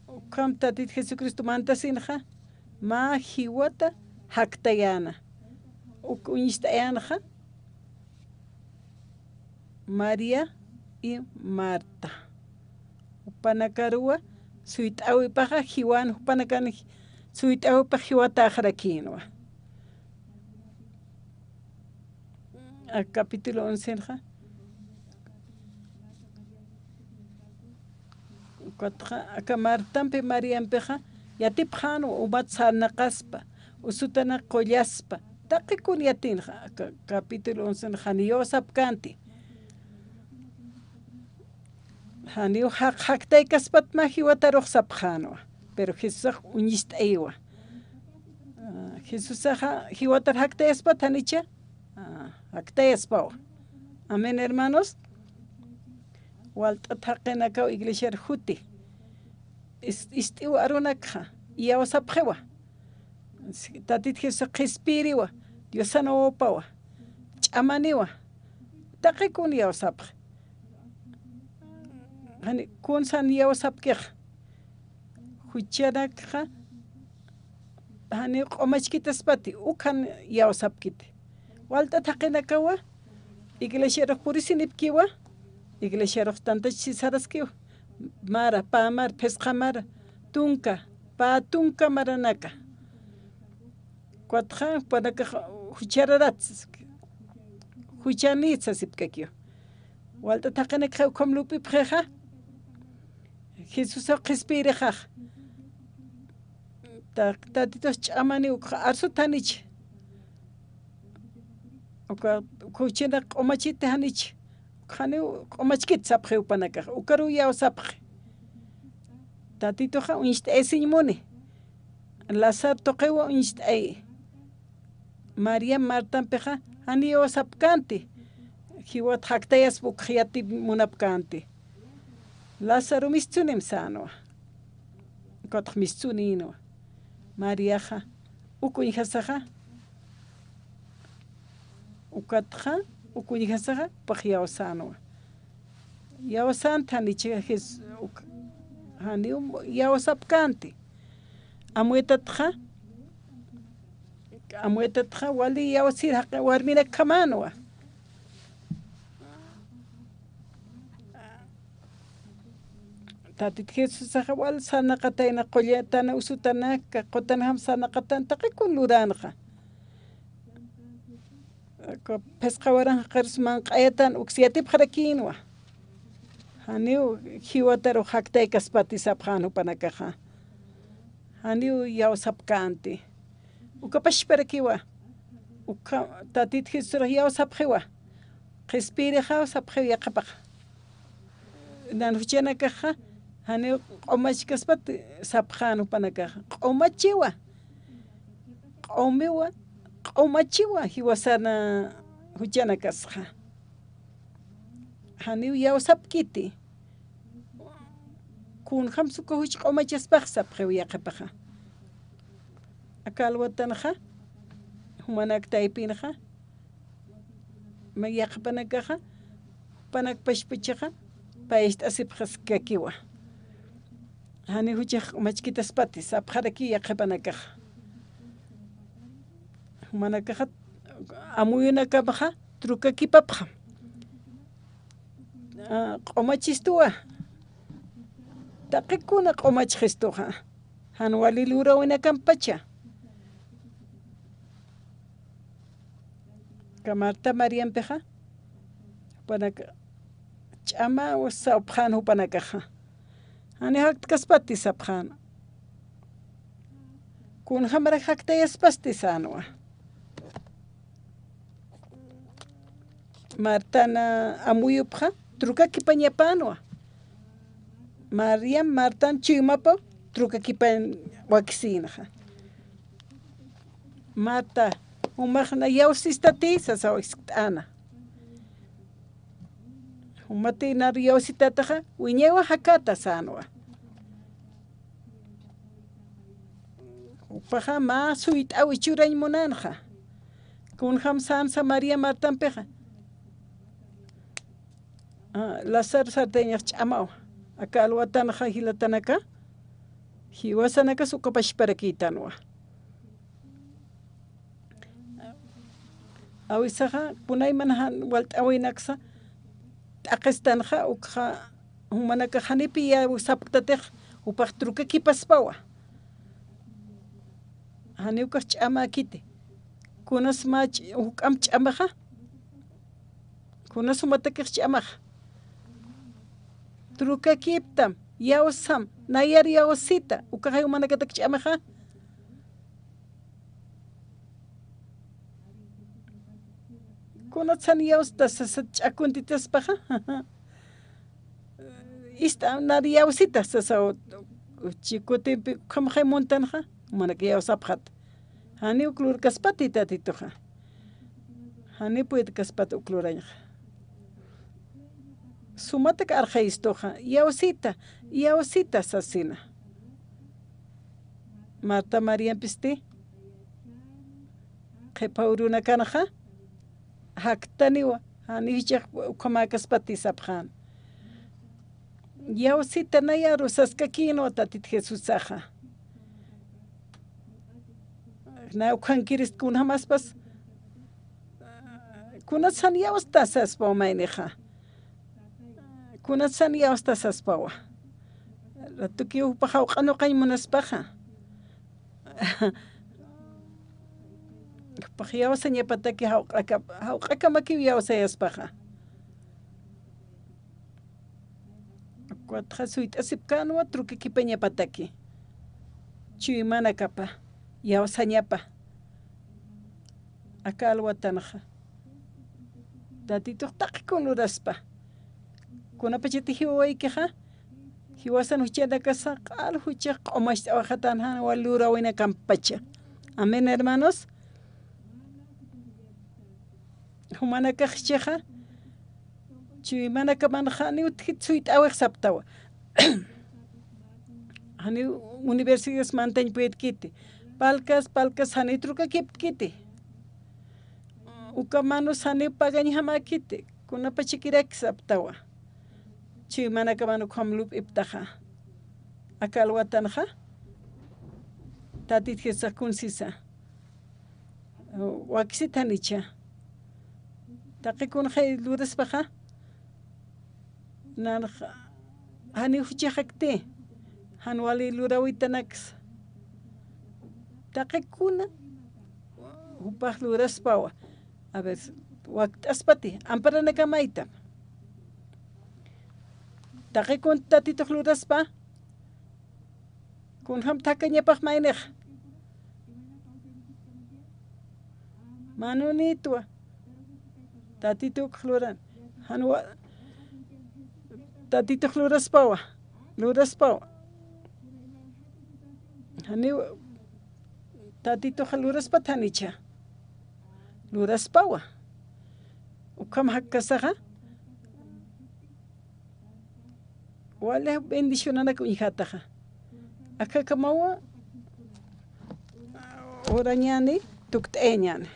ukham Tatit Jesucristo mantasinxa, mä jiwata jaktayäna. Uk uñst'ayänxa, María y Marta. Jupanakaruwa suyt'äwipaxa jiwan, jupanakan suyt'äwipax jiwatäxarakïnwa. A, capítulo oncenxa. Ukatxa, aka Martampi Mariampixa, yatipxänwa umat sarnaqaspa, usutanak qullaspa, taqi kun yatinxa, aka capítulo oncenxa, janiw iyawsapkänti. Janiw jak-, jaktaykaspat mä jiwatarux sapxänwa, pero Jesusax uñist'ayiwa. A, Jesusaxa jiwatar jaktayaspat janicha, a, jaktayaspawa. Amén, hermanos. Walt'at jaqinakaw iglesiar juti. Is-, ist'iw arunakxa, iyawsapxiwa. Tatit Jesusax qhispiyiriwa, Diosan wawapawa, ch'amaniwa. Taqi kun iyawsapxi. Jani, kun san iyawsapkix. Juchanakxa, jani q'umachkitaspati, ukan iyawsapkiti. Walt'at jaqinakawa, iglesiarux purisinipkiwa, iglesiarux tantachisi saraskiwa. Mara, pä mara, phisqa mara, tunka, pä tunka maranaka. Ukatxa, jupanakax juchararat, juchanït sasipkakiw. Walt'a taqinakxa ukham lup'ipxixa, Jesusaw qhispiyirixax. Ta-, Tatitus ch'amaniw ukxa arsut janich. Uka, uka juchanak q'umachiti janich. Janiw q'umachkit sapxi jupanakax. Ukaruw iyawsapxi. Tatituxa uñst'ayasiñ muni. Lázaro tuqiw uñst'ayi. María Martampixa janiw iyawsapkänti. Jiwat jaktayaspa ukxa yatip munapkänti. Lázaro mistsunim sänwa. Ukatx mistsunïnwa. Mariaxa, uk uñjasaxa, ukatxa, uk uñjasaxa, jupax iyawsänwa. Iyawsänti janicha Jes-, uk-, janiw iyawsapkänti. Amuytatxa, amuytatxa wali iyawsir jaqi warminakjamänwa. Tatit Jesusaxa wal sarnaqatayna qullatana, usutanaka, qutanjam sarnaqatan, taqi kun luränxa. Phisqa waranx jaqirus manq'ayatan uks yatipxarakïnwa. Janiw jiwatarux jaktaykaspati sapxän jupanakaxa. Janiw iyawsapkänti. Ukapachparakiwa. Uka Tatit Jesusax iyawsapxiwa. Qhispiyirixaw sapxiw yaqhipaxa. Nan juchanakaxa, janiw q'umachkaspat sapxän jupanakaxa. Q'umachiwa. Q'umiwa. Q'umachiwa jiwasana juchanakasxa. Janiw iyawsapkiti. Kunjamsa uka juch q'umachaspax sapxiw yaqhipaxa. Aka alwatanxa, jumanak taypinxa, mä yaqhipanakaxa, jupanak pachpachaxa, payacht'asipxaskakiwa. Janiw juchax q'umachkitaspati, sapxaraki yaqhipanakaxa. Jumanakaxa, amuyunakamxa, trukakipapxam. A, q'umachistuwa. Taqi kuna q'umachxistuxa. Jan wali lurawinakampacha. Aka Marta Mariampixa, jupanaka ch'ama sawpxän jupanakaxa. Jani jaktaskaspati sapxän. Kunjamarak jaktayaspasti sänwa. Martan amuyupxa, trukakipañapänwa. Mariam Martan chuymapaw trukakipañ wakisïnxa. Marta, jumax na iyawsistati, sasaw iskt'ana. Jumati nar iyawsitataxa, wiñaywa jakata sänwa. Jupaxa mä suyt'aw ichurañ munänxa. Kunjam sänsa María Martampixa. A, Lázaro sartañax ch'amaw. Aka alwatanxa jilatanaka. Jiwasanakas ukapachparakïtanwa. Awisaxa, kunayman jan walt'äwinaksa, t'aqistanxa, ukxa, jumanakax janipi iyawsapktatix, jupax trukakipaspawa. Janiw ukax ch'amäkiti. Kunas mä ch-, juk'amp ch'amaxa. Kunas jumatakix ch'amaxa. Trukakiptam, iyawsam, nayar iyawsita, ukaxay jumanakatak ch'amaxa. Kunatsan iyawsita sasat ch'akuntitaspaxa. Ist'am nar iyawsita sasaw, chikutimpi ukhamxay muntanxa, jumanak iyawsapxat. Janiw uk lurkaspati Tatituxa. Janiw puytkaspati uk lurañxa. Sumatak arxayistuxa, iyawsita, iyawsita sasina. Marta Mariampisti, qhipa urunakanxa, jaktaniwa, janiw jichhax ukhamäkaspati sapxän. Iyawsita nayaru saskakïnwa Tatit Jesusaxa. Na ukhankirist kunjamaspas, kunatsan iyawsta saspaw maynixa. Kunatsan iyawsta saspawa. Ratukiw jupax jawq'anuqañ munaspaxa. Jupax yawsañapataki jawq'akap-, jawq'akamakiw yawsayaspaxa. Ukatxa suyt'asipkänwa trukakipañapataki. Chuymanakapa, yawsañapa. Aka alwatanxa. Tatitux taqi kun luraspa. Kunapachati jiwawaykixa, jiwasan juchanakasa q'al juchax q'umacht'awayxatän jan wal lurawinakampacha. Amén, hermanos. Jumanakax jichhaxa, chuymanakamanxa janiw utjkit suyt'awix saptawa. Janiw universidades mantañ puydkiti. Palkas, palkas janiw trukakiptkiti. Uka manus janiw pagañjamäkiti. Kunapachakirak saptawa. Chuymanakaman ukham lup'iptaxa. Aka alwatanxa. Tatit Jesusax kunsisa. Wakisit janicha. Taqi kunxa luraspaxa. Nanxa, janiw juchaxakti. Jan wali luräwitanaksa. Taqi kuna. Jupax luraspawa. A ver, wakt'aspati. Amparanakamaytam. Taqi kun Tatitux luraspa. Kunjam thakañapax maynix. Manunitwa. Tatituk luran. Janwa. Tatitux luraspawa. Luraspawa. Janiw. Tatitux luraspat janicha. Luraspawa. Ukham jakkasaxa. Wali bendicionanak uñjataxa. Akakamawa urañani, tukt'ayañani.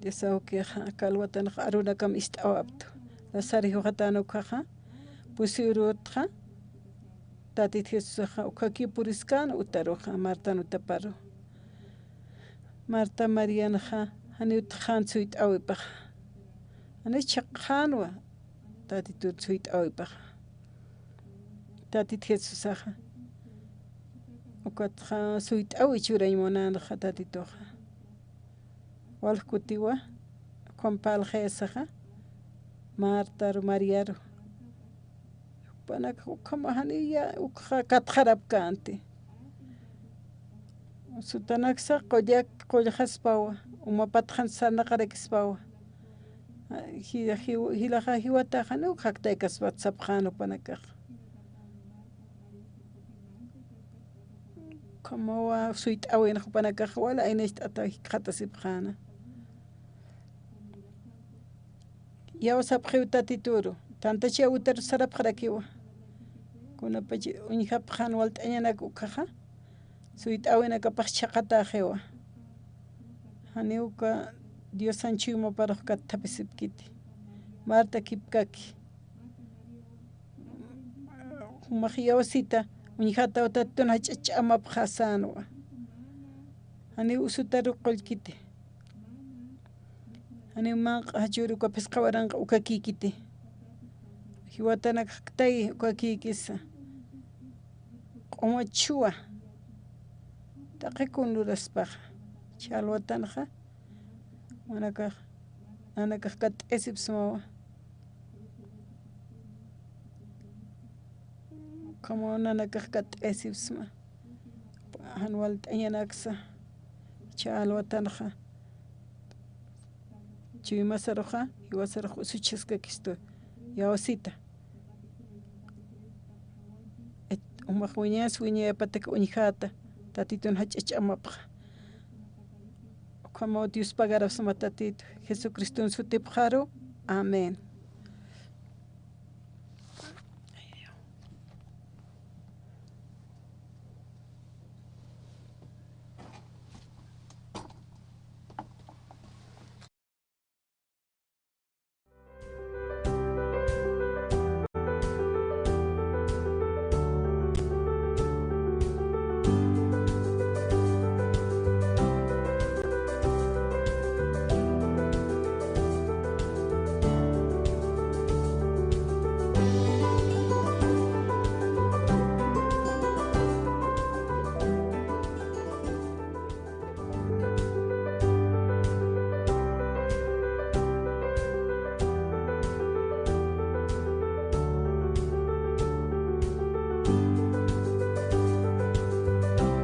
Desawkixa, aka alwatanxa arunakam ist'awaptu. Lasari juxatän ukhaxa, pusi urutxa, Tatit Jesusaxa, ukhaki puriskän utaruxa, Martan utaparu. Marta Marianxa, janiw utjxän suyt'äwipaxa. Janiw chhaqxänwa, Tatitut suyt'äwipaxa. Tatit Jesusaxa. Ukatxa suyt'äwi churañ munänxa Tatituxa. Walj kutiwa, ukham parlxayasaxa, Martaru, Mariaru. Jupanakax ukham janiya, ukxa katxarapkänti. Sutanaksa qullak, qullxaspawa, uma patxan sarnaqarakispawa. Ji-, ji-, jilaxa jiwataxa, janiw ukxa jaktaykaspat sapxän jupanakax. Ukhamawa suyt'äwin jupanakax wal aynacht'ata jikxatasipxäna. Yawsapxiw Tatituru, tantachäwitaru sarapxarakiwa. Kunapach uñjapxän walt'añanak ukhaxa, suyt'äwinakapax chhaqatäxiwa. Janiw uka Diosan chuymaparux katthapisipkiti. Marta kipkaki. Jumax yawsita, uñjataw Tatitun jach'a ch'amapxasänwa. Janiw usutaru qullkiti. Janiw manq'a jachur uka phisqa waranqa ukakïkiti. Jiwatanak jaktay ukakïkisa. Q'uma chhuwa. Taqi kun luraspaxa. Chhä alwatanxa. Nanakax, nanakax kat'ayasipsmawa. Ukhamaw nanakax kat'ayasipsma. Jan walt'añanaksa. Chhä alwatanxa. Chuymasaruxa, jiwasaruxa usuchhaskakistu. Yawsita. Et, umax wiñas, wiñayapatak uñjata. Tatitun jach'a ch'amapxa. Ukhamaw Dios pagarapsma Tatitu. Jesucriston sutipxaru. Amén.